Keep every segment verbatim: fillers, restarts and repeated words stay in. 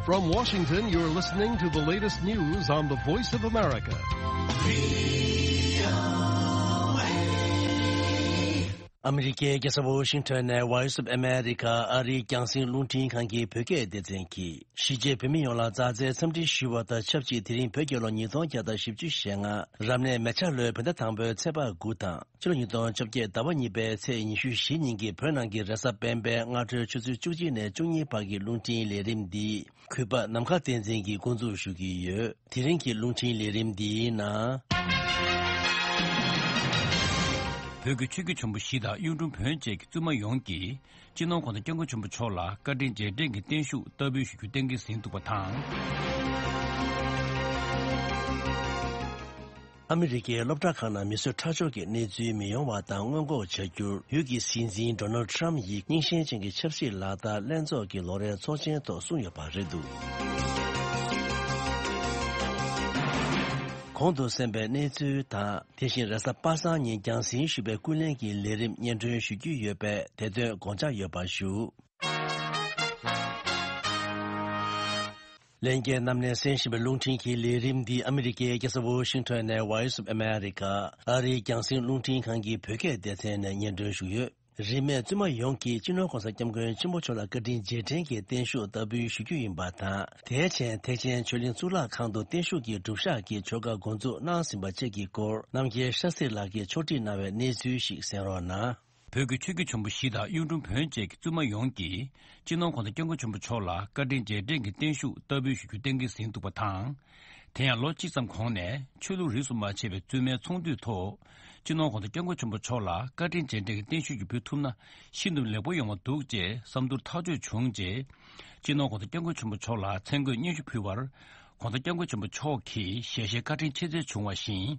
From Washington, you're listening to the latest news on the Voice of America. ཨ་མི་རི་ཀའི་རྒྱལ་ས་ཝོ་ཤིང་ཊོན་ནས་Voice of America ཨ་རིའི་རྒྱང་སྲིང་རླུང་འཕྲིན་ཁང་གི་བོད་སྐད་སྡེ་ཚན་གྱིས། གཞིས་བྱེས་བོད་མི་ཡོངས་ལ་མཛའ་བརྩེའི་འཚམས་འདྲི་ཞུ་བ་དང་ཆབས་ཅིག་དེ་རིང་བོད་རྒྱལ་ལོ་ཉིས་སྟོང་བརྒྱ་དང་བཞི་བཅུ་ཞེ་ལྔ། རབ་གནས་མེ་བྱ་ལོའི་བོད་ཟླ་དང་པོའི་ཚེས་པ་དགུ་དང་། ཕྱི་ལོ་ཉིས་སྟོང་བཅོ་བརྒྱད་ཟླ་བ་གཉིས་པའི་ཚེས་ཉི་ཤུ་བཞི་ཉིན་གྱི་བོད་ནང་གི་རེས་གཟའ་སྤེན་པའི་སྔ་དྲོའི་ཆུ་ཚོད་བཅུ་གཅིག་ནས་བཅུ་གཉིས་བར་གྱི་རླུང་འཕྲིན་ལས་རིམ་འདི་གུས་པ་ནམ་མཁའ་བསྟན་འཛིན་གྱིས་འགོ་འཛུགས་ཞུ་གི་ཡོད། དེ་རིང་གི་རླུང་འཕྲིན་ལས་རིམ་འདིའི་ནང་། བོད་ཀྱི་ཆོས་བརྒྱུད་ཆེན་པོ་བཞི་དང་གཡུང་དྲུང་བོན་བཅས་ཀྱི་བཙུན་མ་ཡོངས་ཀྱིས་སྤྱི་ནོར་༧གོང་ས་༧སྐྱབས་མགོན་ཆེན་པོ་མཆོག་ལ་བཀའ་དྲིན་རྗེས་དྲན་གྱི་བརྟན་བཞུགས་བསྟར་འབུལ་ཞུ་རྒྱུ་གཏན་འཁེལ་ཟིན་འདུག་པ་དང་། ཨ་མི་རི་ཀའི་སློབ་གྲྭ་ཁག་ནང་མི་གསོད་ཁྲག་སྦྱོར་གྱི་གནས་ཚུལ་མི་ཡོང་བ་དང་སྔོན་འགོག་བྱ་རྒྱུར་ཡུལ་གྱི་སྲིད་འཛིན་ཌོ་ནལ་ཌི་ཊརམ་ཡིས་རྙིང་ཞེན་ཅན་གྱི་ཆབ་སྲིད་ལག་བསྟར་ལྷན་ཚོགས་ཀྱི་ལོ་རེའི་ཚོགས་ཆེན་ཐོག་གསུངས་ཡོད་པ་རེད་འདུག། གོང་དུ་གསན་པའི་གནས་ཚུལ་དང་། དེ་བཞིན་རེས་གཟའ་པ་སངས་ཉིན་རྒྱང་སྲིང་ཞུས་པའི་ཀུན་གླེང་གི་ལས་རིམ་སྙན་སྒྲོན་ཞུ་རྒྱུ་ཡོད་པས་དེ་དོན་དགོངས་འཇགས་ཡོད་པར་ཞུ། ལྷན་རྒྱས་རྣམས་ནས་གསན་བཞིན་པའི་རླུང་འཕྲིན་གྱི་ལས་རིམ་འདི་ཨ་མི་རི་ཀའི་རྒྱལ་ས་ཝོ་ཤིང་ཊོན་ནས་Voice of America ཨ་རིའི་རྒྱང་སྲིང་རླུང་འཕྲིན་ཁང་གི་བོད་སྐད་སྡེ་ཚན་ནས་སྙན་སྒྲོན་ཞུས་ཡོད། རིས་མེད་བཙུན་མ་ཡོངས་ཀྱིས་སྤྱི་ནོར་༧གོང་ས་༧སྐྱབས་མགོན་ཆེན་པོ་མཆོག་ལ་བཀའ་དྲིན་རྗེས་དྲན་གྱི་བརྟན་བཞུགས་བསྟར་འབུལ་ཞུ་རྒྱུ་ཡིན་པ་དང་། དེའི་ཆེད་ཐེག་ཆེན་ཆོས་གླིང་གཙུག་ལག་ཁང་དུ་བརྟན་བཞུགས་ཀྱི་སྒྲུབ་ཞག་གི་ཆོ་ག་འགོ་འཛུགས་གནང་ཟིན་པ་བཅས་ཀྱི་སྐོར་རྣམ་རྒྱལ་ཤཱ་སྟྲི་ལགས་ཀྱིས་ཕྱོགས་སྒྲིག་གནང་བའི་གནས་ཚུལ་ཞིག་གསན་རོགས་གནང་། བོད་ཀྱི་ཆོས་བརྒྱུད་ཆེན་པོ་བཞི་དང་གཡུང་དྲུང་བོན་བཅས་ཀྱི་བཙུན་མ་ཡོངས་ཀྱིས་སྤྱི་ནོར་༧གོང་ས་༧སྐྱབས་མགོན་ཆེན་པོ་མཆོག་ལ་བཀའ་དྲིན་རྗེས་དྲན་གྱི་བརྟན་བཞུགས་བསྟར་འབུལ་ཞུ་རྒྱུ་གཏན་འཁེལ་ཟིན་འདུག་པ་དང་། དེ་ཡང་ལོ་གཅིག་ཙམ་གོང་ནས་ཆོས་ལུགས་རིས་སུ་མ་ཆད་པའི་བཙུན་མའི་ཚོགས་འདུའི་ཐོག་སྤྱི་ནོར་༧གོང་ས་༧སྐྱབས་མགོན་ཆེན་པོ་མཆོག་ལ་བཀའ་དྲིན་རྗེས་དྲན་གྱི་བརྟན་བཞུགས་ཀྱི་འབུལ་ཐུབ་ན་ཤིན་ཏུ་ལེགས་པོ་ཡོང་བ་འདུག་ཅེས་བསམ་ཚུལ་ཐག་གཅོད་བྱུང་རྗེས། སྤྱི་ནོར་༧གོང་ས་༧སྐྱབས་མགོན་ཆེན་པོ་མཆོག་ལ་མཚན་བཀོད་སྙན་ཞུ་ཕུལ་བར། ༧གོང་ས་༧སྐྱབས་མགོན་ཆེན་པོ་མཆོག་གིས་ཞལ་བཞེས་བཀའ་དྲིན་ཆེ་སྩལ་བྱུང་བ་བཞིན།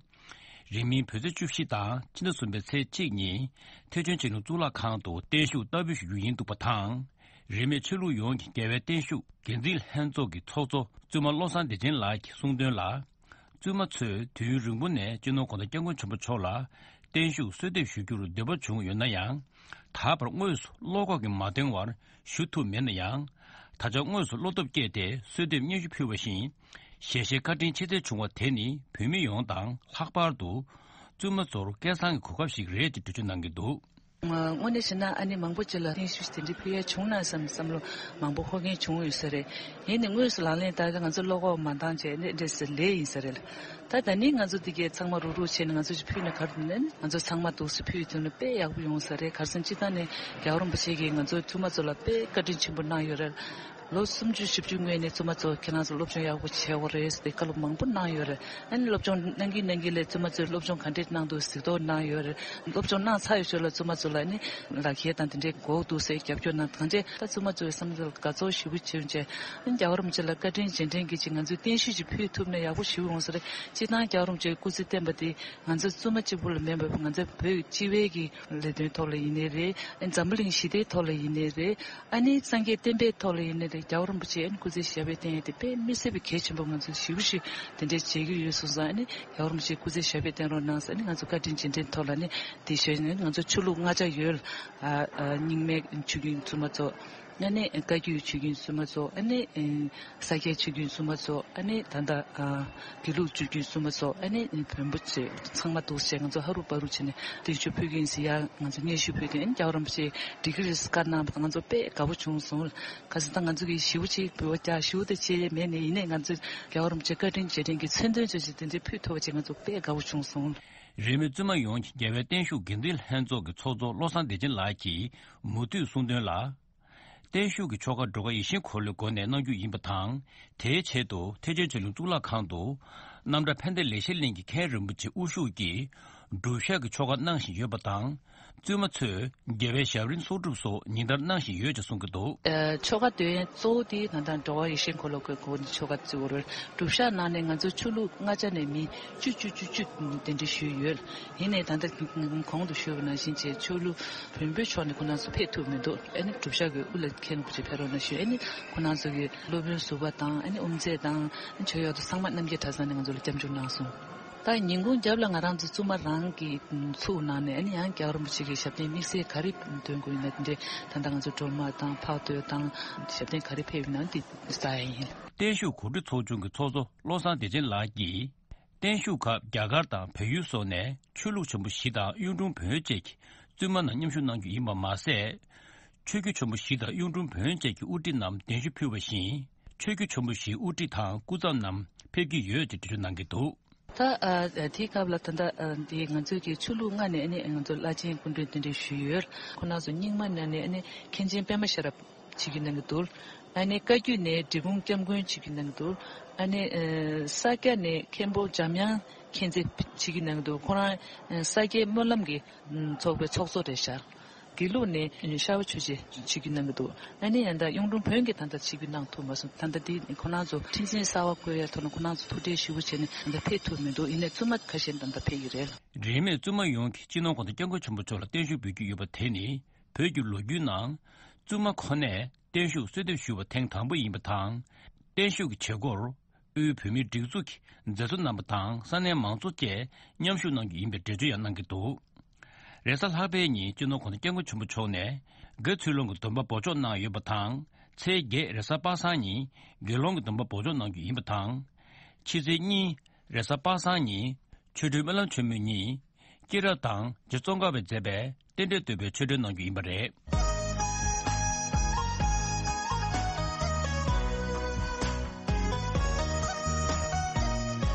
རིང་མིན་བོད་ཚེས་བཅུ་བཞི་དང་ཕྱི་ཟླ་གསུམ་པའི་ཚེས་གཅིག་ཉིན་ཐེག་ཆེན་ཆོས་གླིང་གཙུག་ལག་ཁང་དུ་བརྟན་བཞུགས་བསྟར་འབུལ་ཞུ་རྒྱུ་ཡིན་འདུག་པ་དང་། རིས་མེད་ཆོས་ལུགས་ཡོངས་ཀྱི་རྒྱལ་བའི་བརྟན་བཞུགས་འགན་འཛིན་ལྷན་ཚོགས་ཀྱི་ཚོགས་གཙོ་བཙུན་མ་བློ་བཟང་བདེ་ཆེན་ལགས་ཀྱིས་གསུངས་དོན་ལ། བཙུན་མ་ཚོས་དུས་ཡུན་རིང་པོ་ནས་སྤྱི་ནོར་༧གོང་ས་༧སྐྱབས་མགོན་ཆེན་པོ་མཆོག་ལ་བརྟན་བཞུགས་གསོལ་འདེབས་ཞུ་རྒྱུར་འདོད་པ་བྱུང་ཡོད་ན་ཡང་། ད་བར་དངོས་སུ་བློ་ཁོག་གིས་མ་འདང་བར་ཞུ་ཐུབ་མེད་ན་ཡང་། ད་ཆ་དངོས་སུ་བློ་སྟོབས་བསྐྱེད་དེ་གསོལ་འདེབས་སྙན་ཞུ་ཕུལ་བ་བཞིན། ཞལ་བཞེས་བཀའ་དྲིན་ཆེ་སྩལ་བྱུང་བ་དེ་ནི་བོད་མི་ཡོངས་དང་ལྷག་པར་དུ་བཙུན་མ་ཚོར་སྐལ་བཟང་གི་གོ་སྐབས་ཤིག་རེད་ཅེས་འགྲེལ་བརྗོད་གནང་གི་འདུག། དངོས་གནས་བྱས་ན་ཨ་ནི་མང་པོ་ཅིག་ལ་བརྟན་བཞུགས་དེ་འདྲའི་ཕུལ་ཡ་བྱུང་ན་བསམ་བསམ་བློ་མང་པོ་འཁོར་མཁན་བྱུང་ཡོད་ས་རེད། ཡིན་ནའི་དངོས་སུ་ལག་ལེན་བསྟར་ག་ང་ཚོ་བློ་ཁོག་མ་འདང་བྱས་ནས་འདྲེས་སེ་ལས་ཡིན་ས་རེད། ད་ད་ནི་ང་ཚོ་འདི་གའི་ཚང་མ་རུག་རུག་བྱས་ནས་ང་ཚོ་ཅིག་ཕུལ་ན་ག་རེ་འདུག་ནས་ང་ཚོ་ཚང་མ་འདུག་སེ་ཕུལ་ཐུབ་ན་དཔེ་ཡག་པོ་ཡོང་ས་རེད། ག་རེ་ཟེར་ན་སྤྱིར་བཏང་ནས་རྒྱལ་བ་རིན་པོ་ཆེ་གིས་ང་ཚོ་བཙུན་མ་ཚོ་ལ་དཔེ་བཀའ་དྲིན་ཆེན་པོ་གནང་ཡོད་རེད། ལོ་སུམ་ཅུ་བཞི་བཅུ་སྔོན་ནས་བཙུན་མ་ཚོ་ཁྱེད་རང་ཚོ་སློབ་སྦྱོང་ཡག་པོ་བྱེད་དགོས་རེད་ཟེར་ཏེ་བཀའ་སློབ་མང་པོ་གནང་ཡོད་རེད། ཨ་ནི་སློབ་སྦྱོང་གནང་གིན་གནང་གིན་ལས་བཙུན་མ་ཚོས་སློབ་སྦྱོང་ག་འདྲས་གནང་འདུག་གཟིགས་རྟོག་གནང་ཡོད་རེད། སློབ་སྦྱོང་གནང་ཚར་ཡོད་ཆོག་ལ་བཙུན་མ་ཚོ་ལ་ནི་ལག་ཁྱེར་དང་དེ་འདྲས་དགོས་འདུག་ཟེར་རྒྱབ་སྐྱོར་གནང་། གང་བྱས་ད་བཙུན་མ་ཚོའི་བསམ་ཚུལ་དགའ་ཚོར་ཞེ་པོ་བྱུང་བྱས། ཨ་ནི་རྒྱལ་བ་རིན་པོ་ཆེ་ལ་བཀའ་དྲིན་རྗེས་དྲན་གྱི་ཅིག་ང་ཚོས་བརྟན་བཞུགས་ཅིག་ཕུལ་ཐུབ་ན་ཡག་པོ་ཞེ་པོ་ཡོང་ས་རེད། སྤྱིར་བཏང་རྒྱལ་བ་རིན་པོ་ཆེ་སྐུ་ཚེ་བརྟན་པ་དེ་ང་ཚོ་བཙུན་མ་གཅིག་པུ་ལ་མིན་པར་ང་ཚོ་བོད་སྤྱི་བའི་གི་ལས་དོན་ཐོག་ལ་ཡིན་ནའི་རེད། ཨ་ནི་འཛམ་བུ་གླིང་ཞི་བདེའི་ཐོག་ལ་ཡིན་ནའི་རེད། ཨ་ནི་སངས་རྒྱས་བསྟན་པའི་ཐོག་ལ་ཡིན་ནའི་རེད། རྒྱལ་བ་རིན་པོ་ཆེ་ཨ་ནི་སྐུ་ཚེ་ཞབས་པད་བརྟན་ཡས་དེ་དཔེ་མི་སྲིད་པའི་གལ་ཆེན་པོ་ང་ཚོ་ཞེ་པོ་ཞིག་དེ་འདྲའི་བྱེད་ཀྱི་ཡོད་སོང་ཙང་། ཨ་ནི་རྒྱལ་བ་རིན་པོ་ཆེ་སྐུ་ཚེ་ཞབས་པད་བརྟན་རོགས་གནང་ཟེར། ཨ་ནི་ང་ཚོ་བཀའ་དྲིན་རྗེས་དྲན་ཐོག་ལ་ནི་དེ་ཞུ་ནས་ང་ཚོ་ཆོས་ལུགས་ལྔ་ཆ་ཡོད་ལ། ཨ་ཨ་རྙིང་མའི་ཆོས་བརྒྱུད་བཙུན་མ་ཚོ། ཨ་ནི་བཀའ་བརྒྱུད་ཆོས་བརྒྱུད་བཙུན་མ་ཚོ། ཨ་ནི་ས་སྐྱའི་ཆོས་བརྒྱུད་བཙུན་མ་ཚོ། ཨ་ནི་ད་ལྟ་དགེ་ལུགས་ཆོས་བརྒྱུད་བཙུན་མ་ཚོ། ཨ་ནི་བོན་པོ་ཚོས་ཚང་མ་འདུག་བྱས་ང་ཚོ་ཧ་རུ་པ་རུ་བྱས་ནས་དེ་ཚོ་ཕུལ་གྱིན་ཟེར་ཡ་ང་ཚོ་སྙན་ཞུ་ཕུལ་དུས། ཨ་ནི་རྒྱལ་བ་རིན་པོ་ཆེས་འགྲིག་གི་རེད་ཟེར་བཀའ་གནང་བ་དང་ང་ཚོ་དཔེ་དགའ་པོ་བྱུང་སོང་། ག་ཟེར་ད་ང་ཚོ་གིས་ཞེ་པོ་ཅིག་འབུལ་བ་རྒྱག་ཞུ་དེ་བྱས་མེད་ནས། ཡིན་ནའི་ང་ཚོས་རྒྱལ་བ་རིན་པོ་ཆེ་བཀའ་དྲིན་རྗེས་དྲན་གྱི་མཚོན་དོན་ཚོ་ཞིག་དེ་འདྲའི་ཕུལ་ཐུབ་པ་བྱས་ང་ཚོ་དཔེ་དགའ་པོ་བྱུང་སོང་། རིས་མེད་བཙུན་མ་ཡོངས་ཀྱི་རྒྱལ་བའི་བརྟན་བཞུགས་འགན་འཛིན་ལྷན་ཚོགས་ཀྱི་ཚོགས་གཙོ་བློ་བཟང་བདེ་ཆེན་ལགས་ཀྱིས་མུ་མཐུད་གསུངས་དོན་ལ། བརྟན་བཞུགས་ཀྱི་ཆོ་ག་འགྲོ་ཁ་ཡིད་བཞིན་འཁོར་ལོའི་སྒོ་ནས་གནང་རྒྱུ་ཡིན་པ་དང་། དེའི་ཆེད་དུ་ཐེག་ཆེན་ཆོས་གླིང་གཙུག་ལག་ཁང་དུ་རྣམ་གྲྭ་ཕན་བདེ་ལེགས་བཤད་གླིང་གི་མཁན་རིན་པོ་ཆེ་དབུ་བཞུགས་ཀྱིས་སྒྲུབ་ཞག་གི་ཆོ་ག་གནང་བཞིན་ཡོད་པ་དང་། བཙུན་མ་ཚོས་རྒྱལ་བའི་ཞབས་རིམ་གསོག་སྒྲུབ་སོགས་ཉིན་ལྟར་གནང་བཞིན་ཡོད་ཅེས་གསུང་གི་འདུག། ཨ་ཆོ་ག་དོན་གཙོ་བོ་དེ་ད་ལྟ་འགྲོ་བ་ཡིད་བཞིན་འཁོར་ལོ་སྒོ་ནས་ཆོ་ག་བརྩི་བ་རེད། སྒྲུབ་ཞག་ནང་ནས་ང་ཚོ་ཆོས་ལུགས་ལྔ་ཆ་ནས་མི་བཅུ་བཅུ་བཅུ་བཅུ་དེ་འདྲ་ཞུས་ཡོད། ཡིན་ནའི་ད་ལྟ་གོང་དུ་ཞུས་པ་ནང་བཞིན་བྱས་ཆོས་ལུགས་བོན་པོའི་ཕྱོགས་ནས་ཁོ་རང་ཚོ་ཕེབས་ཐུབ་མི་འདུག། ཨ་ནི་སྒྲུབ་ཞག་གི་དབུ་ལ་མཁན་རིན་པོ་ཆེ་ཕེབས་རོགས་གནང་ཞུས། ཨ་ནི་ཁོ་རང་ཚོ་གི་སློབ་དཔོན་ཟུར་པ་དང་། ཨ་ནི་དབུ་མཛད་དང་། ཨ་ནི་ཆོས་གཡོག་དང་ཚང་མ་རྣམ་རྒྱལ་གྲྭ་ཚང་ནས་ང་ཚོ་ལ་སྐྱབས་འཇུག་གནང་སོང་། ད་ ཨ། ཉིན་གུང་རྒྱབ་ལ་ང་རང་ཚོ་བཙུན་མ་རང་གི་ཚུགས་ནང་ནས། ཨ་ནི་ཡང་རྒྱལ་བ་རིན་པོ་ཆེ་གི་ཞབས་བརྟན་དམིགས་བསལ་ག་རེ་འདོན་དགོས་ཡིན་ན། དེ་འདྲའི་ད་ལྟ་ང་ཚོ་སྒྲོལ་མ་དང་ཕག་ཐོད་དང་ཞབས་བརྟན་ག་རེ་ཕེབས་ཡིན་ན་དེ་ལྟ་ཡ་ཡིན། བརྟན་བཞུགས་གོ་སྒྲིག་ཚོགས་ཆུང་གི་ཚོགས་གཙོ་བློ་བཟང་བདེ་ཆེན་ལགས་ཀྱིས། བརྟན་བཞུགས་སྐབས་རྒྱ་གར་དང་བལ་ཡུལ་སོགས་ནས་ཆོས་ལུགས་ཆེན་པོ་བཞི་དང་གཡུང་དྲུང་བོན་བཅས་ཀྱི་བཙུན་མ་རྣམས་མཉམ་ཞུགས་གནང་རྒྱུ་ཡིན་པ་མ་ཟད། ཆོས་བརྒྱུད་ཆེན་པོ་བཞི་དང་གཡུང་དྲུང་བོན་བཅས་ཀྱི་དབུ་ཁྲིད་རྣམས་གདན་ཞུ་ཕུལ་བ་བཞིན། ཆོས་བརྒྱུད་ཆེན་པོ་བཞིའི་དབུ་ཁྲིད་དང་སྐུ་ཚབ་རྣམས་ཕེབས་ཀྱི་ཡོད་ཅེས་འགྲེལ་བརྗོད་གནང་གི་འདུག། ད་ཨ་དེའི་སྐབས་ལ་ད་ལྟ་ཨ་འདི་ང་ཚོའི་གི་ཆོས་ལུགས་ལྔ་ནས་ཨ་ནི་ང་ཚོ་བླ་ཆེན་སྐུ་མགྲོན་གདན་འདྲེན་ཞུས་ཡོད། ཁོང་རྣམ་ཚོ་རྙིང་མ་ནང་ནས་ཨ་ནི་མཁན་ཆེན་པད་མ་ཤེས་རབ་བྱེད་ཀྱི་གནང་གི་འདུག། ཨ་ནི་བཀའ་བརྒྱུད་ནས་འབྲི་གུང་སྐྱབས་མགོན་བྱེད་ཀྱི་གནང་གི་འདུག། ཨ་ནི་ཨ་ས་སྐྱ་ནས་མཁན་པོ་འཇམ་དབྱངས་མཁྱེན་བརྩེ་བྱེད་ཀྱི་གནང་གི་འདུག། ཁོ་རང་ཨ་ས་སྐྱའི་སྨོན་ལམ་གྱི་ཚོགས་པའི་ཚོགས་གཙོ་རེད་ཤག། དགེ་ལུགས་ནས་ཤར་བ་ཆོས་རྗེ་བྱེད་ཀྱི་གནང་གི་འདུག། ཨ་ནི་ཡང་ད་གཡུང་དྲུང་བོན་གྱི་ད་ལྟ་བྱེད་ཀྱི་གནང་ཐུབ་མ་སོང་། ད་ལྟ་འདི་ཁོ་རང་ཚོ་ཁྲི་འཛིན་གསར་བ་བསྐོས་ཡ་ཐོག་ནས་ཁོ་རང་ཚོ་ཐུགས་ཁྲལ་ཞེ་པོ་བྱས་ནས་ད་ལྟ་ཕེབས་ཐུབ་མི་འདུག། ཡིན་ནའི་བཙུན་མ་ཁ་ཤས་ད་ལྟ་ཕེབས་ཀྱི་རེད། རིས་མེད་བཙུན་མ་ཡོངས་ཀྱིས་སྤྱི་ནོར་གོང་ས་སྐྱབས་མགོན་ཆེན་པོ་མཆོག་ལ་བརྟན་བཞུགས་འབུལ་རྒྱུ་ཡོད་པ་དེ་ནི། བོད་ཀྱི་ལོ་རྒྱུས་ནང་བཙུན་མ་ཁོ་ནས་བརྟན་བཞུགས་གསོལ་འདེབས་ཞུས་པ་ཐེངས་དང་པོ་ཡིན་པ་དང་། བརྟན་བཞུགས་ཀྱི་བྱེད་སྒོར་དབུས་བོད་མིའི་སྒྲིག་འཛུགས་ཀྱི་མཛད་གཙོ་རྣམ་པ་དང་ས་གནས་མང་ཚོགས་བཅས་མཉམ་ཞུགས་གནང་རྒྱུ་ཡིན་པའི་འགྲེལ་བརྗོད་ཡང་གནང་གི་འདུག། རེས་གཟའ་ལྷག་པའི་ཉིན་སྤྱི་ནོར་གོང་ས་སྐྱབས་མགོན་ཆེན་པོ་མཆོག་ནས་དགའ་ཚུལ་སློང་གི་སྡོམ་པ་འབོགས་ཆོག་གནང་ཡོད་པ་དང་། ཚེས་བརྒྱད་རེས་གཟའ་པ་སངས་ཉིན་དགེ་སློང་གི་སྡོམ་པ་འབོགས་ཆོག་གནང་རྒྱུ་ཡིན་པ་དང་། ཕྱི་ཚེས་གཉིས་རེས་གཟའ་པ་སངས་ཉིན་ཆོ་འཕྲུལ་སྨོན་ལམ་ཆེན་མོའི་ཉིན། སྐྱེས་རབས་དང་རྗེ་ཙོང་ཁ་པས་མཛད་པའི་རྟེན་འབྲེལ་བསྟོད་པའི་ཆོ་འཕྲུལ་གནང་རྒྱུ་ཡིན་པ་རེད།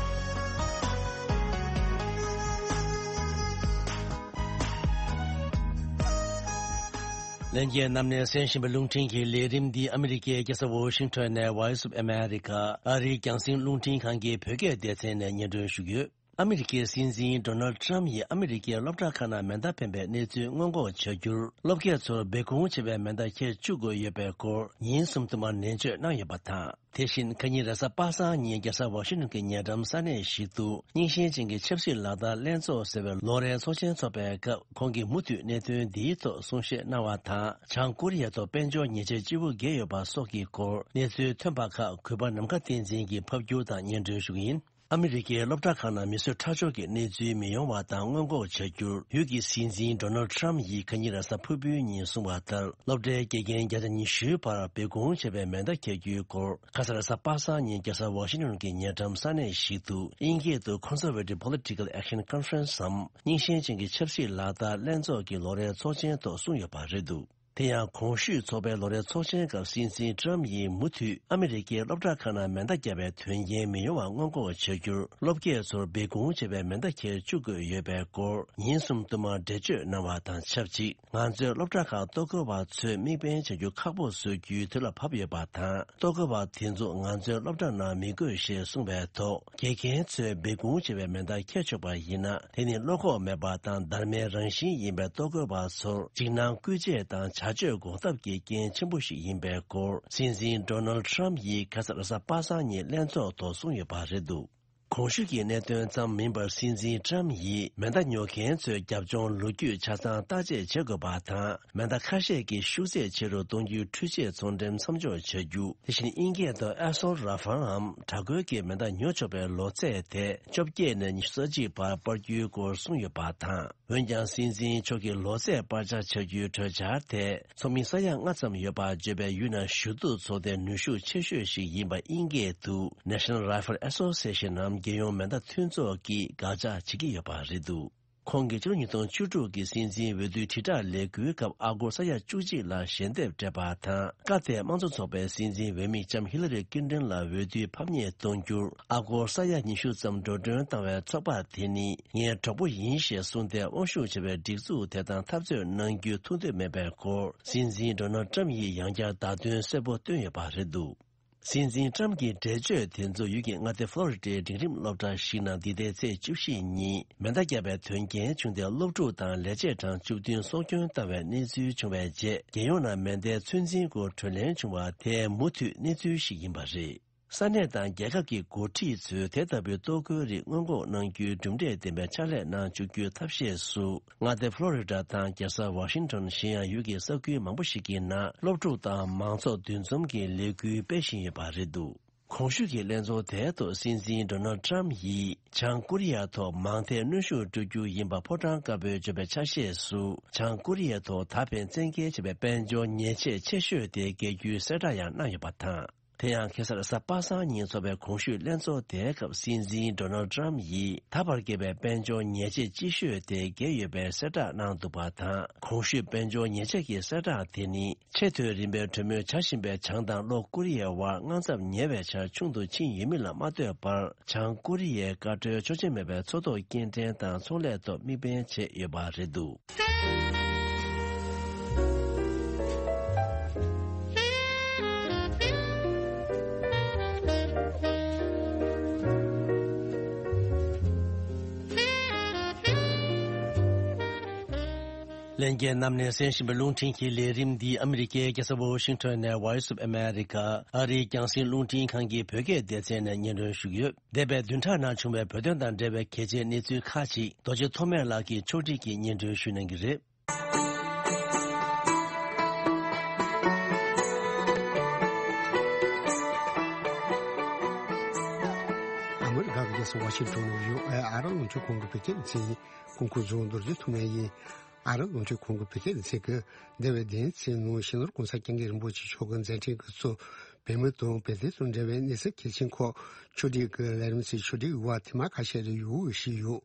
ལྷན་རྒྱས་རྣམས་ནས་གསན་བཞིན་པའི་རླུང་འཕྲིན་གྱི་ལས་རིམ་འདི་ཨ་མི་རི་ཀའི་རྒྱལ་ས་ཝོ་ཤིང་ཊོན་ནས་Voice of America ཨ་རིའི་རྒྱང་སྲིང་རླུང་འཕྲིན་ཁང་གི་བོད་སྐད་སྡེ་ཚན་ནས་སྙན་སྒྲོན་ཞུ་གི་ཡོད། ཨ་མི་རི་ཀའི་སྲིད་འཛིན་ཌོ་ནལ་ཌི་ཊརམ་ཕི་ཡིས་ཨ་མི་རི་ཀའི་སློབ་གྲྭ་ཁག་ནང་མེ་མདའ་འཕེན་པའི་གནས་ཚུལ་སྔོན་འགོག་བྱ་རྒྱུར། སློབ་དགེ་ཚོར་སྦས་སྐུང་བྱེད་པའི་མེ་མདའ་འཁྱེར་བཅུག་དགོས་ཡོད་པའི་སྐོར་ཉིན་གསུམ་དུ་མར་ནན་བརྗོད་གནང་ཡོད་པ་དང་། དེ་བཞིན་ཁ་ཉིན་རེས་གཟའ་པ་སངས་ཉིན་རྒྱལ་ས་ཝ་ཤིང་ཊོན་གྱི་ཉེ་འགྲམ་ས་གནས་ཤིག་ཏུ་རྙིང་ཞེན་ཅན་གྱི་ཆབ་སྲིད་ལག་བསྟར་ལྷན་ཚོགས་ཟེར་བའི་ལོ་རེའི་ཚོགས་ཆེན་འཚོགས་པའི་སྐབས་ཁོང་གིས་མུ་མཐུད་གནད་དོན་འདིའི་ཐོག་གསུང་བཤད་གནང་བ་དང་། བྱང་ཀོ་རི་ཡ་ཐོག་དཔལ་འབྱོར་ཉེས་ཆད་སྤྱི་བོ་བརྒྱད་ཡོད་པ་སོགས་ཀྱི་སྐོར་གནས་ཚུལ་ཐོན་པ་ཁག་གུས་པ་ནམ་མཁའ་བསྟན་འཛིན་གྱིས་ཕབ་སྒྱུར་དང་སྙན་སྒྲོན་ཞུ་གི་ཡིན། ཨ་མི་རི་ཀའི་སློབ་གྲྭ་ཁག་ནང་མི་གསོད་ཁྲག་སྦྱོར་གྱི་གནས་ཚུལ་མི་ཡོང་བ་དང་སྔོན་འགོག་བྱ་རྒྱུར་ཡུལ་གྱི་སྲིད་འཛིན་ཌོ་ནལ་ཌི་ཊརམ་ཕི་ཡིས་ཁ་ཉིན་རེས་གཟའ་ཕུར་བུའི་ཉིན་གསུངས་པ་ལྟར། སློབ་གྲྭའི་དགེ་རྒན་བརྒྱ་དང་ཉི་ཤུའི་བར་སྦས་སྐུང་བྱས་པའི་མེ་མདའ་འཁྱེར་རྒྱུའི་སྐོར་ཁ་ས་རེས་གཟའ་པ་སངས་ཉིན་རྒྱལ་ས་ཝ་ཤིང་ཊོན་གྱི་ཉེ་འགྲམ་ས་གནས་ཤིག་ཏུ་དབྱིན་སྐད་དུ་Conservative Political Action Conference འམ་རྙིང་ཞེན་ཅན་གྱི་ཆབ་སྲིད་ལག་བསྟར་ལྷན་ཚོགས་ཀྱི་ལོ་རེའི་ཚོགས་ཆེན་ཐོག་གསུངས་ཡོད་པ་རེད་འདུག། དེ་ཡང་གོང་ཞུས་ཚོགས་པའི་ལོ་རེའི་ཚོགས་ཆེན་སྐབས་སྲིད་འཛིན་ཊརམ་ཕི་ཡིས་མུ་མཐུད་ཨ་མི་རི་ཀའི་སློབ་གྲྭ་ཁག་ནང་མེ་མདའ་བརྒྱབ་པའི་དོན་རྐྱེན་མི་ཡོང་བ་སྔོན་འགོག་བྱ་རྒྱུར་སློབ་དགེ་ཚོར་སྦས་སྐུང་བྱས་པའི་མེ་མདའ་འཁྱེར་བཅུག་དགོས་ཡོད་པའི་སྐོར་ཉིན་གསུམ་དུ་མར་འགྲེལ་བརྗོད་གནང་བ་དང་ཆབས་ཅིག། ང་ཚོས་སློབ་གྲྭ་ཁག་ལྟོ་གོས་པ་ཚོས་མིག་དཔེ་བྱ་རྒྱུ་ཁག་པོ་བཟོ་རྒྱུའི་དུས་ལ་བབ་ཡོད་པ་དང་། ལྟོ་གོས་པ་དེ་ཚོ་ང་ཚོའི་སློབ་གྲྭ་ནང་མི་དགོས་ཞེས་གསུངས་པའི་ཐོག་དགེ་རྒན་ཚོས་སྦས་སྐུང་བྱས་པའི་མེ་མདའ་འཁྱེར་ཆོག་པ་ཡིན་ན། དེ་ནི་བློ་ཁོག་མེད་པ་དང་སྡར་མའི་རང་བཞིན་ཡིན་པའི་ལྟོ་གོས་པ་ཚོར་འཇིགས་སྣང་སྐུལ་བྱེད་དང་བྱ་སྤྱོད་འགོག་ཐབས་ཀྱི་རྐྱེན་ཆེན་པོ་ཞིག་ཡིན་པའི་སྐོར་སྲིད་འཛིན་ཌོ་ནལ་ཌི་ཊརམ་ཕི་ཡིས་ཁ་ས་རེས་གཟའ་པ་སངས་ཉིན་ལྷན་ཚོགས་ཐོག་གསུངས་ཡོད་པ་རེད་འདུག། གོང་ཞུས་ཀྱི་གནད་དོན་ཙམ་མིན་པར་སྲིད་འཛིན་ཊརམ་ཕི་ཡིས་མེ་མདའ་ཉོ་མཁན་ཚོའི་རྒྱབ་ལྗོངས་ལོ་རྒྱུས་ཆ་ཚང་བརྟག་དཔྱད་བྱེད་དགོས་པ་དང་། མེ་མདའ་ཁ་ཤས་ཀྱི་ཤུགས་ཚད་ཆེ་རུ་གཏོང་རྒྱུའི་འཕྲུལ་ཆས་ཚོང་འགྲེམས་མཚམས་འཇོག་བྱ་རྒྱུ། དེ་བཞིན་དབྱིན་སྐད་དུ་ཨེ་སོལ་ར་ཧྥལ་འམ་དྲག་རྒོལ་གྱི་མེ་མདའ་ཉོ་ཆོག་པའི་ལོ་ཚད་དེ་བཅོ་བརྒྱད་ནས་ཉི་ཤུ་རྩ་གཅིག་བར་སྤར་རྒྱུའི་སྐོར་གསུངས་ཡོད་པ་དང་། འོན་ཀྱང་སྲིད་འཛིན་མཆོག་གིས་ལོ་ཚད་སྤར་ཆ་བྱ་རྒྱུའི་གྲོས་འཆར་དེ་ཚོགས་མི་ས་ཡ་ལྔ་ཙམ་ཡོད་པར་བརྗོད་པའི་ཡུལ་ནང་ཞུ་གཏུག་ཚོགས་སྡེ་ནུས་ཤུགས་ཆེ་ཤོས་ཤིག་ཡིན་པ་དབྱིན་སྐད་དུ་National Rifle Association འམ་རྒྱལ་ཡོངས་མེ་མདའ་མཐུན་ཚོགས་ཀྱིས་དགག་བྱ་བྱེད་ཀྱི་ཡོད་པ་རེད་འདུག། ཁོང་གིས་ཕྱི་ལོ་ཉིས་སྟོང་བཅུ་དྲུག་གི་སྲིད་འཛིན་འོས་བསྡུའི་དྲིལ་བསྒྲགས་ལས་འགུལ་སྐབས་ཨ་སྒོར་ས་ཡ་བཅུ་གཅིག་ལ་ཞལ་འདེབས་སྤྲད་པ་དང་། སྐབས་དེའི་དམངས་གཙོ་ཚོགས་པའི་སྲིད་འཛིན་འོས་མི་ལྕམ་ཧི་ལ་རི་ཀིན་ཏོན་ལ་འོས་བསྡུའི་ཕམ་ཉེས་གཏོང་རྒྱུར་ཨ་སྒོར་ས་ཡ་ཉི་ཤུ་ཙམ་འགྲོ་གྲོན་བཏང་བའི་ཚོགས་པ་དེ་ནི་ངའི་གྲོགས་པོ་ཡིན་ཞེས་གསུངས་ཏེ། དབང་ཤུགས་ཆེ་བའི་སྒྲིག་འཛུགས་དེ་དང་འཐབ་རྩོད་གནང་རྒྱུ་ཐུགས་འདོད་མེད་པའི་སྐོར་སྲིད་འཛིན་ཌོ་ནལ་ཊམ་ཡིས་ཡང་བསྐྱར་བརྡ་དོན་གསལ་པོ་བཏོན་ཡོད་པ་རེད་འདུག། སྲིད་འཛིན་ཊམ་གྱི་འགྲེལ་བརྗོད་དེ་ཚོ་ཡུལ་གྱི་མངའ་སྡེ་ཕློ་རི་ཌའི་འབྲིང་རིམ་སློབ་གྲྭ་ཞིག་ནང་འདི་ཟླའི་ཚེས་བཅུ་བཞི་ཉིན་མེ་མདའ་བརྒྱབ་པའི་དོན་རྐྱེན་བྱུང་སྟེ། སློབ་ཕྲུག་དང་ལས་བྱེད་གྲངས་བཅུ་བདུན་སྲོག་སྐྱོན་བཏང་བའི་གནས་ཚུལ་བྱུང་བའི་རྗེས། རྒྱལ་ཡོངས་ནང་མེ་མདའི་ཚོད་འཛིན་སྐོར་གྲོས་ལན་བྱུང་བ་དེ་མུ་མཐུད་གནས་ཚུལ་ཞིག་ཡིན་པ་རེད། ས་གནས་དང་རྒྱལ་ཁབ་ཀྱི་འགོ་ཁྲིད་ཚོས་དེ་ལྟ་བུའི་ལྟོ་གོས་རིགས་སྔོན་འགོག་གནང་རྒྱུའི་གྲུབ་འབྲས་ལྡན་པའི་ཕྱག་ལས་གནང་བཅུག་རྒྱུའི་ཐབས་ཤེས་སུ། མངའ་སྡེ་ཕློ་རི་ཌ་དང་རྒྱལ་ས་ཝ་ཤིང་ཊོན། གཞན་ཡང་ཡུལ་གྱི་ས་ཁུལ་མང་པོ་ཞིག་གི་ནང་སློབ་ཕྲུག་དང་མང་ཚོགས་འདུ་འཛོམས་ཀྱི་ལས་འགུལ་སྤེལ་བཞིན་ཡོད་པ་རེད་འདུག། གོང་ཞུས་ཀྱི་ལྷན་ཚོགས་དེའི་ཐོག་སྲིད་འཛིན་ཌོ་ནལ་ཊམ་ཡིས་བྱང་ཀོ་རི་ཡ་ཐོག་མང་ཐད་གནོན་ཤུགས་སྤྲོད་རྒྱུ་ཡིན་པ་ཕོ་བྲང་དཀར་པོས་བརྗོད་པའི་ཆ་ཤས་སུ། བྱང་ཀོ་རི་ཡའི་ཐོག་ད་ཕན་བཙན་འགེལ་བྱས་པའི་དཔལ་འབྱོར་ཉེས་ཆད་ཆེ་ཤོས་དེ་འགེལ་རྒྱུའི་གསལ་བསྒྲགས་ཡང་གནང་ཡོད་པ་དང་། དེ་ཡང་ཁ་སང་གཟའ་པ་སངས་ཉིན་འཚོགས་པའི་གོང་ཞུས་ལྷན་ཚོགས་དེའི་སྐབས་སྲིད་འཛིན་ཌོ་ནལ་ཊམ་ཡིས་ད་བར་བརྒལ་བའི་དཔལ་འབྱོར་ཉེས་ཆད་ལྕི་ཤོས་དེ་འགེལ་ཡོད་པའི་གསལ་བསྒྲགས་གནང་འདུག་པ་དང་། གོང་ཞུས་དཔལ་འབྱོར་ཉེས་ཆད་ཀྱི་གསལ་བསྒྲགས་དེ་ནི། ཆེས་མཐོའི་རིམ་པའི་གྲོས་མོལ་བྱ་བཞིན་པའི་བྱང་དང་ལྷོ་ཀོ་རི་ཡའི་དབར་དངངས་འཚབ་ཉེ་བའི་ཆར་ཆུང་དུ་ཕྱིན་ཡོད་མིན་ལ་མ་ལྟོས་པར། བྱང་ཀོ་རི་ཡའི་བཀའ་འཁྲོལ་ཆོག་མཆན་མེད་པའི་མཚོ་ཐོག་སྐྱེལ་འདྲེན་དང་ཚོང་ལས་ཐོག་དམིགས་འབེན་བྱས་ཡོད་པ་རེད་འདུག་ལྷན་རྒྱས་རྣམས་ནས་གསན་བཞིན་པའི་རླུང་འཕྲིན་གྱི་ལས་རིམ་འདི་ཨ་མི་རི་ཀའི་རྒྱལ་ས་ཝ་ཤིང་ཊོན་ནས་Voice of America ཨ་རིའི་རྒྱང་སྲིང་རླུང་འཕྲིན་ཁང་གི་བོད་སྐད་སྡེ་ཚན་ནས་སྙན་སྒྲོན་ཞུ་གི་ཡོད། འདས་པའི་བདུན་ཕྲག་ནང་བྱུང་བའི་བོད་དོན་དང་འབྲེལ་བའི་གལ་ཆེའི་གནས་ཚུལ་ཁག་ཅིག་རྡོ་རྗེ་ཐོགས་མེད་ལགས་ཀྱིས་ཕྱོགས་སྒྲིག་གིས་སྙན་སྒྲོན་ཞུ་གནང་གི་རེད། ཨ་མི་རི་ཀ་གི་རྒྱལ་ས་ཝ་ཤིང་ཊོན་ནས་ཡོད་ཨ་ར་རླུང་འཕྲིན་ཁང་གི་བོད་སྐད་སྡེ་ཚན་ཡིན། སྐུ་ཁམས་བཟང་། རྡོ་རྗེ་ཐོགས་མེད་ཡིན། ཨ་ར་རླུང་འཕྲིན་ཁང་གི་བོད་སྐད་སྡེ་ཚན་གྱིས་འདས་པའི་བདུན་ཕྲག་ནང་སྤྱི་ནོར་༸གོང་ས་༸སྐྱབས་མགོན་རིན་པོ་ཆེ་མཆོག་གི་མཛད་འཕྲིན་གྱི་ཚོགས་བོད་མི་དང་བོད་དོན་དང་འབྲེལ་བའི་གནས་ཚུལ་གལ་ཆེན་སྐོར་ཕྱོགས་སྒྲིག་གི་ལས་རིམ་ཚོའི་ཕྱོགས་སྒྲིག་པ་དེ་མ་ཁ་ཤས་རེ་ཡོད་ཞུས་ཡོད།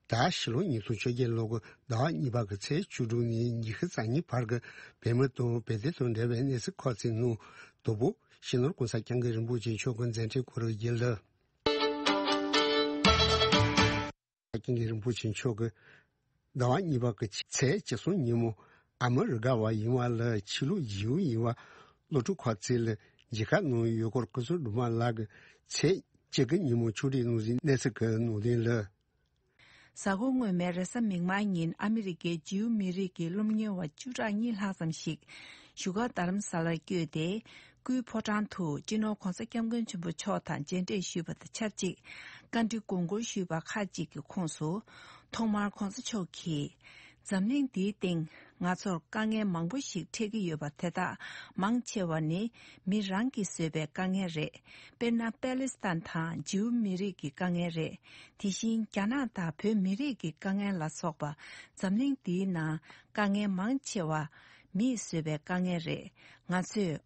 ད་ཕྱི་ལོ་ཉིས་སྟོང་བཅོ་བརྒྱད་ལོ་གི་ཟླ་བ་གཉིས་པ་གི་ཚེས་བཅུ་དྲུག་ནས་ཉི་ཤུ་རྩ་གཉིས་བར་གྱི་བོད་མི་དང་བོད་དོན་དང་འབྲེལ་བའི་གནས་ཚུལ་ཁག་ཅིག་ནང་དང་པོ་སྤྱི་ནོར་༸གོང་ས་༸སྐྱབས་མགོན་རིན་པོ་ཆེ་མཆོག་གི་མཛད་འཕྲིན་སྐོར་ཡིན་ལ། ༸སྐྱབས་མགོན་རིན་པོ་ཆེ་མཆོག་གིས་ཟླ་བ་གཉིས་པ་གི་ཚེས་བཅུ་གསུམ་ཉིན་མོ་ཨ་མི་རི་ཀ་བ་ཡིན་པ་ལ་ཕྱི་ལོགས་ཡུལ་ཡིན་པ་སློབ་ཕྲུག་ཁག་ཅིག་ལ་མཇལ་ཁ་གནང་ཡོད་སྐོར་སྐུ་ཞབས་སྒྲོལ་མ་ལགས་ཀྱིས་ཚེས་བཅུ་དགུ་ཉིན་མོ་ཕྱོགས་སྒྲིག་གནང་བཞིན་གནས་ཚུལ་གྱི་ནང་དོན་ལ། གཟའ་འཁོར་སྔོན་མའི་རེས་གཟའ་མིག་དམར་ཉིན་ཨ་མི་རི་ཀའི་ཇིའུ་མི་རིགས་ཀྱི་སློབ་གཉེར་བ་བཅུ་ཕྲག་གཉིས་ལྷག་ཙམ་ཞིག་བཞུགས་སྒར་རྡ་རམ་ས་ལར་བསྐྱོད་དེ། སྐུའི་ཕོ་བྲང་དུ་སྤྱི་ནོར་༸གོང་ས་༸སྐྱབས་མགོན་ཆེན་པོ་མཆོག་དང་མཇལ་འཕྲད་ཞུས་པ་དང་ཆབས་ཅིག་བཀའ་འདྲི་དགོངས་སྐོར་ཞུས་པ་ཁག་ཅིག་གི་ཁོངས་སུ། ཐོག་མར་༸གོང་ས་མཆོག་གིས། འཛམ་གླིང་འདིའི་སྟེང་ང་ཚོར་དཀའ་ངལ་མང་པོ་ཞིག་འཕྲད་ཀྱི་ཡོད་པ་དེ་དག་མང་ཆེ་བ་ནི་མི་རང་གིས་བཟོས་པའི་དཀའ་ངལ་རེད། དཔེར་ན་པེ་ལེ་སི་ཐན་དང་ཇིའུ་མི་རིགས་ཀྱི་དཀའ་ངལ་རེད། དེ་བཞིན་རྒྱ་ནག་དང་བོད་མི་རིགས་ཀྱི་དཀའ་ངལ་ལ་སོགས་པ་འཛམ་གླིང་འདིའི་ནང་དཀའ་ངལ་མང་ཆེ་བ་མིས་བཟོས་པའི་དཀའ་ངལ་རེད། ང་ཚོས།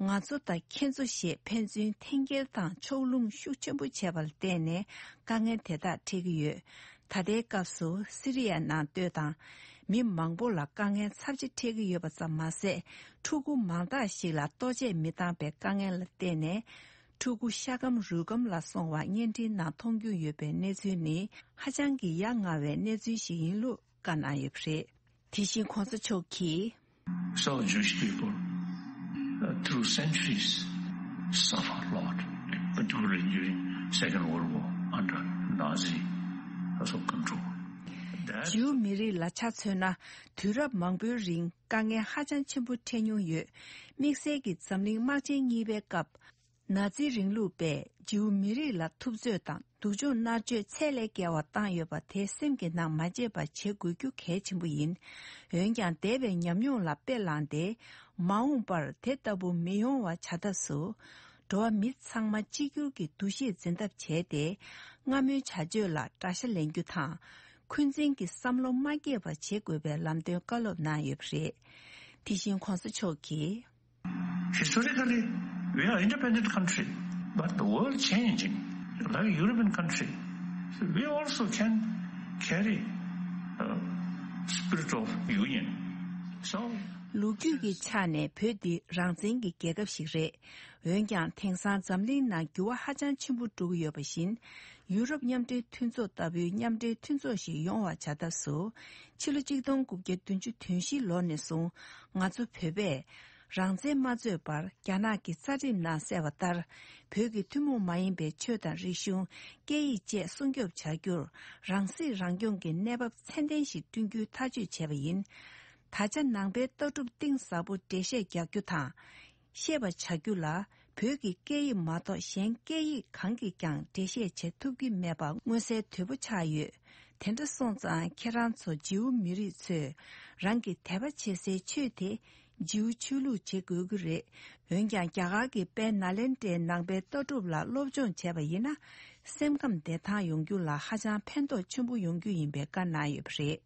ང་ཚོ་དང་ཁྱེད་ཚོ་ཞེས་ཕན་ཚུན་འཐེན་འཁྱེར་དང་ཕྱོགས་ལྷུང་ཤུགས་ཆེན་པོ་བྱས་པ་ལ་བརྟེན་ནས་དཀའ་ངལ་དེ་དག་འཕྲད་ཀྱི་ཡོད། ད་ལྟའི་སྐབས་སུ་སི་རི་ཡའི་ནང་ལྟོས་དང་། མི་མང་པོ་ལ་དཀའ་ངལ་ཚབས་ཆེ་འཕྲད་ཀྱི་ཡོད་པ་ཙམ་མ་ཟད། ཕྲུ་གུ་མང་དག་ཞིག་ལ་ལྟོ་ཆས་མི་འདང་པའི་དཀའ་ངལ་ལ་བརྟེན་ནས། ཕྲུ་གུ་ཤ་སྐམ་རུས་སྐམ་ལ་སོང་བ་བརྙན་འཕྲིན་ནང་མཐོང་རྒྱུ་ཡོད་པའི་གནས་ཚུལ་ནི་ཧ་ཅང་གི་ཡ་ང་བའི་གནས་ཚུལ་ཞིག་ཡིན་ལུགས་བཀའ་གནང་ཡོད་པ་རེད། དེ་བཞིན་༸གོང་ས་མཆོག་གིས། So Jewish people, uh, through centuries, suffer a lot, particularly during Second World War under Nazi uh, control. That ཇིའུ་མི་རིགས་ལ་ཆ་མཚོན་ན་དུས་རབས་མང་པོའི་རིང་དཀའ་ངལ་ཧ་ཅང་ཆེན་པོ་འཕྲད་མྱོང་ཡོད། དམིགས་བསལ་གྱིས་འཛམ་གླིང་དམག་ཆེན་གཉིས་པའི་སྐབས། ནཱ་ཛི་རིང་ལུགས་པས་ཇིའུ་མི་རིགས་ལ་ཐུབ་ཚོད་དང་སྡུག་སྦྱོང་མནར་གཅོད་ཚད་ལས་བརྒལ་བ་བཏང་ཡོད་པ་དེ་སེམས་ཀྱི་ནང་མ་བརྗེད་པ་བྱེད་དགོས་རྒྱུ་གལ་ཆེན་པོ་ཡིན། འོན་ཀྱང་འདས་པའི་ཉམས་མྱོང་ལ་དཔེ་བླངས་ཏེ། མ་འོངས་པར་དེ་ལྟ་བུ་མི་ཡོང་བ་བྱ་ཐབས་སུ། འགྲོ་བ་མི་ཚང་མ་གཅིག་གྱུར་གྱི་འདུ་ཤེས་འཛིན་ཐབས་བྱས་ཏེ། སྔ་མོའི་བྱ་སྤྱོད་ལ་དགྲ་ཤ་ལེན་རྒྱུ་དང་། འཁོན་འཛིན་གྱི་བསམ་བློ་མ་སྐྱེས་པ་བྱེད་དགོས་པའི་ལམ་སྟོན་བཀའ་སློབ་གནང་ཡོད་པ་རེད། དེ་བཞིན་༸གོང་ས་མཆོག་གིས། Historically, we are independent country, but the world changing, like European country, so we also can carry a spirit of union. So, ལོ་རྒྱུས་ཀྱི་ཆ་ནས་བོད་འདི་རང་བཙན་གྱི་རྒྱལ་ཁབ་ཞིག་རེད། འོན་ཀྱང་དེང་སང་འཛམ་གླིང་ནང་འགྱུར་བ་ཧ་ཅང་ཆེན་པོ་འགྲོ་གི་ཡོད་པ་བཞིན། ཡུ་རོབ་མཉམ་འབྲེལ་མཐུན་ཚོགས་ལྟ་བུའི་མཉམ་འབྲེལ་མཐུན་ཚོགས་ཤིག་ཡོང་བ་བྱ་ཐབས་སུ། ཕྱི་ལོ་གཅིག་སྟོང་དགུ་བརྒྱ་བདུན་ཅུ་དོན་བཞི་ལོ་ནས་བཟུང་ང་ཚོ་བོད་པས། རང་བཙན་མ་རྩོད་པར་རྒྱ་ནག་གི་རྩ་ཁྲིམས་ནང་གསལ་བ་ལྟར། བོད་ཀྱི་ཐུན་མོང་མ་ཡིན་པའི་ཆོས་དང་རིག་གཞུང་། སྐད་ཡིག་བཅས་སྲུང་སྐྱོབ་བྱ་རྒྱུར། རང་སྲིད་རང་སྐྱོང་གི་གནས་བབ་ཚད་ལྡན་ཞིག་བསྐྲུན་རྒྱུའི་ཐག་གཅོད་བྱས་པ་ཡིན། ད་ཆ་ནང་པའི་ལྟ་གྲུབ་གཏིང་ཟབ་པོ་འགྲེལ་བཤད་རྒྱག་རྒྱུ་དང་། ཤེས་པ་བྱ་རྒྱུ་ལ། བོད་ཀྱི་སྐད་ཡིག་མ་གཏོགས་གཞན་སྐད་ཡིག་གང་གིས་ཀྱང་འགྲེལ་བཤད་བྱེད་ཐུབ་ཀྱི་མེད་པ་མངོན་གསལ་དོད་པོ་ཆགས་ཡོད། དེ་འདྲ་སོང་ཙང་ཁྱེད་རང་ཚོ་ཇིའུ་མི་རིགས་ཚོས་རང་གི་དད་པ་བྱེད་སའི་ཆོས་དེ་ འཇིའུ་ཆོས་ལུགས་བྱེད་དགོས་ཀྱི་རེད། འོན་ཀྱང་རྒྱ་གར་གྱི་དཔལ་ནཱ་ལེནྡྲའི་ནང་པའི་ལྟ་གྲུབ་ལ་སློབ་སྦྱོང་བྱས་པ་ཡིན་ན། སེམས་ཁམས་བདེ་ཐང་ཡོང་རྒྱུ་ལ་ཧ་ཅང་ཕན་ཐོགས་ཆེན་པོ་ཡོང་རྒྱུ་ཡིན་པའི་བཀའ་གནང་ཡོད་པ་རེད།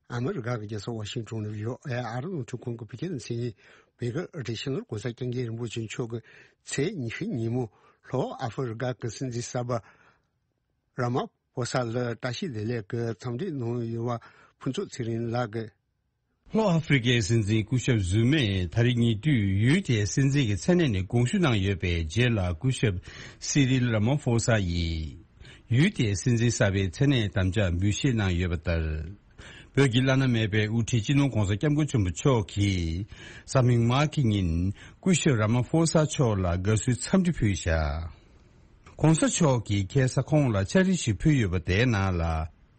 ཨ་མི་རི་ཀ་གི་རྒྱལ་ས་ཝ་ཤིང་ཊོན་ནས་ཡོད་ཨེ་ཨ་རི་རླུང་འཕྲིན་ཁང་གི་བོད་སྐད་སྡེ་ཚན་ཡིན། བོད་ཀྱི་ཨ་ཏི་ཤིང་ལོར་གོང་ས་སྐྱབས་མགོན་རིན་པོ་ཆེ་མཆོག་གི་ཚེས་ཉི་ཤུ་ཉིན་མོ་ལྷོ་ཨ་ཧྥེ་རི་ཀ་གི་སྲིད་འཛིན་གསར་པ་ར་མ་ཕོ་ས་ལ་བཀྲ་ཤིས་བདེ་ལེགས་ཀྱི་འཚམས་འདྲི་གནང་ཡོད་པ་ཕུན་ཚོགས་ཚེ་རིང་ལགས་ཀྱིས། ལྷོ་ཨ་ཧྥེ་རི་ཀའི་སྲིད་འཛིན་སྐུ་ཞབས་ཟུ་མས་ད་རེས་ཉེ་དུས་ཡུལ་དེའི་སྲིད་འཛིན་གྱི་མཚན་གནས་ནས་དགོངས་ཞུ་གནང་ཡོད་པའི་རྗེས་ལ། སྐུ་ཞབས་སི་རིལ་ར་མ་ཕོ་ས་ཡིས་ཡུལ་དེའི་སྲིད་འཛིན་གསར་པའི་མཚན་གནས་དམ་བཅའ་འབུལ་བཞེས་གནང་ཡོད་པ་ལྟར། བོད་ཀྱི་བླ་ན་མེད་པའི་དབུ་ཁྲིད་སྤྱི་ནོར་༧གོང་ས་༧སྐྱབས་མགོན་ཆེན་པོ་མཆོག་གིས་གཟའ་མིག་དམར་གྱི་ཉིན་སྐུ་ཞབས་ར་མ་ཕོ་ས་མཆོག་ལ་དགའ་བསུའི་འཚམས་འདྲི་ཕུལ་བཞག། ༸གོང་ས་མཆོག་གིས་ཁ་སང་ཁོང་ལ་ཕྱག་བྲིས་ཤིག་ཕུལ་ཡོད་པ་དེའི་ནང་ལ།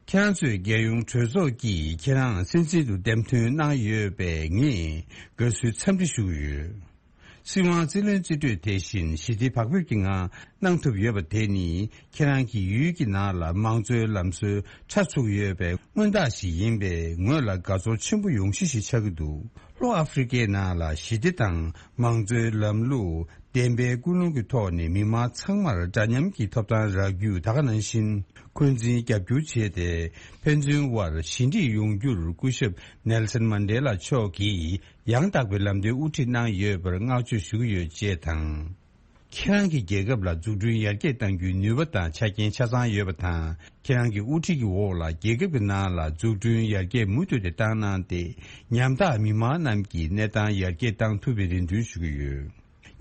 ཁྱེད་རང་ཚོའི་རྒྱལ་ཡོངས་གྲོས་ཚོགས་ཀྱིས་ཁྱེད་རང་སྲིད་འཛིན་དུ་འདེམས་ཐོན་གནང་ཡོད་པས་ངས་དགའ་བསུའི་འཚམས་འདྲི་ཞུ་གི་ཡོད། སྲིད་དབང་རྩིས་ལེན་རྩིས་སྤྲོད་དེ་བཞིན་ཞི་བདེ་བག་ཕེབས་ཀྱི་ངང་གནང་ཐུབ་ཡོད་པ་དེ་ནི་ཁྱེད་རང་གི་ཡུལ་གྱི་ནང་ལ་མང་གཙོའི་ལམ་སྲོལ་ཕྲ་ཚུགས་ཡོད་པའི་མངོན་རྟགས་ཤིག་ཡིན་པས་ངོས་ལ་དགའ་ཚོར་ཆེན་པོ་ཡོང་གཞི་ཞིག་ཆགས་ཀྱི་འདུག། ལྷོ་ཨ་ཧྥེ་རི་ཀའི་ནང་ལ་ཞི་བདེ་དང་མང་གཙོའི་ལམ་ལུགས་བདེན་པའི་ཀུན་སློང་གི་ཐོག་ནས་མི་མང་ཚང་མར་འདྲ་མཉམ་གྱི་ཐོབ་ཐང་རག་རྒྱུ་ད་ག་ནང་བཞིན་འཁོན་འཛིན་རྒྱབ་སྐྱོར་བྱས་ཏེ་ཕན་ཚུན་དབར་ཞི་འགྲིག་ཡོང་རྒྱུར་སྐུ་ཞབས་ནེལ་སན་མན་ཌེ་ལ་མཆོག་གིས་ཡང་དག་པའི་ལམ་སྟོན་དབུ་ཁྲིད་གནང་ཡོད་པར་བསྔགས་བརྗོད་ཞུ་གི་ཡོད་ཅེས་དང་། ཁྱེད་རང་གི་རྒྱལ་ཁབ་ལ་འཛུགས་སྐྲུན་ཡར་རྒྱས་གཏང་རྒྱུའི་ནུས་པ་དང་ཆ་རྐྱེན་ཆ་ཚང་ཡོད་པ་དང་། ཁྱེད་རང་གི་དབུ་ཁྲིད་ཀྱི་འོག་ལ་རྒྱལ་ཁབ་ཀྱི་ནང་ལ་འཛུགས་སྐྲུན་ཡར་རྒྱས་མུ་མཐུད་དེ་བཏང་གནང་སྟེ། ཉམ་ཐག་མི་མང་རྣམས་ཀྱི་གནས་སྟངས་ཡར་རྒྱས་གཏང་ཐུབ་པའི་རེ་འདུན་ཞུ་གི་ཡོད།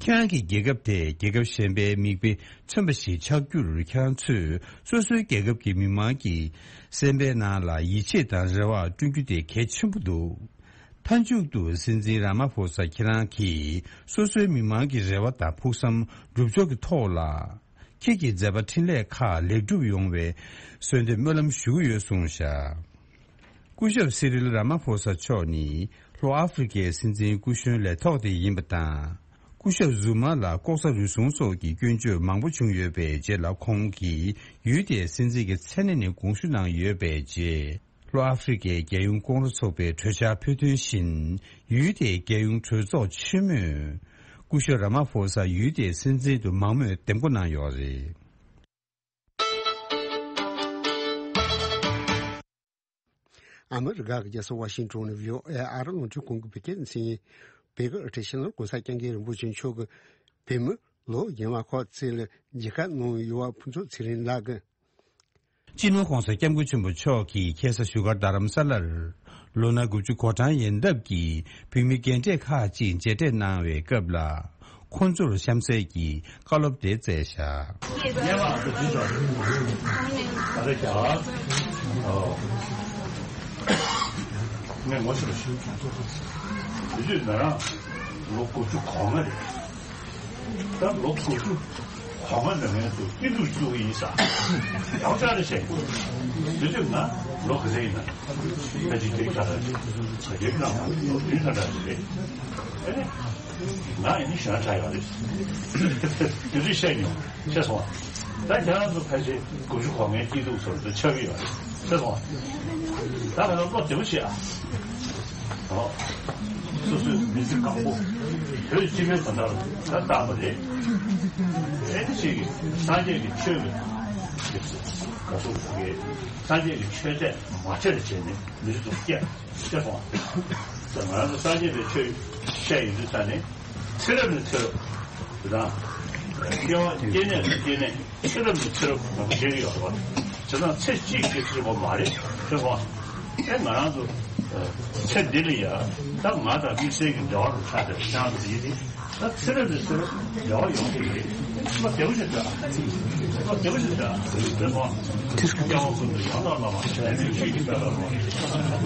ཁྱེད་རང་གི་རྒྱལ་ཁབ་དེ་རྒྱལ་ཁབ་གཞན་པའི་མིག་དཔེ་མཚོན་པ་ཞིག་ཆགས་རྒྱུར་ཁྱེད་རང་ཚོས་སོ་སོའི་རྒྱལ་ཁབ་ཀྱི་མི་མང་གི་སེམས་པའི་ནང་ལ་ཡིད་ཆེས་དང་རེ་བ་བསྐྲུན་རྒྱུ་དེ་གལ་ཆེན་པོ་འདུག། མཐའ་མཇུག་ཏུ་སྲིད་འཛིན་ར་མ་ཕོ་ས་ཁྱེད་རང་གིས་སོ་སོའི་མི་མང་གི་རེ་བ་དང་ཕུགས་བསམ་སྒྲུབ་ཕྱོགས་ཀྱི་ཐོག་ལ། ཁྱེད་ཀྱི་མཛད་པ་འཕྲིན་ལས་ཁག་ལེགས་གྲུབ་ཡོང་བའི་གསོལ་འདེབས་སྨོན་ལམ་ཞུ་གི་ཡོད་གསུངས་བཞག། སྐུ་ཞབས་སི་རིལ་ར་མ་ཕོ་ས་མཆོག་ནི་ལྷོ་ཨ་ཧྥེ་རི་ཀའི་སྲིད་འཛིན་སྐུ་གཞོན་ལས་ཐོག་དེ་ཡིན་པ་དང་། སྐུ་ཞབས་ཟུ་མ་ལ་ལྐོག་ཟ་རུལ་སུངས་སོགས་ཀྱི་སྐྱོན་བརྗོད་མང་པོ་བྱུང་ཡོད་པའི་རྗེས་ལ་ཁོང་གིས་ཡུལ་དེའི་སྲིད་འཛིན་གྱི་མཚན་གནས་ནས་དགོངས་ཞུ་གནང་ཡོད་པའི་རྗེས། ལྷོ་ཨ་ཧྥེ་རི་ཀའི་རྒྱལ་ཡོངས་ཀོང་རོ་ཚོགས་པའི་གྲོས་འཆར་ཕུལ་དོན་བཞིན། ཡུལ་དེའི་རྒྱལ་ཡོངས་གྲོས་ཚོགས་ཆེན་མོས། སྐུ་ཞབས་ར་མ་ཕོ་ས་ཡུལ་དེའི་སྲིད་འཛིན་དུ་མང་མོས་འདེམས་བསྐོ་གནང་ཡོད་རེད། ཨ་མི་རི་ཀ་གི་རྒྱལ་ས་ཝ་ཤིང་ཊོན་ནས་བྷི་ཨོ་ཨེ་ཨ་རི་རླུང་འཕྲིན་ཁང་གི་བོད་སྐད་སྡེ་ཚན་ཡིན། བོད་ཀྱི་ཨ་ཏི་ཤིང་ལོར་གོང་ས་སྐྱབས་མགོན་རིན་པོ་ཆེ་མཆོག་གི་བོད་མི་ལོ་རྒན་པ་ཁག་ཅིག་ལ་མཇལ་ཁ་གནང་ཡོད་པ་ཕུན་ཚོགས་ཚེ་རིང་ལགས་ཀྱིས། སྤྱི་ནོར་༸གོང་ས་༸སྐྱབས་མགོན་ཆེན་པོ་མཆོག་གིས་ཁ་སང་བཞུགས་སྒར་རྡ་རམ་ས་ལར་ལོ་ན་དགུ་བཅུ་གོ་གྲངས་ཡན་འདབ་ཀྱི་བོད་མི་རྒན་གྲས་ཁག་ཅིག་མཇལ་འཕྲད་གནང་བའི་སྐབས་ལ། ཁོང་ཚོར་གཤམ་གསལ་གྱི་བཀའ་སློབ་དེ་སྩལ་བཞག། ངས་ངོ་ཤེས་པ་ཞིག་དུས་ཚོད་ང་རང་ལོ་དགུ་བཅུ་གོ་ལྔ་རེད། ད་ལོ་དགུ་བཅུ་གོ་ལྔ་ནང་ངས་ཚུར་སྐྱིད་སྡུག་བཅུག་གི་ཡིན་ས། ཡག་ཆགས་རེད་བཤད། དེ་དུས་ང་ལོ་ག་ཚོད་ཡིན་ན། ད་ཅི་དེ་ག་ལ་ག་དེ་ན་ལོ་བདུན་ཙམ་འདྲ་ཞིག་རེད། ཨེ། ང་ཡིན་ན་གཞོན་ཆགས་ཡོད་རེད། དེ་དུས་བཤད་མྱོང་། ཤེས་སོང་ང་། ད་ཁྱེད་རང་ཚོ་ཕལ་ཆེར་དགུ་བཅུ་གོ་ལྔའི་སྐྱིད་སྡུག་ཚོར་དུ་ཆགས་ཀྱི་ཡོད་རེད། ཤེས་སོང་ང་། ད་ང་ཚོ་བློ་བདེ་པོ་བྱེད་ཨ། ཨོ། སོ་སོའི་མི་ཚེ་གང་པོ་བོད་སྤྱི་པའི་དོན་དག་ལ་ད་བཏང་བ་རེད། ཨེ་ནི་ཅིག་སངས་རྒྱས་ཀྱི་ཆོས་ཀྱི་ག་ཚོད་ག་གེ་སངས་རྒྱས་ཀྱི་ཆོས་དད་མ་བྱས་ལ་བྱས་ནས་མི་ཚེ་ཚོ་སྐྱེལ་ཤེས་སོང་ང་། ད་ང་རང་ཚོ་སངས་རྒྱས་པའི་ཆོས་བཤད་ཡོང་དུས་ད་ནི་ཚེ་རབས་ནས་ཚེ་རབས་དེ་དང་སྐྱེ་བ་སྐྱེ་གནས་ནས་སྐྱེ་གནས། ཚེ་རབས་ནས་ཚེ་རབས་ནང་བཞིན་ཡོད་པ། བྱས་ཙང་ཚེ་གཅིག་གི་ཚེ་བ་མ་རེད་ཤེས་སོང་། ཨེ་ང་རང་ཚོ་ཚེ་འདི་ལ་ཡ་ད་ང་དང་དམིགས་བསལ་གྱི་འབྲེལ་བ་རུ་ཆགས་ཏེ་ཤང་དུ་ཡིན་ཏེ། ད་ཚེ་རབས་ནས་ཚེ་རབས་འབྲེལ་བ་ཡོང་གི་རེད། བློ་བདེ་པོ་ཞིག་འདྲ། བློ་བདེ་པོ་ཞིག་འདྲ། ཤེས་སོང་། སྐྱེ་བ་ཀུན་ཏུ་ཡང་དག་བླ་མ་དེ་ནས་ཆོས་ཀྱི་དཔལ་ལ་རོལ་ཏེ།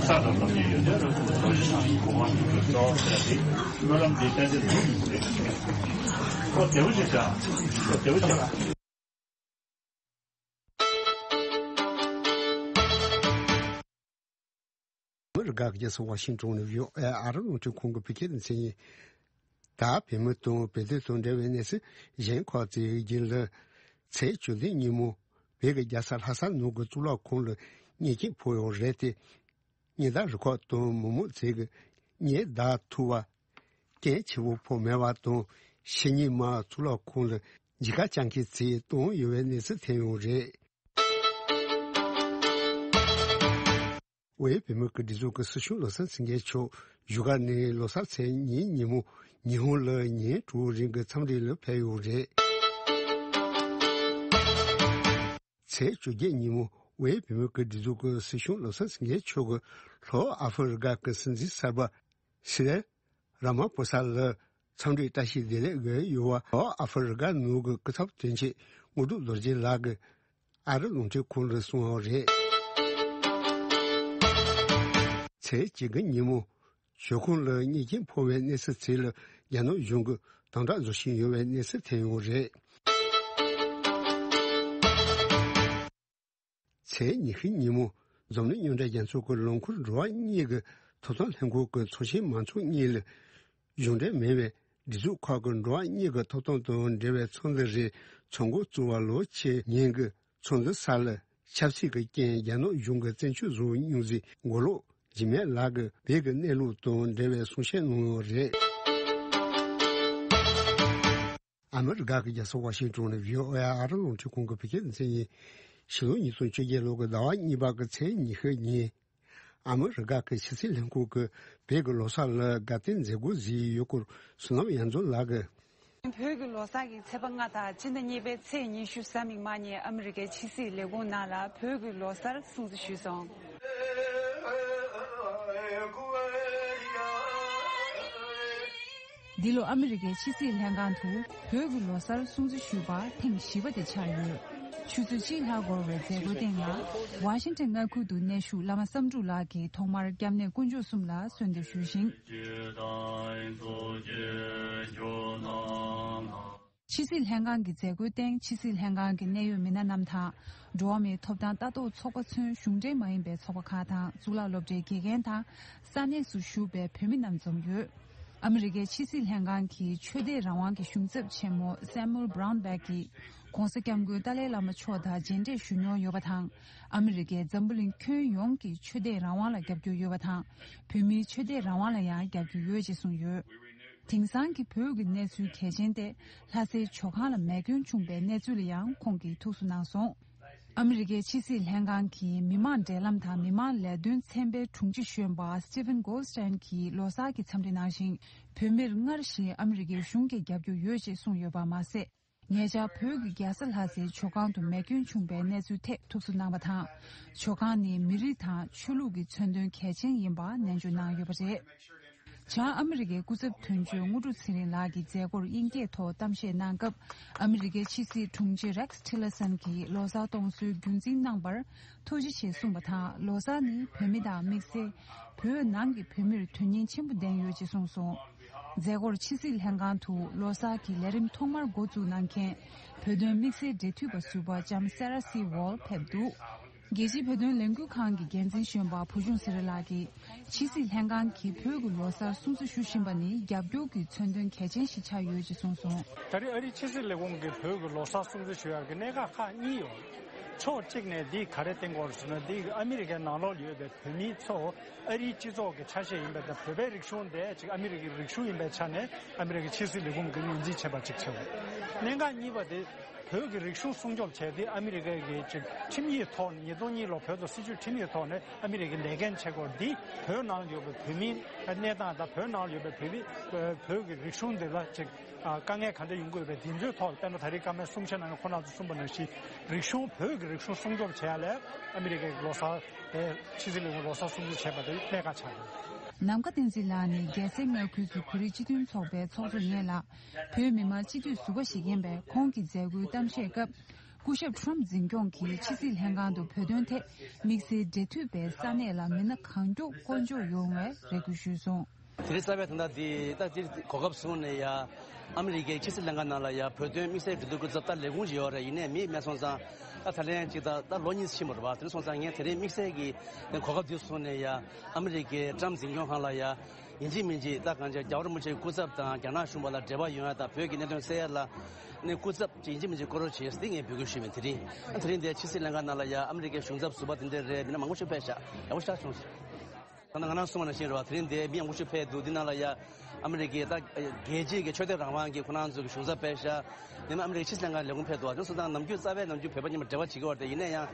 ས་དང་ལམ་གྱི་ཡོན་ཏན་རབ་ཏུ་རྫོགས་ཤིང་གོ་འཕང་ཐོབ་པའི་སྨོན་ལམ་འདི་གཏན་གཏན་དུ་ཡོང་གི་རེད། བློ་བདེ་པོ་ཞིག་འདྲ། བློ་བདེ་པོ་ཞིག་འདྲ། ཨ་མི་རི་ཀ་གི་རྒྱལ་ས་ཝ་ཤིང་ཊོན་ནས་བྷི་ཨོ་ཨེ་ཨ་རི་རླུང་འཕྲིན་ཁང་གི་བོད་སྐད་སྡེ་ཚན་ཡིན། ད་བོད་མི་དང་བོད་དོན་དང་འབྲེལ་བའི་གནས་ཚུལ་གཞན་ཁག་ཅིག་ཡིན་ལ། ཚེས་བཅུ་བདུན་ཉིན་མོ་བོད་ཀྱི་རྒྱལ་ས་ལྷ་ས་ནང་གི་གཙུག་ལག་ཁང་ལ་ མཉེས་སྐྱོན་ཕོག་ཡོད་རེད་དེ། ཉེན་བརྡ་རུ་ཁག་དང་མི་མང་ཚོས་ཀྱི་ཉེན་བརྡ་ཐུག་པ། རྐྱེན་ཆེ་བོ་ཕོག་མེད་པ་དང་། ཕྱི་ཉིན་མ་གཙུག་ལག་ཁང་ལ་མཇལ་ཁ་བཅར་མཁན་ཚོས་བཏང་ཡོད་པའི་གནས་ཚུལ་ཐོན་ཡོད་རེད། དབུས་བོད་མིའི་སྒྲིག་འཛུགས་ཀྱི་སྲིད་སྐྱོང་བློ་བཟང་སེང་གེ་མཆོག་བཞུགས་སྒར་ནས་ལོ་གསར་ཚེས་ཉིན་ཉིན་མོ་ཉི་ཧོང་ལ་ཉིན་དྲུག་རིང་གི་འཚམས་འདྲི་ལ་ཕེབས་ཡོད་རེད། ཚེས་བཅོ་བརྒྱད་ཉིན་མོ་དབུས་བོད་མིའི་སྒྲིག་འཛུགས་ཀྱི་སྲིད་སྐྱོང་བློ་བཟང་སེང་གེ་མཆོག་གིས་ལྷོ་ཨ་ཧྥེ་རི་ཀ་གི་སྲིད་འཛིན་གསར་པ་སི་རིལ་ར་མ་ཕོ་ས་ལ་འཚམས་འདྲིའི་བཀྲ་ཤིས་བདེ་ལེགས་ཡོད་པ། ལྷོ་ཨ་ཧྥེ་རི་ཀ་ནང་གི་སྐུ་ཚབ་དོན་གཅོད་དངོས་གྲུབ་རྡོ་རྗེ་ལགས་ཀྱིས་ཨ་རི་རླུང་འཕྲིན་ཁང་ལ་གསུངས་པ་རེད། ཚེས་གཅིག་གི་ཉིན་མོ། ཞོགས་ཁོང་ལ་མཉེན་ཆས་ཕོག་པའི་གནས་ཚུལ་ཚིག་ལ་རྒྱ་ནག་གཞུང་གིས་དམ་དྲག་བཟོ་བཞིན་ཡོད་པའི་གནས་ཚུལ་ཐོན་ཡོད་རེད། ཚེས་ཉི་ཤུའི་ཉིན་མོ་འཛམ་གླིང་མཉམ་འབྲེལ་རྒྱལ་ཚོགས་ཀྱི་ལུང་ཁུལ་འགྲོ་བ་གཉིས་ཀྱི་ཐོབ་ཐང་ལྷན་ཁང་གི་ཚོགས་ཆེན་མང་ཚོགས་གཉིས་ལ་གཞུང་འབྲེལ་མིན་པའི་སྒྲིག་འཛུགས་ཁག་གི་འགྲོ་བ་གཉིས་ཀྱི་ཐོབ་ཐང་དང་འབྲེལ་བའི་ཚོགས་འདུ་རེད། ཚོགས་འགོ་བཙུགས་པ་ལོ་ཕྱེད་ཉིན་གྱི་ཚོགས་འདུ་སར་ལ་ཆབ་སྲིད་ཀྱི་རྐྱེན་རྒྱ་ནག་གཞུང་གིས་བཙན་བྱོལ་བཟོ་མྱོང་མཛད་མགོ་ལོག་འཇིགས་མེད་ལགས་ཀྱིས་བོད་ཀྱི་གནས་ལུགས་དང་འབྲེལ་བའི་གསུང་བཤད་གནང་ཡོད་རེད། ཨ་མི་རི་ཀ་གི་རྒྱལ་ས་ཝ་ཤིང་ཏོན་ནས་བྷི་ཨོ་ཨེ་ཨ་རི་རླུང་འཕྲིན་ཁང་གི་བོད་སྐད་སྡེ་ཚན་ཡིན། ཕྱི་ལོ་ཉིས་སྟོང་བཅོ་བརྒྱད་ལོ་གི་ཟླ་བ་གཉིས་པ་གི་ཚེས་ཉི་ཤུ་ཉིན། ཨ་མི་རི་ཀ་གི་ཕྱི་སྲིད་ལྷན་ཁང་གིས་བོད་ཀྱི་ལོ་གསར་ལ་དགའ་སྟོན་མཛད་སྒོ་བཟོས་ཡོད་སྐོར་བསོད་ནམས་དབྱངས་འཛོམས་ལགས་ཀྱིས། བོད་ཀྱི་ལོ་གསར་གྱི་ཚེས་པ་ལྔ་དང་སྤྱི་ཟླ་གཉིས་པའི་ཚེས་ཉི་ཤུ་གཟའ་མིག་དམར་ཉིན་ཨ་མི་རི་ཀའི་ཕྱི་སྲིད་ལས་ཁུངས་ནང་ལ་བོད་ཀྱི་ལོ་གསར་སྲུང་བརྩི་ཞུས་སོང་། འདི་ལོ་ཨ་མི་རི་ཀའི་ཕྱི་སྲིད་ལྷན་ཁང་དུ་བོད་ཀྱི་ལོ་གསར་སྲུང་བརྩི་ཞུས་པ་ཐེངས་བཞི་པ་དེ་ཆགས་ཡོད། ཆུ་ཚོད་གཅིག་ལྷག་འགོར་བའི་མཛད་སྒོའི་སྟེང་ལ་ཝ་ཤིང་ཊོན་མངའ་ཁུལ་དུ་གནས་བཞུགས་བླ་མ་བསམ་འགྲུབ་ལགས་ཀྱིས་ཐོག་མར་སྐྱབས་གནས་དཀོན་མཆོག་གསུམ་ལ་གསོལ་འདེབས་ཞུས་ཤིང་། ཕྱི་སྲིད་ལྷན་ཁང་གི་མཛད་སྒོའི་སྟེང་ཕྱི་སྲིད་ལྷན་ཁང་གི་གནད་ཡོད་མི་སྣ་རྣམས་དང་། འགྲོ་བ་མིའི་ཐོབ་ཐང་ལྟ་རྟོག་ཚོགས་པ་ཚུན་གཞུང་འབྲེལ་མ་ཡིན་པའི་ཚོགས་པ་ཁག་དང་གཙུག་ལག་སློབ་གྲྭའི་དགེ་རྒན་དང་ས་གནས་སུ་བཞུགས་པའི་བོད་མི་རྣམས་འཛོམས་ཡོད། ཨ་མི་རི་ཀའི་ཕྱི་སྲིད་ལྷན་ཁང་གི་ཆོས་དད་རང་དབང་གི་གཞུང་ཚབ་ཆེན་མོ་སེ་མུ་ཨེལ་བྷ་རའུན་བྷེག་གིས་༧གོང་ས་༧སྐྱབས་མགོན་ཏཱ་ལའི་བླ་མ་མཆོག་དང་མཇལ་འཕྲད་ཞུ་མྱོང་ཡོད་པ་དང་། ཨ་མི་རི་ཀའི་འཛམ་བུ་གླིང་ཁྱོན་ཡོངས་ཀྱི་ཆོས་དད་རང་དབང་ལ་རྒྱབ་སྐྱོར་ཡོད་པ་དང་། བོད་མིའི་ཆོས་དད་རང་དབང་ལ་ཡང་རྒྱབ་སྐྱོར་ཡོད་ཅེས་གསུངས་ཡོད། དེང་སང་གི་བོད་ཀྱི་གནས་ཚུལ་གལ་ཆེན་ཏེ། ལྷ་སའི་ཇོ་ཁང་ལ་མེ་སྐྱོན་བྱུང་པའི་གནས་ཚུལ་ལ་ཡང་ཁོང་གིས་ཐུགས་གསོ་གནང་སོང་། ཨ་མི་རི་ཀའི་ཕྱི་སྲིད་ལྷན་ཁང་གི་མི་དམངས་འབྲེལ་ལམ་དང་མི་དམངས་ལས་དོན་ཚན་པའི་དྲུང་ཆེ་གཞོན་པ་Stephen Goldstein་གྱིས་ལོ་གསར་གྱི་འཚམས་འདྲི་གནང་ཞིང་། བོད་མིར་སྔར་བཞིན་ཨ་མི་རི་ཀའི་གཞུང་གིས་རྒྱབ་སྐྱོར་ཡོད་ཅེས་གསུངས་ཡོད་པ་མ་ཟད། ཉེ་ཆར་བོད་ཀྱི་རྒྱལ་ས་ལྷ་སའི་ཇོ་ཁང་དུ་མེ་སྐྱོན་བྱུང་པའི་གནས་ཚུལ་ཐད་ཐུགས་གསོ་གནང་བ་དང་། ཇོ་ཁང་ནི་མི་རིགས་དང་ཆོས་ལུགས་ཀྱི་མཚོན་དོན་གལ་ཆེན་ཡིན་པ་ནན་བརྗོད་གནང་ཡོད་པ་རེད། བྱང་ཨ་མི་རི་ཀའི་སྐུ་ཚབ་དོན་གཅོད་དངོས་གྲུབ་ཚེ་རིང་ལགས་ཀྱིས་མཛད་སྒོར་དབྱིན་སྐད་ཐོག་གཏམ་བཤད་གནང་སྐབས། ཨ་མི་རི་ཀའི་ཕྱི་སྲིད་དྲུང་ཆེ་Rex Tillerson་གྱིས་ལོ་གསར་གཏོང་སྲོལ་རྒྱུན་འཛིན་གནང་བར་ཐུགས་རྗེ་ཆེ་གསུངས་པ་དང་། ལོ་གསར་ནི་བོད་མི་དང་དམིགས་བསལ་བོད་ནང་གི་བོད་མིར་དོན་སྙིང་ཆེན་པོ་ལྡན་ཡོད་ཅེས་གསུངས་སོང་། མཛད་སྒོར་ཕྱི་སྲིད་ལྷན་ཁང་དུ་ལོ་གསར་གྱི་ལས་རིམ་ཐོག་མར་འགོ་འཛུགས་གནང་མཁན་བོད་དོན་དམིགས་བསལ་འབྲེལ་མཐུད་པ་ཟུར་པ་ལྕམ་Sarah C Wall་ཕེབས་འདུག་རྒྱལ་སྤྱིའི་བོད་དོན་ལས་འགུལ་ཁང་གི་འགན་འཛིན་གཞོན་པ་བུ་ཆུང་ཚེ་རིང་ལགས་ཀྱིས། ཕྱི་སྲིད་ལྷན་ཁང་གིས་བོད་ཀྱི་ལོ་གསར་སྲུང་བརྩི་ཞུ་བཞིན་པ་ནི་རྒྱབ་སྐྱོར་གྱི་མཚོན་དོན་གལ་ཆེན་ཞིག་ཆགས་ཡོད་ཅེས་གསུངས་སོང་། ད་རེས་ཨ་རིའི་ཕྱི་སྲིད་ལས་ཁུངས་ཀྱིས་བོད་ཀྱི་ལོ་གསར་སྲུང་བརྩི་ཞུ་ཡག་གི་གནད་འགག་ཁག་གཉིས་ཡོད། ཕྱོགས་གཅིག་ནས་འདི་ག་རེ་བསྟན་གྱི་ཡོད་ཟེར་ན། འདི་ཨ་མི་རི་ཀའི་ནང་ལོགས་ཡོད་པའི་བོད་མི་ཚོ་ཨ་རིའི་སྤྱི་ཚོགས་ཀྱི་ཆ་ཤས་ཡིན་པ་དང་། བོད་པའི་རིག་གཞུང་དེ་ཅིག་ཨ་མི་རི་ཀའི་རིག་གཞུང་ཡིན་པའི་ཆ་ནས་ཨ་མི་རི་ཀའི་ཕྱི་སྲིད་ལས་ཁུངས་ཀྱིས་ངོས་འཛིན་བྱས་པ་ཅིག་ཆགས་ཡོད། གནད་འགག་གཉིས་པ་དེ། བོད་ཀྱི་རིག་གཞུང་སྲུང་སྐྱོབ་བྱས་ཏེ་ཨ་མི་རི་ཀའི་གི་ཅིག་ཁྲིམས་ཡིག་ཐོག་ནས། ཉིས་སྟོང་གཉིས་ལོ་བོད་དང་སྲིད་བྱུས་ཁྲིམས་ཡིག་ཐོག་ནས་ཨ་མི་རི་ཀའི་ལས་འགན་བྱེད་སྐོར་འདི། བོད་ནང་ཡོད་པའི་བོད་མིའི་གནས་སྟངས་དང་། བོད་ནང་ཡོད་པའི་བོད་མི་བོད་ཀྱི་རིག་གཞུང་འདི་ལ་ཅིག་དཀའ་ངལ་ག་འདྲ་ཡོང་གི་ཡོད་པ་འདི་ཚོའི་ཐོག་ལ། དཔེར་ན་ད་རེས་བཀའ་མོལ་གསུང་བཤད་གནང་མཁན་ཁོང་རྣམ་ཚོས་གསུངས་པ་ནང་བཞིན། རིག་གཞུང་། བོད་ཀྱི་རིག་གཞུང་སྲུང་སྐྱོབ་བྱེད་ཡ་ལ་ཨ་མི་རི་ཀའི་ལོ་གསར། ཕྱི་སྲིད་ལས་ཁུངས་ལོ་གསར་སྲུང་བརྩི་བྱས་པ་དེ་གནད་འགག་ཆགས་ཡོད། ནམ་མཁའ་བསྟན་འཛིན་ལགས་ནི་རྒྱལ་སའི་མངའ་ཁུལ་གྱི་བོད་རིགས་སྤྱི་མཐུན་ཚོགས་པའི་ཚོགས་གཙོ་ཡིན་ལ། བོད་མི་མང་སྤྱི་འཐུས་ཟུར་པ་ཞིག་ཡིན་པས། ཁོང་གིས་མཛད་སྒོའི་གཏམ་བཤད་སྐབས། སྐུ་ཞབས་ཁྲོམ་འཛིན་སྐྱོང་གིས་ཕྱི་སྲིད་ལྷན་ཁང་དུ་བོད་དོན་ཐད་དམིགས་བསལ་འབྲེལ་མཐུད་པའི་ས་གནས་ལ་མི་སྣ་གང་མགྱོགས་བསྐོ་འཇོག་ཡོང་བའི་རེ་སྐུལ་ཞུས་སོང་། དེ་རིང་རྩ་བའི་དོན་དག་འདི་ད་འདིར་གོ་སྐབས་བཟུང་ནས་ཡ། ཨ་མི་རི་ཀའི་ཕྱི་སྲིད་ལྷན་ཁང་ནང་ལ་ཡ་བོད་དོན་དམིགས་བསལ་འབྲེལ་མཐུད་སྐུ་ཚབ་ད་ལས་ཁུངས་ཅིག་ཡོད་རེད། ཡིན་ནའི་མི་མེད་སོང་ཙང་ད་ད་ལན་ཅིག་ད་ད་ལོ་གཉིས་ཕྱིན་པ་རེད་པ། དེ་སོང་ཙང་ངས་དེ་རིང་དམིགས་བསལ་གྱི་གོ་སྐབས་འདི་བཟུང་ནས་ཡ། ཨ་མི་རི་ཀའི་ཊམ་འཛིན་སྐྱོང་ཁང་ལ་ཡ། ཡིན་གཅིག་མིན་གཅིག་ད་གང་ཅི་རྒྱལ་བ་རིན་པོ་ཆེའི་སྐུ་ཚབ་དང་རྒྱ་ནག་གཞུང་བར་ལ་འབྲེལ་བ་ཡོད་ཡ་དང་བོད་ཀྱི་གནད་དོན་སེལ་ཡ་ལ་ནས་སྐུ་ཚབ་ཅིག་ཡིན་གཅིག་མིན་གཅིག་བསྐོ་རོགས་བྱེད་ཟེར་ངས་འབོད་སྐུལ་ཞུས་པ་ཡིན། དེ་རིང་ཨ་དེ་རིང་འདིར་ཕྱི་སྲིད་ལྷན་ཁང་ནང་ལ་ཡ་ཨ་མི་རི་ཀའི་གཞུང་ཚབ་ཟུར་པ་དེ་འདྲ་རེད། མི་སྣ་མང་པོ་ཞིག་ཕེབས་ཤག་ཡག་པོ་ཞེ་དྲག་བྱུང་སོང་། ད་ང་རང་གསུངས་པ་ནང་བཞིན་རེད་པ། དེ་རིང་འདིར་མི་མང་པོ་ཞིག་ཕེབས་འདུག་འདི་ནང་ལ་ཡ་ཨ་མི་རི་ཀའི་ད་རྒྱལ་སྤྱིའི་གི་ཆོས་དད་རང་དབང་གི་ཁོ་རང་ཚོའི་གི་གཞུང་ཚབ་ཕེབས་ཤག་དེ་ནས་ཨ་མི་རི་ཀའི་ཕྱི་སྲིད་ལྷན་ཁང་ལས་ཁུངས་ཕེབས་འདུག་དེ་སོང་ཙང་ནམ་རྒྱུན་རྩ་བའི་ནམ་རྒྱུན་བོད་པ་མཉམ་པོ་འབྲེལ་བ་བྱེད་ཀྱི་ཡོད་རེད། ཡིན་ན་ཡང་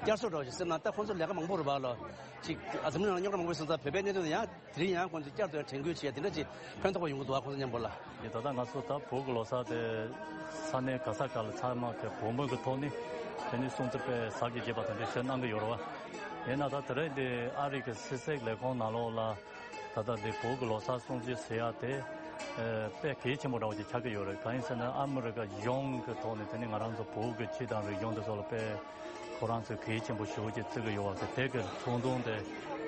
བསྐྱར་གསོ་འདྲ་བོ་ཞིག་སེམས་ནང་ད་ཁོང་ཚོ་ལས་ཀ་མང་པོ་རེད་པ་ལོ། ཅིག་ཨ་འཛམ་གླིང་ནང་རྙོག་དྲ་མང་པོ་ཡོད་སོང་ཙང་བོད་པའི་གནད་དོན་དེ་ཡང་དེ་རིང་ཡང་ཁོང་ཚོས་བསྐྱར་དུ་དྲན་སྐུལ་བྱས། དེ་འདྲ་ཅིག་ཕན་ཐོགས་པ་ཡོང་གི་འདུག་ཨ། ཁོང་ཚོ་མཉམ་པོ་ལ། ཡིན། ད་ལྟ་ང་ཚོ་ད་བོད་ཀྱི་ལོ་གསར་དེ་ས་གནས་ག་ས་ག་ལ་ཚང་མ་གི་བོད་མི་གི་ཐོག་ནས་དེ་ནས་སྲུང་བརྩི་དཔེ་ཟབ་ཅིང་རྒྱས་པ་དེ་འདྲ་ཞིག་གནང་གི་ཡོད་རེད་པ། ཡིན་ན་ད་དེ་རིང་འདི་ཨ་རི་གི་ཕྱི་སྲིད་ལས་ཁུངས་ནང་ལོགས་ལ་ད་ལྟ་འདི་བོད་ཀྱི་ལོ་གསར་སྲུང་བརྩི་ཟེར་ཡ་དེ་ཨ་དཔེ་གལ་ཆེན་པོ་འདྲ་བོ་ཅིག་ཆགས་ཀྱི་ཡོད་རེད། གང་ཡིན་ཟེར་ན་ཨ་མི་རི་ཀ་གཞུང་གི་ཐོག་ནས་དེ་ནས་ང་རང་ཚོ་བོད་ཀྱི་སྤྱི་དང་རིག་གཞུང་དེ་ཚོ་ལ་དཔེ་ཁོ་རང་ཚོས་གལ་ཆེན་པོ་ཞེ་པོ་ཅིག་བརྩི་གི་ཡོད་པ་དེ་དེ་གི་ཚོགས་འདུ་དེ་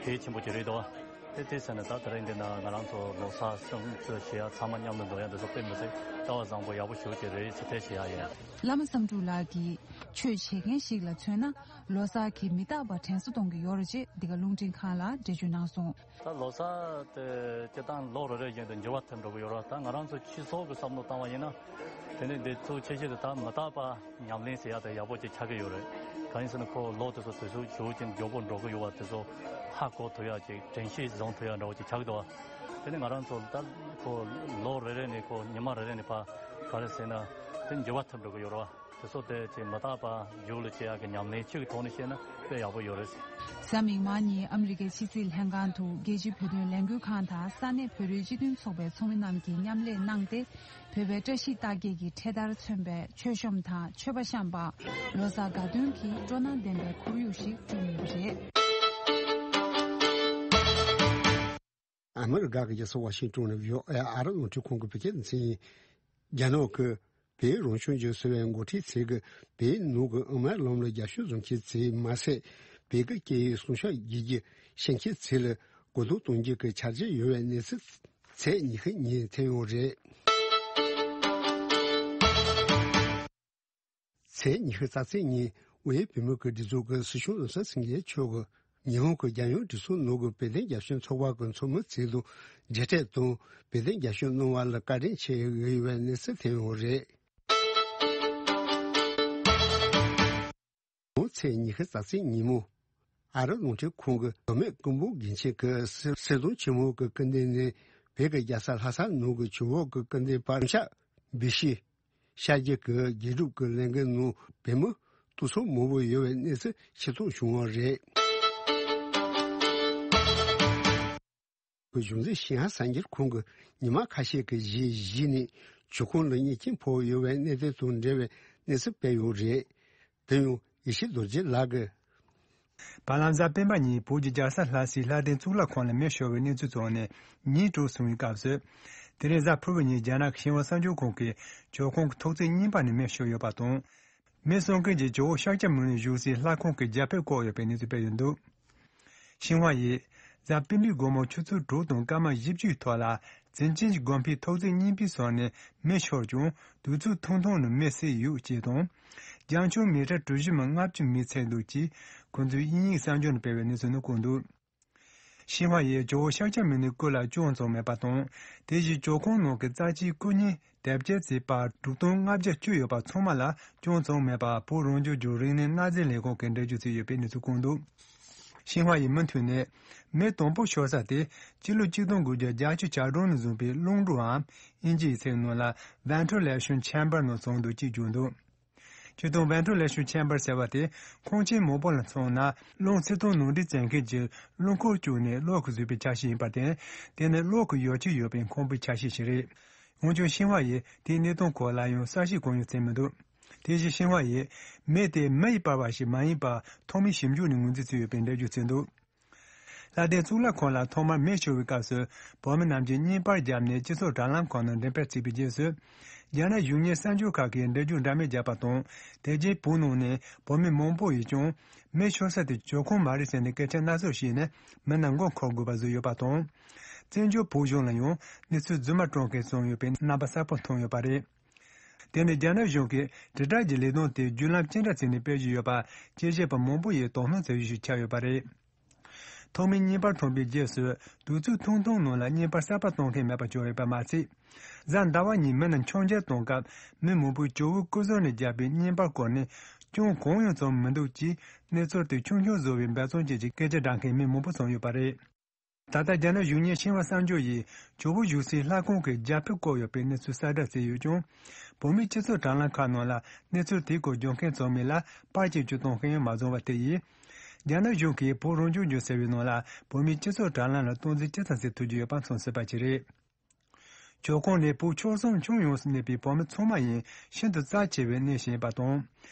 གལ་ཆེན་པོ་ཅིག་རེད་འདུག་པ། དེ་དེ་ཟེར་ནས་ད་དེ་རིང་འདི་ན་ང་རང་ཚོ་ལོ་གསར་སྲུང་བརྩི་བྱེད་ཡ་ཚང་མ་མཉམ་དུ་འགྲོ་ཡ་འདི་ཚོ་དཔེ་མི་སྲིད་སྐལ་བ་བཟང་པོ་ཡག་པོ་ཞེ་པོ་ཅིག་རེད་ཟེར་དེ་བྱེད་ཡ་ཡིན། བླ་མ་བསམ་འགྲུབ་ལགས་ཀྱིས་ཆོས་བྱེད་མཁན་ཞིག་ལ་མཚོན་ན་ལོ་གསར་གྱིས་མི་རྟག་པར་དྲན་གསོ་གཏོང་གི་ཡོད་རེད་ཅེས་འདི་ག་རླུང་འཕྲིན་ཁང་ལ་འགྲེལ་བརྗོད་གནང་སོང་། ད་ལོ་གསར་དེ་སྤྱིར་བཏང་ལོ་རེ་རེ་བཞིན་དུ་འགྱུར་བ་ཐེབས་འགྲོ་གི་ཡོད་རེད། ད་ང་རང་ཚོ་སྤྱི་ཚོགས་ཀྱི་བསམ་བློ་བཏང་བ་ཡིན་ན་དེ་ནི་འདི་ཚོ་ཆེ་ཆེ་དུ་ད་མི་རྟག་པ་ཉམས་ལེན་བྱེད་ཡ་དེ་ཡག་པོ་ཅིག་ཆགས་ཀྱི་ཡོད་རེད། གང་ཡིན་ཟེར་ན་ཁོ་ལོ་དེ་ཚོ་དུས་ཚོད་ཞེ་པོ་ཅིག་མགྱོགས་པོ་འགྲོ་གི་ཡོད་པ་དེ་ཚོ་ཧ་གོ་ཐུབ་ཡ་ཅིག་དྲན་ཤེས་བཟུང་ཐུབ་ཡ་འདྲ་བོ་ཅིག་ཆགས་ཀྱི་འདུག་བ། དེ་ནི་ང་རང་ཚོ་ད་ཁོ་ལོ་རེ་རེ་ནས་ཁོ་ཉི་མ་རེ་རེ་ནས་ཕར་ག་རེ་ཟེར་ན་དེ་འགྱུར་བ་ཐེབས་འགྲོ་གི་ཡོད་རེད་བ། དེ་ཚོ་དེ་ཅིག་མི་རྟག་པ་མཇུག་ལ་སྐྱེལ་ཡག་གི་ཉམས་ལེན་གཅིག་གི་ཐོག་ནས་བཤད་ན་དཔེ་ཡག་པོ་ཡོད་རེད། གཟའ་མིག་དམར་ཉིན་ཨ་མི་རི་ཀའི་ཕྱི་སྲིད་ལྷན་ཁང་དུ་རྒྱལ་སྤྱིའི་བོད་དོན་ལས་འགུལ་ཁང་དང་ས་གནས་བོད་རིགས་སྤྱི་མཐུན་ཚོགས་པའི་ཚོགས་མི་རྣམས་ཀྱིས་མཉམ་ལས་གནང་སྟེ། བོད་པའི་བཀྲ་ཤིས་རྟགས་བརྒྱད་ཀྱི་འཕྲེད་དར་མཚོན་པའི་མཆོད་བཤམས་དང་མཆོད་པ་བཤམས་པ། ལོ་གསར་དགའ་སྟོན་གྱི་སྤྲོ་སྣང་ལྡན་པའི་ཁོར་ཡུག་ཞིག་བསྐྲུན་ཡོད་པ་རེད། ཨ་མི་རི་ཀ་གི་རྒྱལ་ས་ཝ་ཤིང་ཏོན་ནས་བྷི་ཨོ་ཨེ་ཨ་རི་རླུང་འཕྲིན་ཁང་གི་བོད་སྐད་སྡེ་ཚན་ཡིན། རྒྱ་ནག་གིས་བོད་རང་སྐྱོང་ལྗོངས་ཟེར་བའི་འགོ་ཁྲིད་ཚོས་ཀྱིས་བོད་ནང་གི་དབུ་མའི་ལམ་ལ་རྒྱབ་སྐྱོར་བཟོ་མཁན་ཚོས་མ་ཟད། བོད་ཀྱི་སྐད་ཡིག་སྲུང་སྐྱོབ་བྱེད་རྒྱུ་ཤེས་མཁན་ཚོ་ལ་གོ་བསྡུར་གཏོང་རྒྱུ་གི་འཆར་གཞི་ཡོད་པའི་གནས་ཚུལ་ཚེས་ཉི་ཤུ་ཉིན་ཐོན་ཡོད་རེད། ཚེས་ཉི་ཤུ་རྩ་ཚེས་ཉིན་དབུས་བོད་མིའི་སྒྲིག་འཛུགས་ཀྱི་སྲིད་སྐྱོང་བློ་བཟང་སེང་གེ་མཆོག་གིས་ཉི་ཧོང་གི་རྒྱལ་ཡོངས་སྒྲིག་འཛུགས་ནང་གི་བོད་དོན་རྒྱབ་སྐྱོར་ཚོགས་པ་གི་ཚོགས་མི་ཚོ་དང་མཇལ་འཕྲད་དང་བོད་དོན་རྒྱབ་སྐྱོར་གནང་བ་ལ་བཀའ་དྲིན་ཆེ་ཞུ་གི་ཡོད་པའི་གནས་ཚུལ་ཐོན་ཡོད་རེད། ཉི་ཧོང་ཚེས་ཉི་ཤུ་རྩ་ཚེས་ཉིན་མོ། ཨ་རི་རླུང་འཕྲིན་ཁང་གི་མདོ་སྨད་ཀོང་པོ་དགོན་ཆེན་གྱི་གསེར་གསེར་སྡོང་ཆེན་མོ་གི་སྐུ་མདུན་ནས་བོད་ཀྱི་རྒྱལ་ས་ལྷ་ས་ནང་གི་ཇོ་བོ་གི་སྐུ་མདུན་བར་ཤ་བི་ཤི་ཤར་རྒྱུད་ཀྱི་རྒྱལ་སྒྲུབ་ཀྱི་ལས་འགུལ་ནང་བོད་མི་སྟོང་ཚོ་མང་པོ་ཡོད་པའི་གནས་ཚུལ་ཤེས་རྟོགས་བྱུང་བ་རེད། གཞུང་འཛིན་ཤིན་ཧྭ་གསར་འགྱུར་ཁང་གིས་ཉི་མ་ཁ་ཤས་ཀྱི་རྗེས་གཞི་ནས་ཇོ་ཁང་ལ་གཉེར་སྐྱོང་ཕོག་ཡོད་པའི་གནད་དོན་དང་འབྲེལ་བའི་གནས་ཚུལ་སྤེལ་ཡོད་རེད། དེ་ཡང་ཡེ་ཤེས་རྡོ་རྗེ་ལགས་ཀྱིས། བར་ལམ་གཟའ་སྤེན་པ་ཉིན་བོད་ཀྱི་རྒྱལ་ས་ལྷ་སའི་ལྷ་ལྡན་གཙུག་ལག་ཁང་ལ་མེ་ཤོར་བའི་གནས་ཚུལ་ཐོན་ནས་ཉིན་དྲུག་སོང་བའི་སྐབས་སུ། དེ་རིང་གཟའ་ཕུར་བུ་ཉིན་རྒྱ་ནག་གི་ཤིན་ཧྭ་གསར་འགྱུར་ཁང་གིས་ཇོ་ཁང་གི་ཐོག་བརྩེགས་གཉིས་པ་ནས་མེ་ཤོར་ཡོད་པ་དང་། མེ་གསོད་མཁན་གྱིས་ཇོ་བོ་ཤཱཀྱ་མུ་ནེ་བཞུགས་སའི་ལྷ་ཁང་གི་རྒྱ་ཕིབས་བཀོག་ཡོད་པའི་གནས་ཚུལ་སྤེལ་ཡོད་འདུག་ཤིན་ཧྭ་ཡིས་གཟའ་སྤེན་པའི་དགོང་མོ་ཆུ་ཚོད་དྲུག་དང་སྐར་མ་བཞི་བཅུའི་ཐོག་ལ་ཙིན་ཅིན་གྱི་དགོན་པའི་ཐོག་བརྩེགས་གཉིས་པའི་ཟུར་ནས་མེ་ཤོར་ཀྱང་དུས་ཚོད་ཐུང་ཐུང་ནང་མེ་བསད་ཡོད་ཅེས་དང་། རྒྱང་ཕྱོགས་མི་ཊར་གྲུ་བཞི་མ་ལྔ་བཅུ་མེད་ཚར་འདུག་ཅེས་ཁོང་ཚོས་དབྱིན་ཡིག་གསར་འགྱུར་ནང་སྤེལ་བའི་གནས་ཚུལ་ནང་བཀོད་འདུག་ཤིན་ཧྭ་ཡིས་ཇོ་བོ་ཤཱཀྱ་མུ་ནེའི་སྐུ་ལ་ཅུང་ཙམ་མེད་པ་དང་། དེ་བཞིན་ཇོ་ཁང་ནང་གི་རྩ་ཆེའི་སྐུ་བརྙན་དེབ་སྐྱེལ་ཚད་པར་དྲུག་སྟོང་ལྔ་བརྒྱ་བཅུ་ཡོད་པ་ཚང་མ་ལ་ཅུང་ཙམ་མེད་པ་བོད་རང་སྐྱོང་ལྗོངས་རིག་གནས་གནའ་རྫས་ལས་ཁུངས་ཀྱིས་འགྲེལ་བརྗོད་བྱས་ཡོད་པའི་གནས་ཚུལ་བཀོད་འདུག་ཤིན་ཧྭ་ཡིས་མུ་མཐུད་ནས། མེ་དང་པོ་ཤོར་ས་དེ་སྤྱི་ལོ་ཆིག་སྟོང་དགུ་བརྒྱ་བརྒྱད་ཅུ་གྱ་གྲངས་ནས་བཟུང་པའི་རླུང་འཕྲིན་འམ་དབྱིན་ཇིའི་ཚིག་ནང་ལ་Ventilation Chamber ནང་བྱུང་འདུག་ཅེས་བརྗོད་འདུག་སྤྱིར་བཏང་Ventilation Chamber ཟེར་བ་དེ་ཁང་ཆེན་མང་པོ་ལ་མཚོན་ན་རླུང་ཚིག་དང་ནང་འདྲེན་བྱེད་མཁན་གྱི་རླུང་འཁོར་བཅུག་ནས་གློག་གིས་བཟོས་པའི་ཆ་ཤས་ཡིན་པར་བརྟེན། དེ་ནི་གློག་གི་ཡོ་བྱད་ཡོད་པའི་ཁང་པའི་ཆ་ཤས་ཤིག་རེད། འོན་ཀྱང་ཤིན་ཧྭ་ཡིས་དེའི་གནས་སྟངས་སྐོར་ལ་ཡང་གསལ་བཤད་གང་ཡང་བྱས་མི་འདུག་དེ་བཞིན་ཤིན་ཧྭ་ཡིས་མེ་དེ་མེ་ཡིས་སྤར་བ་ཞིག་མ་ཡིན་པར་ཐོག་མའི་ཞིབ་འཇུག་ནས་ངོས་འཛིན་བྱས་ཡོད་པའི་འགྲེལ་བརྗོད་བྱས་འདུག་ལྷ་ལྡན་གཙུག་ལག་ཁང་ལ་ཐོག་མར་མེ་ཤོར་བའི་སྐབས་སུ་བོད་མི་རྣམས་ཀྱིས་བརྙན་པར་བརྒྱབ་ནས་སྤྱི་ཚོགས་དྲ་ལམ་ཁག་ནང་འགྲེམས་སྤེལ་བྱས་པའི་རྗེས་སུ། རྒྱ་ནག་གཞུང་གཉེར་གསར་འགྱུར་ཁག་གིས་འགྲེལ་བརྗོད་འདྲ་མིན་བརྒྱབ་པ་དང་། དེ་རྗེས་བོད་ནང་ནས་བོད་མི་མང་པོ་ཡིས་ཀྱང་མེ་ཤོར་ས་དེ་ཇོ་ཁང་མ་རེད་ཟེར་ནས་སྐད་ཆ་སྣ་ཚོགས་བཤད་ནས་མི་རྣམས་མགོ་འཁོར་དགོས་པ་བཟོས་ཡོད་པ་དང་། བཙན་བྱོལ་བོད་གཞུང་ལ་ཡང་གནས་ཚུལ་རྫུན་མ་བཀྲམ་མཁན་བཙོན་ཡོད་པའི་རྣམ་པ་གསལ་པོ་མཐོང་ཡོད་པ་རེད། དེ་ནི་རྒྱ་ནག་གཞུང་གིས་དྲིལ་བསྒྲགས་ཀྱི་ལས་དོན་དེ་བརྒྱུད་ལམ་ཅི་འདྲ་བརྩིས་ནས་སྤེལ་བཞིན་ཡོད་པ་དཔྱད་ཞིབ་པ་མང་པོ་ཡིས་དོ་སྣང་བྱེད་ཡུལ་ཞིག་ཆགས་ཡོད་པ་རེད། ཐོག་མའི་བརྙན་པར་ཐོན་པའི་རྗེས་སུ་དུས་ཚོད་ཐུང་ཐུང་ནང་ལ་བརྙན་པར་གསར་པ་གཏོང་མཁན་མེད་པ་བྱུང་ཡོད་པ་མ་ཚད། གཟའ་ཟླ་བ་ཉིན་མི་རྣམས་ཆོས་མཇལ་གཏོང་སྐབས་མི་མང་པོས་ཇོ་བོའི་སྐུ་གཟུགས་ནས་བརྒྱབ་པའི་བརྙན་པར་སྐོར་ནས་ཅུང་གང་ཡང་བྱུང་མི་འདུག་ཅེས་གནས་ཚུལ་དེ་ཆུང་ཆུང་བཟོ་བའི་འབད་བརྩོན་བྱེད་ཅེས་སྐད་ཆ་བསྒྲགས་མཁན་མི་མང་པོ་བྱུང་ཡོད་པ་རེད། ད་ལྟ་རྒྱ་ནག་གཞུང་གཉེར་ཤིན་ཧྭ་གསར་འགྱུར་ཡིས་ཇོ་བོ་བཞུགས་སའི་ལྷ་ཁང་གི་རྒྱ་ཕིབས་བཀོད་ཡོད་པའི་གནས་ཚུལ་གསལ་བསྒྲགས་བྱས་ཡོད་ཀྱང་། བོད་མིའི་སྤྱི་ཚོགས་དྲ་ལམ་ཁག་ནང་ལ་གནས་ཚུལ་དེའི་སྐོར་བརྗོད་མཁན་ཚང་མས་ལ་པར་སྐྱེལ་བཅོས་གཏོང་མཁན་ཡང་མ་བྱུང་བ་དེ་ཡིས། རྒྱ་ནག་གཞུང་གིས་བོད་རང་སྐྱོང་ལྗོངས་ཟེར་བའི་ནང་ལ་བོད་མིའི་སྤྱི་ཚོགས་དྲ་ལམ་ལ་སྟངས་འཛིན་ཇི་ཙམ་བྱེད་ཐུབ་ཀྱི་ཡོད་པ་མཚོན་སྲིད་པ་ཅིག་རེད། ཇོ་ཁང་ནས་བོད་ཆོལ་གསུམ་ཁྱོན་ཡོངས་སུ་གནས་པའི་བོད་མི་ཚང་མ་ཡིན་ཤིན་ཏུ་རྩ་ཆེ་བའི་གནས་ཤིག་ཡིན་པ་དང་།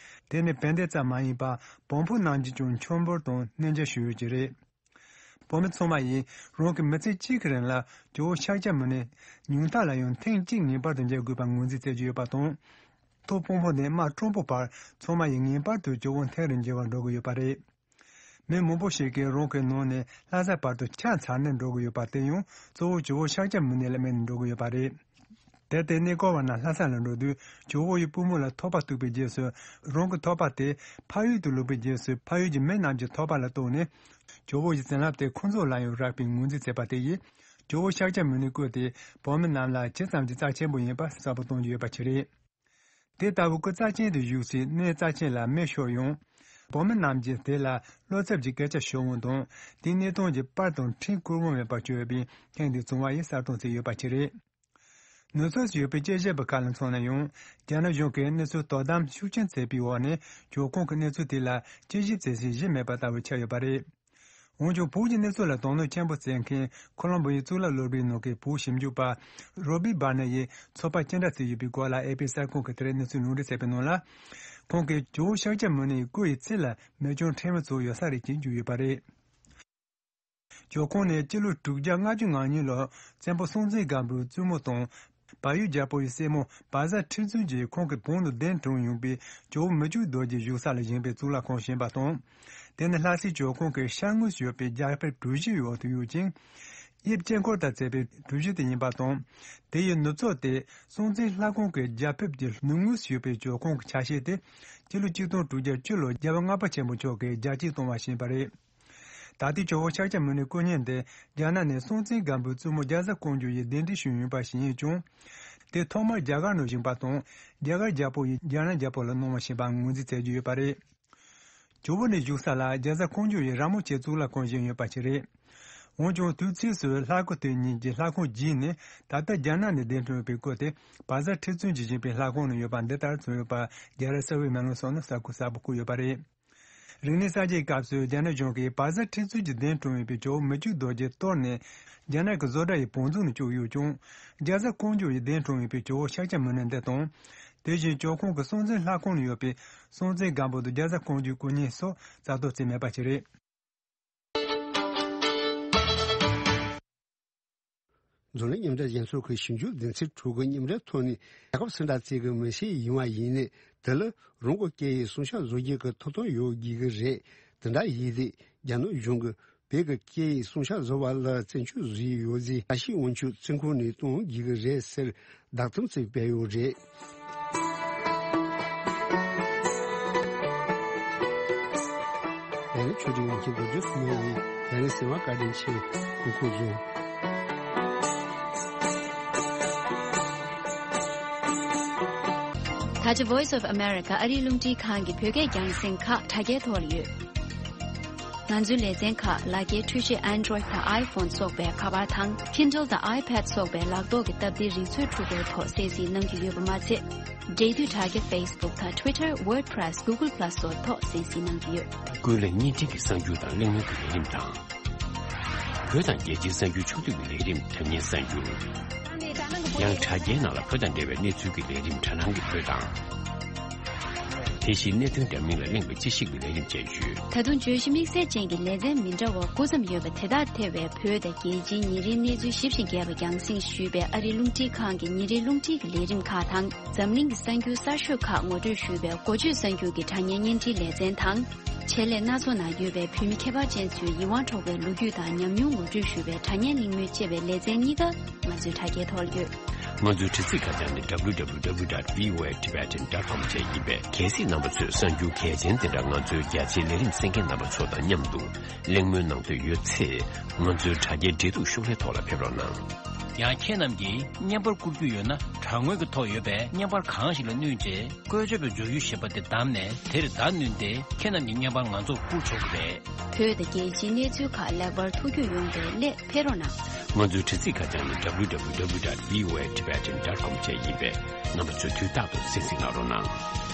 དེ་ནི་བན་དེ་ཙམ་མ་ཡིན་པར་བོད་ཕྲུག་རྣམས་ཀྱིས་ཀྱང་མཆོད་འབུལ་དང་གནས་མཇལ་ཞུ་ཡུལ་ཅིག་རེད། བོད་མི་ཚང་མ་ཡིས་རང་གི་མི་ཚེ་གཅིག་གི་རིང་ལ་ཇོ་བོ་ཤཱཀྱ་མུ་ནེ་ཉུང་མཐའ་ལ་ཡང་ཐེངས་གཅིག་ངེས་པར་དུ་མཇལ་དགོས་པར་ངོས་འཛིན་བྱེད་ཀྱི་ཡོད་པ་དང་། ཐོག་དཔོན་པོ་ནས་དམག་དྲོན་པོ་བར་ཚང་མ་ཡིས་ངེས་པར་དུ་ཇོ་བོ་ཐེངས་རེ་མཇལ་བར་འགྲོ་གི་ཡོད་པ་རེད། མི་མང་པོ་ཞིག་གིས་རང་གི་ནང་ནས་ལྷ་ས་བར་དུ་ཆ་ཚང་ནས་འགྲོ་གི་ཡོད་པ་དེ་ཡང་གཙོ་བོ་ཇོ་བོ་ཤཱཀྱ་མུ་ནེ་ལ་དམིགས་ནས་འགྲོ་གི་ཡོད་པ་རེད། དེར་བརྟེན་གནས་སྐོར་བ་རྣམས་ལྷ་ས་ལ་འགྲོ་དུས་ཇོ་བོ་ཡི་པུས་མོ་ལ་ཐོད་པ་གཏུགས་པའི་རྗེས་སུ་རང་གི་ཐོད་པ་དེ་ཕ་ཡུལ་དུ་ལོག་པའི་རྗེས་སུ་ཕ་ཡུལ་གྱི་མི་རྣམས་ཀྱི་ཐོད་པ་ལ་གཏུགས་ནས་ཇོ་བོ་ཡི་བྱིན་རླབས་དེ་ཁོང་ཚོ་ལ་ཡང་རག་པའི་ངོས་འཛིན་བྱས་པ་དེ་ཡིས་ཇོ་བོ་ཤཱཀྱ་མུ་ནེའི་སྐུ་དེ་བོད་མི་རྣམས་ལ་ཇི་ཙམ་གྱི་རྩ་ཆེན་པོ་ཡིན་པ་གསལ་པོ་གཏོང་རྒྱུ་ཡོད་པ་ཞིག་རེད། དེ་ལྟ་བུའི་སྐུ་རྩ་ཆེན་དུ་བཞུགས་སའི་གནས་རྩ་ཆེན་ལ་མེ་ཤོར་ཡང་། བོད་མི་རྣམས་ཀྱིས་དེ་ལ་བློ་འཚབ་ཀྱི་སྐད་ཆ་ཤོར་འོང་དང་དེའི་གནས་སྟངས་ཀྱི་པར་དང་འཕྲིན་བཀོད་འོང་མེད་པར་གྱུར་ཡོད་པའི་ཐེངས་འདིའི་བྱུང་བ་ཡིས་གསལ་སྟོན་བྱས་ཡོད་པ་ཞིག་རེད། ནུབ་ཕྱོགས་སུ་ཡོད་པའི་དཔྱད་ཞིབ་པ་ཁག་ལ་མཚོན་ན་ཡང་། རྒྱ་ནག་གཞུང་གིས་གནས་ཚུལ་དོ་དམ་ཤུགས་ཆེན་བྱས་པའི་འོག་ནས་ཇོ་ཁང་གི་གནས་ཚུལ་དེ་ལ་དཔྱད་ཞིབ་བྱེད་སའི་གཞི་མེད་པ་ལྟ་བུ་ཆགས་ཡོད་པ་རེད། འོན་ཀྱང་བོད་ཀྱི་གནས་ཚུལ་ལ་དོ་སྣང་ཆེན་པོ་བྱེད་མཁན་ཁོ་ལོམ་བོ་ཡི་གཙུག་ལག་སློབ་གྲྭའི་ནང་གི་བོད་ཞིབ་འཇུག་པ་རོ་བྷི་བྷ་ནེ་ཡིས་ཚོད་དཔག་ཅི་འདྲ་བྱས་ཡོད་པའི་སྐོར་ལ་ཨེ་པི་གསར་ཁང་གིས་དེ་རིང་གནས་ཚུལ་ལུང་འདྲེན་བྱས་པའི་ནང་ལ། ཁོང་གིས་ཇོ་བོ་ཤཱཀྱ་མུ་ནེ་ཡི་སྐུ་ཡི་རྩིབས་ལ་མེ་སྐྱོན་ཕྲན་བུ་ཙམ་ཡོད་ས་རེད་ཅེས་བརྗོད་ཡོད་པ་རེད། ཇོ་ཁང་ནས་སྤྱི་ལོ་དྲུག་བརྒྱ་ལྔ་བཅུ་ང་གཉིས་ལོར་བཙན་པོ་སྲོང་བཙན་སྒམ་པོའི་བཙུན་མོ་དང་། བལ་ཡུལ་རྒྱལ་པོ་ཡི་སྲས་མོ་བཛྲ་ཁྲི་བཙུན་གྱིས་ཁོང་གི་བོད་ནང་གདན་དྲངས་ཡོང་པའི་ཇོ་བོ་མི་བསྐྱོད་རྡོ་རྗེ་བཞུགས་ས་ལ་བཞེངས་པའི་གཙུག་ལག་ཁང་ཞེས་པ་དང་། དེ་ནི་ལྷ་སའི་ཇོ་ཁང་གི་ཤར་ངོས་སུ་ཡོད་པའི་རྒྱ་ཕིབས་གྲུ་བཞིའི་འོག་ཏུ་ཡོད་ཅིང་། དབྱིབས་དཀྱིལ་འཁོར་དང་བཅས་པའི་གྲུ་བཞི་དེ་ཡིན་པ་དང་། དེ་ཡི་ནུབ་ཕྱོགས་དེ་སྲོང་བཙན་ལྷ་ཁང་གི་རྒྱ་ཕིབས་ཀྱི་ནུབ་ངོས་སུ་ཡོད་པའི་ཇོ་ཁང་གི་ཆ་ཤས་དེ། སྤྱི་ལོ་ཆིག་སྟོང་དྲུག་བརྒྱ་བཅུ་ལོར་རྒྱལ་བ་ལྔ་པ་ཆེན་པོ་མཆོག་གིས་རྒྱ་སྐྱེད་གཏོང་བ་ཞེས་པ་རེད། ད་ལྟའི་ཇོ་བོ་ཤཱཀྱ་མུ་ནེའི་སྐུ་བརྙན་དེ་རྒྱ་ནག་ནས་སྲོང་བཙན་སྒམ་པོའི་བཙུན་མོ་རྒྱ་བཟའ་ཀོང་ཇོ་ཡིས་གདན་འདྲེན་ཞུས་ཡོད་པ་ཞིག་ཡིན་ཀྱང་། དེ་ཐོག་མར་རྒྱ་གར་ནང་བཞེངས་པ་དང་རྒྱ་གར་རྒྱལ་པོ་ཡིས་རྒྱ་ནག་རྒྱལ་པོ་ལ་གནང་བ་ཞེས་པ་ངོས་འཛིན་བྱེད་ཀྱི་ཡོད་པ་རེད། ཇོ་བོ་ནས་བཞུགས་ས་ལ་རྒྱ་བཟའ་ཀོང་ཇོ་ཡི་ར་མོ་ཆེའི་གཙུག་ལག་ཁང་བཞེངས་ཡོད་པ་ཞིག་རེད། འོན་ཀྱང་དུས་ཚིགས་སུ་ལྷ་སྐུ་དེ་གཉིས་ཀྱི་ལྷ་ཁང་བརྗེས་ནས་ད་ལྟ་རྒྱ་ནག་ནས་གདན་དྲངས་ཡོད་པའི་སྐུ་དེ་བཛྲ་ཁྲི་བཙུན་གྱིས་བཞེངས་པའི་ལྷ་ཁང་ནང་ཡོད་པ་འདི་ལྟར་བྱུང་ཡོད་པ་རྒྱལ་རབས་གསལ་བའི་མེ་ལོང་སོགས་ནས་གསལ་པོ་གསལ་པོ་བཀོད་ཡོད་པ་རེད། རིག་གནས་གསར་བརྗེའི་སྐབས་སུ་རྒྱ་ནག་གཞུང་གིས་བཛྲ་ཁྲི་བཙུན་གྱིས་གདན་དྲངས་ཡོད་པའི་ཇོ་བོ་མི་བསྐྱོད་རྡོ་རྗེ་གཏོར་ནས་རྒྱ་ནག་གི་བཟོ་གྲྭ་ཡི་བང་མཛོད་ནང་བཅུག་ཡོད་ཀྱང་། རྒྱ་བཟའ་ཀོང་ཇོ་ཡིས་གདན་དྲངས་ཡོད་པའི་ཇོ་བོ་ཤཱཀྱ་མུ་ནེ་འདི་དང་། དེ་བཞིན་ཇོ་ཁང་གི་སྲོང་བཙན་ལྷ་ཁང་ནང་ཡོད་པའི་སྲོང་བཙན་སྒམ་པོ་དང་རྒྱ་བཟའ་ཀོང་ཇོའི་སྐུ་བརྙན་སོགས་རྩ་གཏོར་བྱས་མེད་པ་ཞིག་རེད། འཛམ་གླིང་མཉམ་འབྲེལ་རྒྱལ་ཚོགས་ཀྱི་ཞིབ་འཇུག་སྡེ་ཚན་དྲུག་གི་མཉམ་འབྲེལ་ཐོག་ནས་རྒྱལ་ཁབ་སུ་འདྲ་བཅས་ཀྱི་མི་ཤེས་ཡིན་པ་ཡིན་ནའི་དེ་ལ་རང་གི་སྐད་ཡིག་སྲུང་སྐྱོབ་བཟོ་རྒྱུ་གི་ཐོབ་ཐང་ཡོད་དགོས་ཀྱི་རེད། དེ་འདྲ་ཡིན་དུས་རྒྱ་ནག་གཞུང་གིས་བོད་ཀྱི་སྐད་ཡིག་སྲུང་སྐྱོབ་བཟོ་བ་ལ་བཙན་སྐྱོད་བཟོས་ཡོད་ཅེས་བཀྲ་ཤིས་དབང་ཕྱུག་བཙོན་ཁང་ནས་གཏོང་དགོས་ཀྱི་རེད་ཟེར་བརྡ་གཏམ་ཞིག་སྤེལ་ཡོད་རེད། དེ་ནི་ཆོས་སྒྲིག་ཡོང་མཁན་རྡོ་རྗེ་ཐུབ་པ་ཡིན། དེ་ནི་གསན་པ་བཀའ་དྲིན་ཆེ། སྐུ་ཁམས་བཟང་། ད་ཆ་Voice of America ཨ་རིའི་རླུང་འཕྲིན་ཁང་གི་བོད་སྐད་རྒྱང་སྲིང་ཁག་དྲ་རྒྱའི་ཐོག་ལ་ཡོད། ང་ཚོའི་ལེ་ཚན་ཁག་ལག་འཁྱེར་འཕྲུལ་ཆས་Android དང་iPhone སོགས་པའི་ཁ་པར་དང་Kindle དང་iPad སོགས་པའི་ལག་ཐོག་གི་སྟབས་བདེའི་རིག་མཛོད་འཕྲུལ་འཁོར་ཐོག་གསན་གཟིགས་གནང་རྒྱུ་ཡོད་པ་མ་ཚད། འབྲེལ་མཐུད་དྲ་རྒྱ་Facebook དང་Twitter, WordPress, Google Plus སོགས་ཐོག་གསན་གཟིགས་གནང་རྒྱུ་ཡོད། ཀུན་གླེང་བརྙན་འཕྲིན་གྱི་གསར་འགྱུར་དང་གླེང་མོལ་གྱི་ལས་རིམ་དང་། བོད་དང་རྒྱལ་སྤྱིའི་གསར་འགྱུར་ཕྱོགས་བསྡུས་ཀྱི་ལས་རིམ་དྲ་བརྙན་གསར་འགྱུར། ཡང་དྲ་རྒྱའི་ནང་ལ་བོད་དང་འབྲེལ་བའི་གནས་ཚུལ་གྱི་ལས་རིམ་དྲ་སྣང་གི་བོད་དང་། དེ་བཞིན་གནད་དོན་འདྲ་མིན་ལ་གླེང་བའི་དཔྱད་ཞིབ་ཀྱི་ལས་རིམ་བཅས་ཡོད། ད་དུང་བརྗོད་གཞི་དམིགས་བསལ་ཅན་གྱི་ལེ་ཚན་མི་འདྲ་བ་དགུ་ཙམ་ཡོད་པ་དེ་དག་ཐེ་བའི་བོད་དང་རྒྱལ་སྤྱིའི་ཉིན་རེའི་གནས་ཚུལ་ཞིབ་ཅིང་རྒྱས་པ་རྒྱང་སྲིང་ཞུས་པའི་ཨ་རིའི་རླུང་འཕྲིན་ཁང་གི་ཉིན་རེའི་རླུང་འཕྲིན་གྱི་ལས་རིམ་ཁག་དང་། འཛམ་གླིང་གི་གསར་འགྱུར་གསར་ཤོས་ཁག་ངོ་སྤྲོད་ཞུས་པའི་འགོ་བརྗོད་གསར་འགྱུར་གྱི་དྲ་བརྙན་བརྙན་འཕྲིན་ལེ་ཚན་དང་། ཆེད་ལས་སྣ་ཚོགས་ནང་ཡོད་པའི་བོད་མི་ཁྱད་པར་ཅན་ཚོའི་ཡིད་དབང་འཕྲོག་པའི་ལོ་རྒྱུས་དང་ཉམས་མྱོང་ངོ་སྤྲོད་ཞུ་བའི་དྲ་བརྙན་གླེང་མོལ་ཅེས་པའི་ལེ་ཚན་གཉིས་ཀ་ང་ཚོའི་དྲ་རྒྱའི་ཐོག་ཡོད། ང་ཚོའི་དྲ་ཚིགས་ཁ་བྱང་ནི་www dot voatibetan dot com བཅས་ཡིན་པས། གལ་སྲིད་རྣམ་པ་ཚོས་གསར་འགྱུར་གལ་ཆེན་དེ་འདྲ་ང་ཚོའི་རྒྱ་ཆེའི་ལས་རིམ་གསན་མཁན་རྣམ་པ་ཚོ་དང་མཉམ་དུ་གླེང་མོལ་གནང་འདོད་ཡོད་ཚེ། ང་ཚོའི་དྲ་རྒྱའི་འབྲེལ་གཏུག་ཤོག་ལྷེ་ཐོག་ལ་ཕེབས་རོགས་གནང་། ཡང་ཁྱེད་རྣམས་ཀྱིས་བརྙན་པར་བསྐུར་རྒྱུ་ཡོད་ན། དྲ་ངོས་ཀྱི་ཐོག་ཡོད་པའི་བརྙན་པར་གང་ཞིག་ལ་བསྣུན་རྗེས། བཀོལ་སྤྱོད་པའི་སྦྱོར་ཡུལ་ཞེས་པ་དེ་བདམས་ནས། དེར་བརྡ་བསྣུན་ཏེ། ཁྱེད་རྣམས་ཀྱི་བརྙན་པར་ང་ཚོར་བསྐུར་ཆོག་གི་རེད། བོད་དང་རྒྱལ་སྤྱིའི་གནས་ཚུལ་ཁག་ལེགས་པར་ཐུགས་རྒྱུས་ཡོང་བའི་སླད་ཕེབས་རོགས་གནང་། ང་ཚོའི་དྲ་ཚིགས་ཁ་བྱང་ནི་www dot voatibetan dot com བཅས་ཡིན་པས། རྣམ་པ་ཚོས་དུས་རྟག་ཏུ་གསན་གཟིགས་གནང་རོགས་གནང་།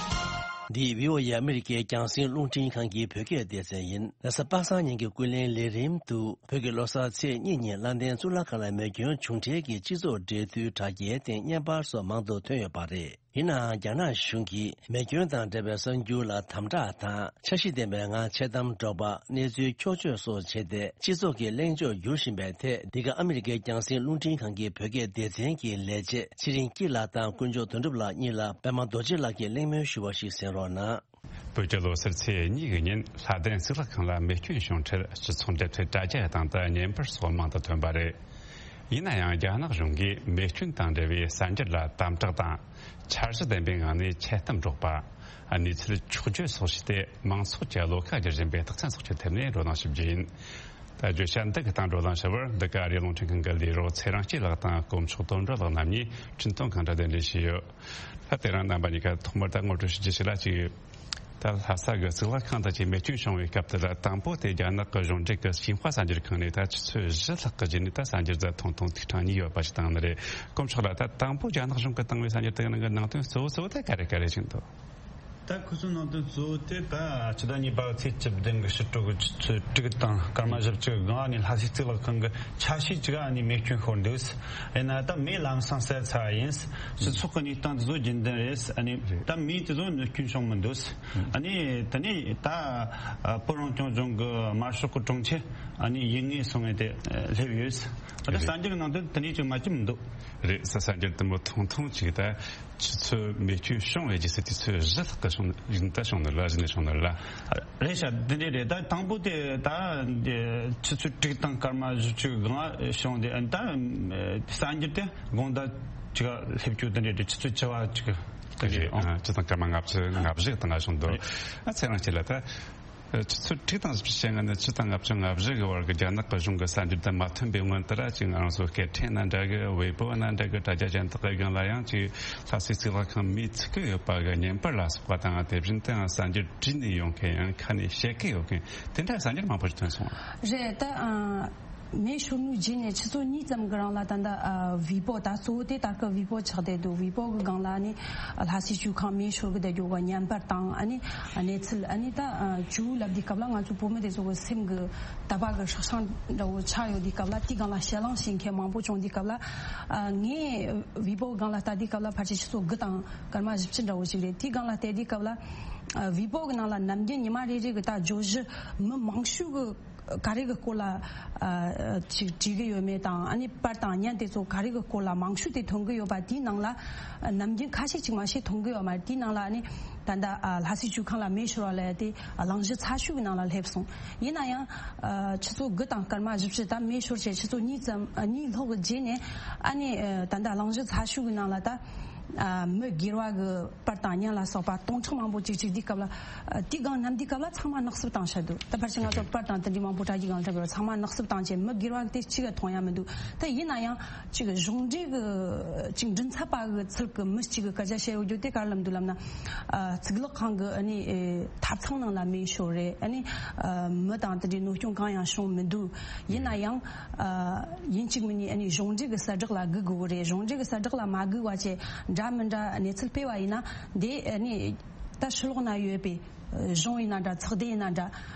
འདི་བྷི་ཨོ་ཨེ་ཨ་མི་རི་ཀའི་རྒྱང་སྲིང་རླུང་འཕྲིན་ཁང་གི་བོད་སྐད་སྡེ་ཚན་ཡིན། ན་ས་པ་སངས་ཉིན་གྱི་ཀུན་གླེང་ལས་རིམ་དུ། བོད་ཀྱི་ལོ་གསར་ཚེས་གཉིས་ཉིན་ལྷ་ལྡན་གཙུག་ལག་ཁང་ལ་མེ་སྐྱོན་བྱུང་འཕྲལ་གྱི་སྤྱི་ཚོགས་འབྲེལ་མཐུད་དྲ་རྒྱའི་སྟེང་བརྙན་པར་སོགས་མང་དུ་ཐོན་ཡོད་པ་རེད། ཡིན་ནའང་། རྒྱ་ནག་གཞུང་གིས་མེ་སྐྱོན་དང་འབྲེལ་བའི་གསར་འགྱུར་ལ་དམ་དྲག་དང་། འཆར་གཞི་ལྡན་པའི་ངང་འཆལ་གཏམ་སྒྲོག་པ། གནས་ཚུལ་འཁྱོག་བརྗོད་སོགས་བྱས་ཏེ། སྤྱི་ཚོགས་ཀྱི་གླེང་ཕྱོགས་བསྒྱུར་བཞིན་པའི་ཐད། འདི་ག་ཨ་མི་རི་ཀའི་རྒྱང་སྲིང་རླུང་འཕྲིན་ཁང་གི་བོད་སྐད་སྡེ་ཚན་གྱི་ལས་བྱེད་ཚེ་རིང་སྐྱིད་ལགས་དང་དཀོན་མཆོག་དོན་གྲུབ་ལགས་གཉིས་ལ། པད་མ་རྡོ་རྗེ་ལགས་ཀྱིས་གླེང་མོལ་ཞུ་བ་ཞིག་གསན་རོགས་གནང་། བོད་ཀྱི་ལོ་གསར་ཚེས་གཉིས་ཀྱི་ཉིན་ལྷ་ལྡན་གཙུག་ལག་ཁང་ལ་མེ་སྐྱོན་བྱུང་འཕྲལ། སྤྱི་ཚོགས་འབྲེལ་མཐུད་དྲ་རྒྱ་དང་དུ་བརྙན་པར་སོགས་མང་དུ་ཐོན་པ་རེད། ཡིན་ན་ཡང་། རྒྱ་ནག་གཞུང་གིས་མེ་སྐྱོན་དང་འབྲེལ་བའི་གསར་འགྱུར་ལ་དམ་དྲག་དང་། འཆར་གཞི་ལྡན་པའི་ངང་ནས་འཆལ་གཏམ་སྒྲོག་པ། གནས་ཚུལ་འཁྱོག་བརྗོད་སོགས་བྱས་ཏེ། མང་ཚོགས་ཀྱི་བློ་ཁ་བསྒྱུར་བཞིན་པའི་རྟགས་མཚན་སོགས་ཀྱི་ཐད་ནས་བགྲོ་གླེང་ཞིབ་རྒྱུ་ཡིན། ད་བརྗོད་བྱ་འདི་གི་སྟེང་བགྲོ་གླེང་ཞུ་བར། འདི་ག་ཨ་རིའི་རླུང་འཕྲིན་ཁང་གི་ལས་རོགས་ཚེ་རིང་སྐྱིད་ལགས་དང་། དཀོན་མཆོག་དོན་གྲུབ་ལགས་རྣམ་གཉིས་འཕྲིན་གཏོང་ཁང་དུ་གདན་འདྲེན་བྱས་ཡོད། ད་དེ་རིང་རྣམ་པ་གཉིས་ཀ་ཐོག་མར་ད་ངོ་སྤྲོད་ཞུ་རྒྱུ་ཞིག་ལ་ཅིག་ད་ལྷ་ས་གི་གཙུག་ལག་ཁང་དུ་ཅིག་མེ་སྐྱོན་བྱུང་བའི་སྐབས་དེ་ལ། དང་པོ་དེ་རྒྱ་ནག་གི་གཞུང་འབྲེལ་གྱི་ཤིན་ཧྭ་གསར་འགྱུར་ཁང་ནས་ད་ཆུ་ཚོད་བཞི་ལྷག་གི་རྗེས་ནས་ད་གསར་འགྱུར་རྫ་ཐུང་ཐུང་ཐིག་ཕྲེང་གཉིས་ཡོད་པ་ཞིག་བཏང་ནི་རེད། དཀོན་མཆོག་ལགས། ད་དང་པོ་རྒྱ་ནག་གཞུང་གིས་བཏང་བའི་གསར་འགྱུར་དེའི་ནང་གི་ནང་དོན་གཙོ་བོ་གཙོ་བོ་དེ་ག་རེ་ག་རེ་ཞིག་འདུག་ད་ཁོ་ཚོའི་ནང་དོན་གཙོ་བོ་དེ། ད་ཕྱི་ཟླ་གཉིས་པ་ཚེས་བཅུ་བདུན་གྱི་ཕྱི་དྲོ་གི་ཆུ་ཚོད་དྲུག་དང་སྐར་མ་བཞི་བཅུ་གི་སྒང་ནས་ལྷ་སའི་གཙུག་ལག་ཁང་གི་ཆ་ཤས་གཅིག་ཨ་ནི་མེ་སྐྱོན་ཤོར་འདུག་ཡིན་ན་ད་མེ་ལམ་སང་བསལ་ཚར་བ་ཡིན། སྤྱི་ཚོགས་ཀྱི་གནས་སྟངས་དེ་ཚོ་རྒྱུན་ལྡན་རེད། ཨ་ནི་ད་མེ་དེ་ཚོ་གནོད་སྐྱོན་བྱུང་མི་འདུག་ཨ་ནི་དེ་ནས་ད་བོད་རང་སྐྱོང་ལྗོངས་ཀྱི་དམར་ཤོག་གི་དྲུང་ཆེ་ཨ་ནི་ཡུལ་དངོས་སོང་ངས་དེ་སླེབས་ཡོད། ད་གསར་འགྱུར་ནང་དུ་དེ་འདྲའི་ཅིག་མ་བཅུག་མི་འདུག་རེད། ས་གསར་འགྱུར་དུམ་བུ་ཐུང་ཐུང་ཅིག་ད་ཆུ་ཚོད་མེ་སྐྱོན་བྱུང་བའི་རྗེས་སུ་དུས་ཚོད་བཞི་ལྷག་གི་བྱུང་ཡིན། ད་བྱུང་ནི་ལ་གཞི་ནས་བྱུང་ནི་ལ། རེད་ཤག་འདི་འདྲས་རེད། ད་དང་པོ་དེ་ད་ཆུ་ཚོད་དྲུག་དང་སྐར་མ་བཞི་བཅུ་སྒང་བྱུང་དེ། ད་གསར་འགྱུར་དེ་དགོང་དག་ཅིག་སླེབས་རྒྱུ་འདི་འདྲས་རེད། ཆུ་ཚོད་བཅུ་བ་ཅིག་འདི་འདྲས། རེད། ཨང་། ཆུ་དང་སྐར་མ་ལྔ་བཅུ་ང་བཞི་དང་ང་གཞུང་དུ། ཨ་ཚེ་རིང་སྐྱིད་ལགས། ད་ཆུ་ཚོད་དྲུག་དང་བཞི་བཅུ་ཞེ་ལྔ་ནས་བཅུ་དང་ལྔ་བཅུ་ང་བཞི་གི་བར་གྱི་རྒྱ་ནག་གི་གཞུང་གི་གསར་འགྱུར་དེ་མ་ཐོན་པའི་སྔོན་དུ་ར་ཅིག་ང་རང་ཚོ་སྐད་འཕྲིན་ནང་འདྲ་གི་ཝེ་པོ་ནང་འདྲ་གི་དྲ་རྒྱ་གཞན་དག་གི་སྒང་ལ་ཡང་ཅིག་ལྷ་སའི་གཙུག་ལག་ཁང་མེ་ཚིག་གི་ཡོད་པ་གི་བརྙན་པར་ལ་སོགས་པ་དང་། དེ་བཞིན་དུ་ཡང་གསར་འགྱུར་བྲིས་ནས་ཡོང་མཁན་ཡང་ཁ་ནས་བཤད་གི་ཡོད་མཁན་དེ་འདྲ་གསར་འགྱུར་མང་པོ་ཞིག་ཐོན་སོང་། རེད། ད་ཨ། མེ་ཤོར་ནུས་རྗེས་ནས་ཆུ་ཚོད་གཉིས་ཙམ་གྱི་རིང་ལ་ད་ལྟ་ཨ་ཝི་པོ། ད་གཙོ་བོ་དེ་ད་སྐབས་ཝི་པོ་ཆགས་བསྡད་འདུག་ཝི་པོ་གི་སྒང་ལ་ནི་ལྷ་སའི་ཇོ་ཁང་མེ་ཤོར་གི་བསྡད་རྒྱུ་གི་བརྙན་པར་དང་། ཨ་ནི་གནས་ཚུལ། ཨ་ནི་ད་ཨ་ཇོ་བོ་ལབ་དུས་སྐབས་ལ་ང་ཚོ་བོད་མི་དེ་ཚོ་གི་སེམས་གི་དད་པ་གི་སྲོག་ཤིང་འདྲ་བོ་ཆགས་ཡོད་དུས་སྐབས་ལ། དེའི་སྒང་ལ་ཞལ་ལག་བྱེད་མཁན་མང་པོ་བྱུང་དུས་སྐབས་ལ། ཨ་ངས་ཝི་པོ་གི་སྒང་ལ་ལྟ་དུས་སྐབས་ལ་ཕལ་ཆེར་ཆུ་ཚོད་དགུ་དང་སྐར་མ་བཞི་བཅུ་འདྲ་བོ་ཞིག་རེད། དེའི་སྒང་ལ་བལྟས་དུས་སྐབས་ལ་ཨ་ཝི་པོ་གི་ནང་ལ་ནམ་རྒྱུན་ཉི་མ་རེ་རེ་གི་ད་བརྗོད་གཞི་མི་མང་ཤོས་གི་ག་རེ་གི་སྐོར་ལ་ཨ་ཅིག་བྲིས་གི་ཡོད་མེད་དང་། ཨ་ནི་པར་དང་བརྙན་དེ་ཚོ་ག་རེ་གི་སྐོར་ལ་མང་ཤོས་དེ་ཐོན་གི་ཡོད་པ། དེའི་ནང་ལ་ཨ་ནམ་རྒྱུན་ཁ་ཤས་ཅིག་མ་ཤེས་ཐོན་གི་ཡོད་མ་རེད། དེའི་ནང་ལ་ཨ་ནི་ད་ལྟ་ཨ་ལྷ་སའི་ཇོ་ཁང་ལ་མེ་ཤོར་བ་ལབ་ཡ་དེ་གླེང་གཞི་ཚ་ཤོས་ཀྱི་ནང་ལ་སླེབས་སོང་། ཡིན་ན་ཡང་ཨ་ཆུ་ཚོད་དགུ་དང་སྐར་མ་བཞི་བཅུ། ད་མེ་ཤོར་བྱས་ཆུ་ཚོད་གཉིས་ཙམ་ཨ་གཉིས་ལྷག་གི་རྗེས་ནས་ཨ་ནི་ཨ་ད་ལྟ་གླེང་གཞི་ཚ་ཤོས་ཀྱི་ནང་ལ་ད་ཨ་མི་སྒེར་བ་གི་པར་དང་བརྙན་ལ་སོགས་པ་སྟོང་ཕྲག་མང་པོ་ཅིག་བྲིས་དུས་སྐབས་ལ། ཨ་དེའི་སྒང་ནམ་དུས་སྐབས་ལ་ཚང་མ་ནག་སུབ་བཏང་བཞག་འདུག་ད་ཕལ་ཆེར་ང་ཚོ་པར་དང་དེ་འདྲའི་མང་པོ་དྲ་རྒྱའི་སྒང་ལ་བྲིས་པ་རེད། ཚང་མ་ནག་སུབ་བཏང་བྱས་མི་སྒེར་བ་དེ་གཅིག་ག་མཐོང་ཡ་མི་འདུག་ད་ཡིན་ན་ཡང་ཅིག་གཞུང་འབྲེལ་གི་ཅིག་མགྲིན་ཚབ་པ་གི་ཚུལ་གི་མི་གཅིག་གི་སྐད་ཆ་བཤད་ཡོད་རྒྱུ་དེ་ག་རེ་ལབ་འདུག་ལབ་ན། ཨ་གཙུག་ལག་ཁང་གི་ཨ་ནི་ཨེ་ཐབ་ཚང་ནང་ལ་མེ་ཤོར་རེད། ཨ་ནི་ཨ་མི་དང་དེ་འདྲའི་གནོད་སྐྱོན་གང་ཡང་བྱུང་མི་འདུག་ཡིན་ན་ཡང་ཨ་ཡིན་གཅིག་མིན་གཉིས་ཨ་ནི་གཞུང་འབྲེལ་གི་གསལ་བསྒྲགས་ལ་སྒུག་དགོས་གི་རེད། གཞུང་འབྲེལ་གི་གསལ་བསྒྲགས་ལ་མ་སྒུག་པ་བྱས་འདྲ་མི་འདྲ་གནས་ཚུལ་སྤེལ་བ་ཡིན་ན། དེ་ཨ་ནི་ད་ཕྱི་ལོགས་ན་ཡོད་པའི་གཞུང་ཡིན་ན་འདྲ། ཚོགས་སྡེ་ཡིན་ན་འདྲ།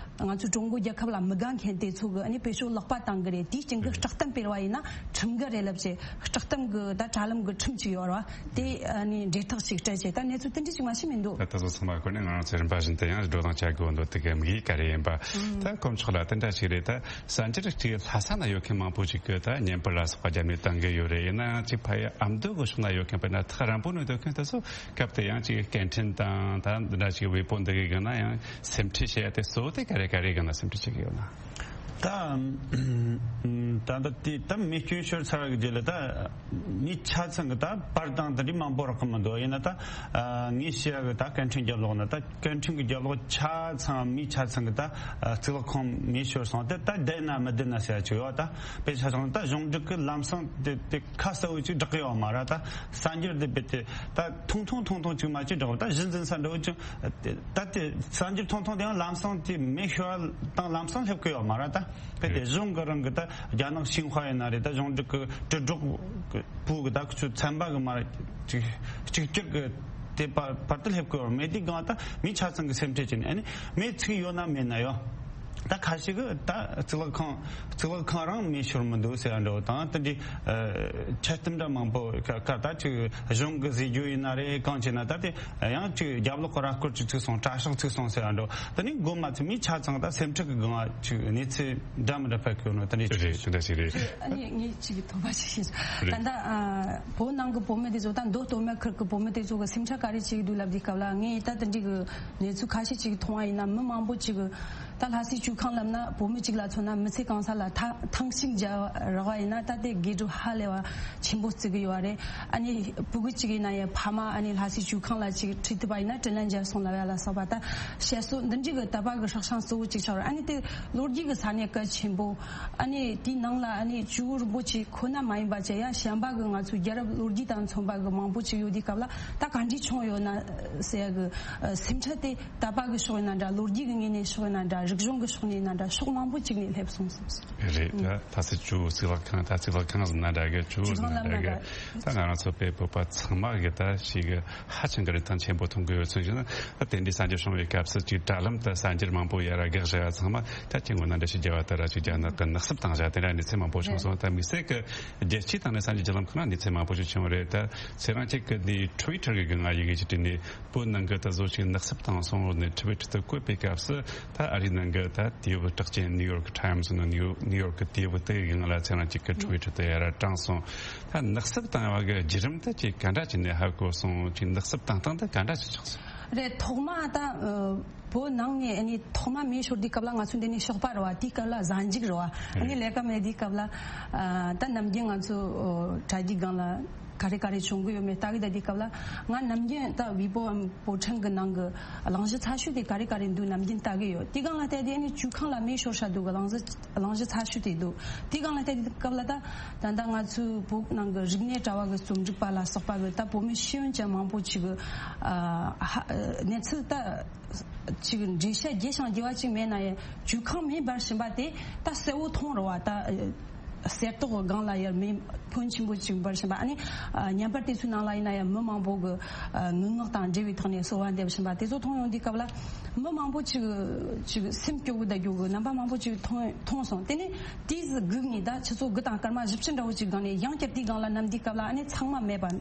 ང་ཚོའི་ཀྲུང་གོ་རྒྱལ་ཁབ་ལ་མི་དགའ་མཁན་དེ་ཚོ་གི་ཨ་ནི་བེད་སྤྱོད་ལེགས་པ་བཏང་གི་རེད། དེའི་རྐྱེན་གྱིས་སྐྲག་གཏམ་སྤེལ་བ་ཡིན་ན་ ཁྲིམས་འགལ་རེད་ལབ་བྱས་བསྒྲགས་གཏམ་གི་ད་དྲ་ལམ་གི་ཁྲིམས་ཅིག་ཡོད་རེད་བ། དེ་ཨ་ནི་འབྲེལ་ཐག་ཅིག་སྤྲད་བྱས་ད་གནས་ཚུལ་དེ་འདྲ་ཅིག་མ་ཤེས་མི་འདུག་ད་ད་གཟོད་ཚང་མ་ཁོ་ནས་ང་རང་ཚོའི་རིམ་པ་བཞིན་དུ་ཡང་བགྲོ་གླེང་བྱ་དགོས་འདུག་དེ་གའི་དམིགས་ཡུལ་ག་རེ་ཡིན་པ། ད་དཀོན་མཆོག་ལ་དེ་འདྲ་ཞིག་རེད། ད་གསར་འགྱུར་ཅིག་ལྷ་ས་ན་ཡོད་མཁན་མང་པོ་ཞིག་གིས་ད་བརྙན་པར་ལ་སོགས་པ་བརྒྱབ་ནས་བཏང་གི་ཡོད་རེད། ཡིན་ན་ཅིག་ཕ་ཡི་ཨ་མདོ་གི་ཕྱོགས་ན་ཡོད་མཁན་དཔེར་ན་ཐག་རིང་པོ་ནས་སྡོད་མཁན་དེ་ཚོ་སྐབས་དེ་ཡང་ཅིག་སྐད་འཕྲིན་དང་ད་འདི་འདྲ་ཞིག་ཝེ་པོ་འདི་གི་སྒང་ན་ཡང་སེམས་ཁྲལ་བྱེད་ཡ་དེ་གཙོ་བོ་དེ་ག་རེ་ག་རེ་སྒང་ན་སེམས་ཁྲལ་བྱེད་ཀྱི་ཡོད་ན། ད་ད་ལྟ་དེ་ད་མེ་སྐྱོན་ཤོར་ཚར་བའི་རྗེས་ལ་ད་མི་ཆ་ཚང་གི་ད་པར་དང་དེ་འདྲའི་མང་པོ་རག་གི་མི་འདུག་ཡིན་ན་ད་ངས་ཤེས་ཡ་གི་ད་སྐད་འཕྲིན་རྒྱབ་ལོགས་ན་ད་སྐད་འཕྲིན་གི་རྒྱབ་ལོགས་ཆ་ཚང་མི་ཆ་ཚང་གི་ད་གཙུག་ལག་ཁང་མེ་ཤོར་སོང་དེ་ད་བསྡད་ན་མི་བསྡད་ན་ཟེར་ཡ་ཅིག་ཡོད། ད་དཔེ་ཆ་ཚང་ད་གཞུང་འབྲེལ་གི་ལམ་སང་དེ་དེ་ཁ་གསལ་བོ་ཅིག་བསྒྲགས་གི་ཡོད་མ་རེད། ད་གསར་འགྱུར་དེ་དཔེ་དེ་ད་ཐུང་ཐུང་ཐུང་ཐུང་ཅིག་མ་ཅིག་བསྒྲགས་ད་གཞི་འཛིན་ས་འདྲ་བོ་ཅིག་ད་དེ་གསར་འགྱུར་ཐུང་ཐུང་དེ་ཡང་ལམ་སང་དེ་མེ་ཤོར་བ་དང་ལམ་སང་སླེབས་གི་ཡོད་མ་རེད། ད་དཔེ་དེ་གཞུང་གི་རང་གི་ད་རྒྱ་ནག་ཤིན་ཧྭ་ཡིན་ན་རེད། ད་གཞུང་འབྲེལ་གི་དྲིལ་སྒྲོག་གི་བུ་གི་ད་ཁུ་ཚུར་ཚན་པ་གི་མ་རེད་ཅིག་གཅིག་གྱུར་གི་དེ་བར་བར་དུ་སླེབས་གི་ཡོད་མེད་དེ་གང་ད་མི་ཆ་ཚང་གི་སེམས་ཁྲལ་བྱས་ནས་ཨ་ནི་མེ་ཚིག་ཡོད་ན་མེད་ན་ཡོད། ད་ཁ་ཤས་ཀྱིས་ད་གཙུག་ལག་ཁང་གཙུག་ལག་ཁང་རང་མེ་ཤོར་མི་འདུག་ཟེར་ཡ་འདྲ་བོ་དང་དེ་འདྲའི་ཨ་འཆལ་གཏམ་འདྲ་མང་པོ་ཁ་ཁ་ད་ཅིག་གཞུང་གི་ཟེར་རྒྱུ་ཡིན་ན་རེད། གང་བྱས་ན་ད་དེ་ཡང་ཅིག་རྒྱབ་ལོགས་ཀྱི་ར་སྐོར་ཅིག་ཚུགས་སོང་། གྲྭ་ཤག་ཚུགས་སོང་ཟེར་ཡ་འདྲ་བོ་དེ་ནི་མགོ་མ་ཚོས་མི་ཆ་ཚང་ད་སེམས་ཁྲལ་གི་སྒང་ལ་ཅིག་གནས་ཚུལ་འདྲ་མི་འདྲ་སྤེལ་གི་ཡོད་ནོ་དེ་འདྲའི་ཅིག་རེད། དེ་འདྲ་ཞིག་རེད། ཨ་ནི་ངས་ཅིག་དོགས་པ་ཞིག་ཞུ། ད་ལྟ་ཨ་བོད་ནང་གི་བོད་མི་དེ་ཚོ་ད་མདོ་སྟོད་སྨད་ཁུལ་གྱི་བོད་མི་དེ་ཚོ་གི་སེམས་ཁྲལ་ག་རེ་བྱེད་ཀྱི་འདུག་ལབ་དུས་སྐབས་ལ་ངས་ད་དེ་འདྲའི་གི་གནས་ཚུལ་ཁ་ཤས་ཅིག་མཐོང་བ་ཡིན་ན་མི་མང་པོ་ཅིག་གི་ད་ལྷ་སའི་བཅོས་ཁང་ལབ་ན་བོད་མི་གཅིག་ལ་མཚོན་ན་མི་ཚེ་གང་ས་ལ་ཐ་ཐང་ཤིང་རྒྱབ་རག་པ་ཡིན་ན་ད་དེ་དགེ་སྒྲུབ་ཧ་ལས་པ་ཆེན་པོ་བརྩི་གི་ཡོད་རེད། ཨ་ནི་ཕྲུ་གུ་གཅིག་ཡིན་ན་ཡང་ཕ་མ་ཨ་ནི་ལྷ་སའི་བཅོས་ཁང་ལ་ཅིག་ཁྲིད་ཐུབ་པ་ཡིན་ན་དྲིན་ལན་འཇལ་སོང་ལབ་ཡ་ལ་སོགས་པ་ད་བཤད་སྲོལ་འདི་འདྲའི་གི་དད་པ་གི་སྲོག་ཤིང་གཙོ་བོ་གཅིག་ཆགས་རེད། ཨ་ནི་དེ་ལོ་རྒྱུས་གི་ས་གནས་གལ་ཆེན་པོ། ཨ་ནི་དེའི་ནང་ལ་ཨ་ནི་ཇོ་བོ་རིན་པོ་ཆེ་ཁོ་ན་མ་ཡིན་པ་བྱས་ཡ་གཞན་པ་གི་ང་ཚོའི་རྒྱལ་རབས་ལོ་རྒྱུས་དང་མཚུངས་པ་གི་མང་པོ་ཅིག་ཡོད་དུས་སྐབས་ལ་ད་ག་འདྲས་བྱུང་ཡོད་ན་ཟེར་ཡ་གི་ཨ་སེམས་ཁྲལ་དེ་དད་པ་གི་ཕྱོགས་ཡིན་ན་འདྲ། ལོ་རྒྱུས་གི་ངོས་ནས་ཕྱོགས་ཡིན་ན་འདྲ། རིག་གཞུང་གི་ཕྱོགས་ནས་ཡིན་ན་འདྲ། ཕྱོགས་མང་པོ་ཅིག་ནས་སླེབས་སོང་བསམ་སོང་། རེད། ད་ད་སི་ཇོ་བོ་གཙུག་ལག་ཁང་། ད་གཙུག་ལག་ཁང་ཟེར་ན་འདྲ་གི། ཇོ་བོ་ཟེར་ན་འདྲ་གི། ད་ང་རང་ཚོ་བོད་པ་ཚང་མ་གི་ད་ཞིག་གི་ཧ་ཅང་གི་རིན་ཐང་ཆེན་པོ་མཐོང་གི་ཡོད་ཚུལ་ཞིག་ན། ད་དེ་འདྲའི་གསར་འགྱུར་བྱུང་བའི་སྐབས་སུ་ཅིག་དྲ་ལམ་དུ་གསར་འགྱུར་མང་པོ་ཡར་རྒྱག་བཞག་ཡ་ཚང་མ་ད་ཅིག་ངོ་ན་འདྲ་ཞིག་རྒྱལ་བ་ལྟར་ཅིག་རྒྱ་ནག་གི་ནག་སུབ་བཏང་བཞག་དེ་འདྲ་གནས་ཚུལ་མང་པོ་བྱུང་སོང་། ད་དམིགས་བསལ་གི་རྒྱལ་སྤྱིའི་སྟེང་ནས་གསར་འགྱུར་བརྒྱུད་ལམ་ཁག་ན་གནས་ཚུལ་མང་པོ་ཞིག་བྱུང་བ་རེད། ད་ཚེ་རིང་ཁྱེད་ཀྱི་འདི་ཊི་ཝི་ཊར་གི་སྒང་ང་ཡི་གེ་ཅིག་བྲིས་ནས་བོད་ནང་གི་ད་བཟོ་ཅིག་ནག་སུབ་བཏང་སོང་ནས་ཊི་ཝི་ཊར་དུ་བཀོད་པའི་སྐབས་སུ། ད་ཨ་རིའི་ནང་གི་ད་དུས་བབ་གྲགས་ཅན་ནིའུ་ཡོར་ཀི་ཊའིམ་སི་ནང་ནིའུ་ནིའུ་ཡོར་ཀི་དུས་བབ་དེ་ཡི་སྒང་ལ་ཚེ་རིང་ཁྱེད་ཀྱི་ཊི་ཝི་ཊར་དུ་ཡར་དྲངས་སོང་། ད་ནག་སུབ་བཏང་བ་གི་བརྒྱུད་རིམ་དེ་ཅིག་ག་འདྲ་བྱས་ནས་ཧ་གོ་སོང་། ཅིག་ནག་སུབ་བཏང་སྟངས་དེ་ག་འདྲ་ཞིག་ཆགས་སོང་། རེད། ཐོག་མ་ད་ཨ་བོད་ནང་ནས་ཨ་ནི་ཐོག་མ་མེ་ཤོར་དུས་སྐབས་ལ་ང་ཚོ་འདི་ནས་ཞོགས་པ་རེད་བ། དེའི་སྐབས་ལ་གཟའ་མཇུག་རེད་བ། ཨ་ནི་ལས་ཀ་མེད་དུས་སྐབས་ལ་ཨ་ད་ནམ་རྒྱུན་ང་ཚོ་ཨ་དྲ་རྒྱའི་སྒང་ལ་ག་རེ་ག་རེ་བྱུང་གི་ཡོད་མེད་ལྟ་གི་བསྡད་དུས་སྐབས་ལ། ང་ནམ་རྒྱུན་ད་ཝི་པོའམ་པོ་ཊི་ཧྲེང་གི་ནང་གི་གླེང་གཞི་ཚ་ཤོས་དེ་ག་རེ་ག་རེ་འདུག་ནམ་རྒྱུན་ལྟ་གི་ཡོད། དེའི་སྒང་ལ་བལྟས་དུས་ཨ་ནི་བཅོས་ཁང་ལ་མེ་ཤོར་ཤག་འདུག་གི་གླེང་གཞི་གླེང་གཞི་ཚ་ཤོས་དེ་འདུག། དེའི་སྒང་ལ་བལྟས་དུས་སྐབས་ལ་ད་ད་ལྟ་ང་ཚོའི་བོད་ནང་གི་རིག་གནས་དྲ་བ་གི་རྩོམ་སྒྲིག་པ་ལ་སོགས་པ་གི་ད་བོད་མི་ཤེས་ཡོན་ཅན་མང་པོ་ཅིག་གི་ཨ་ཧ་གནས་ཚུལ་ད་ཅིག་འགྲེལ་བཤད་རྒྱས་ཤིང་རྒྱས་པ་ཅིག་མེད་ན་ཡང་བཅོས་ཁང་མེ་འབར་བཞིན་པ་དེ་ད་གསལ་བོ་མཐོང་རེད་བ། ད་གསེར་ཏོག་གི་སྒང་ལ་ཡར་མེ་ཕོན་ཆེན་པོ་ཅིག་འབར་བཞིན་པ། ཨ་ནི་ཨ་བརྙན་པར་དེ་ཚོའི་ནང་ལ་ཡིན་ན་ཡང་མི་མང་པོ་གི་ཨ་ངུ་ངག་དང་འབྲེལ་བའི་ཐོག་ནས་གསོལ་བ་འདེབས་བཞིན་པ་དེ་ཚོ་མཐོང་ཡོང་དུས་སྐབས་ལ་མི་མང་པོ་ཅིག་ཅིག་སེམས་སྐྱོ་གི་བསྡད་རྒྱུ་གི་རྣམ་པ་མང་པོ་ཅིག་མཐོང་མཐོང་སོང་། དེ་ནས་དེའི་སྒུག་ནས་ད་ཆུ་ཚོད་དགུ་དང་སྐར་མ་བཞི་བཅུ་འདྲ་བོ་ཅིག་སྒང་ནས་ཡང་བསྐྱར་དེའི་སྒང་ལ་བསྣམས་དུས་སྐབས་ལ་ཨ་ནི་ཚང་མ་མེད་པ།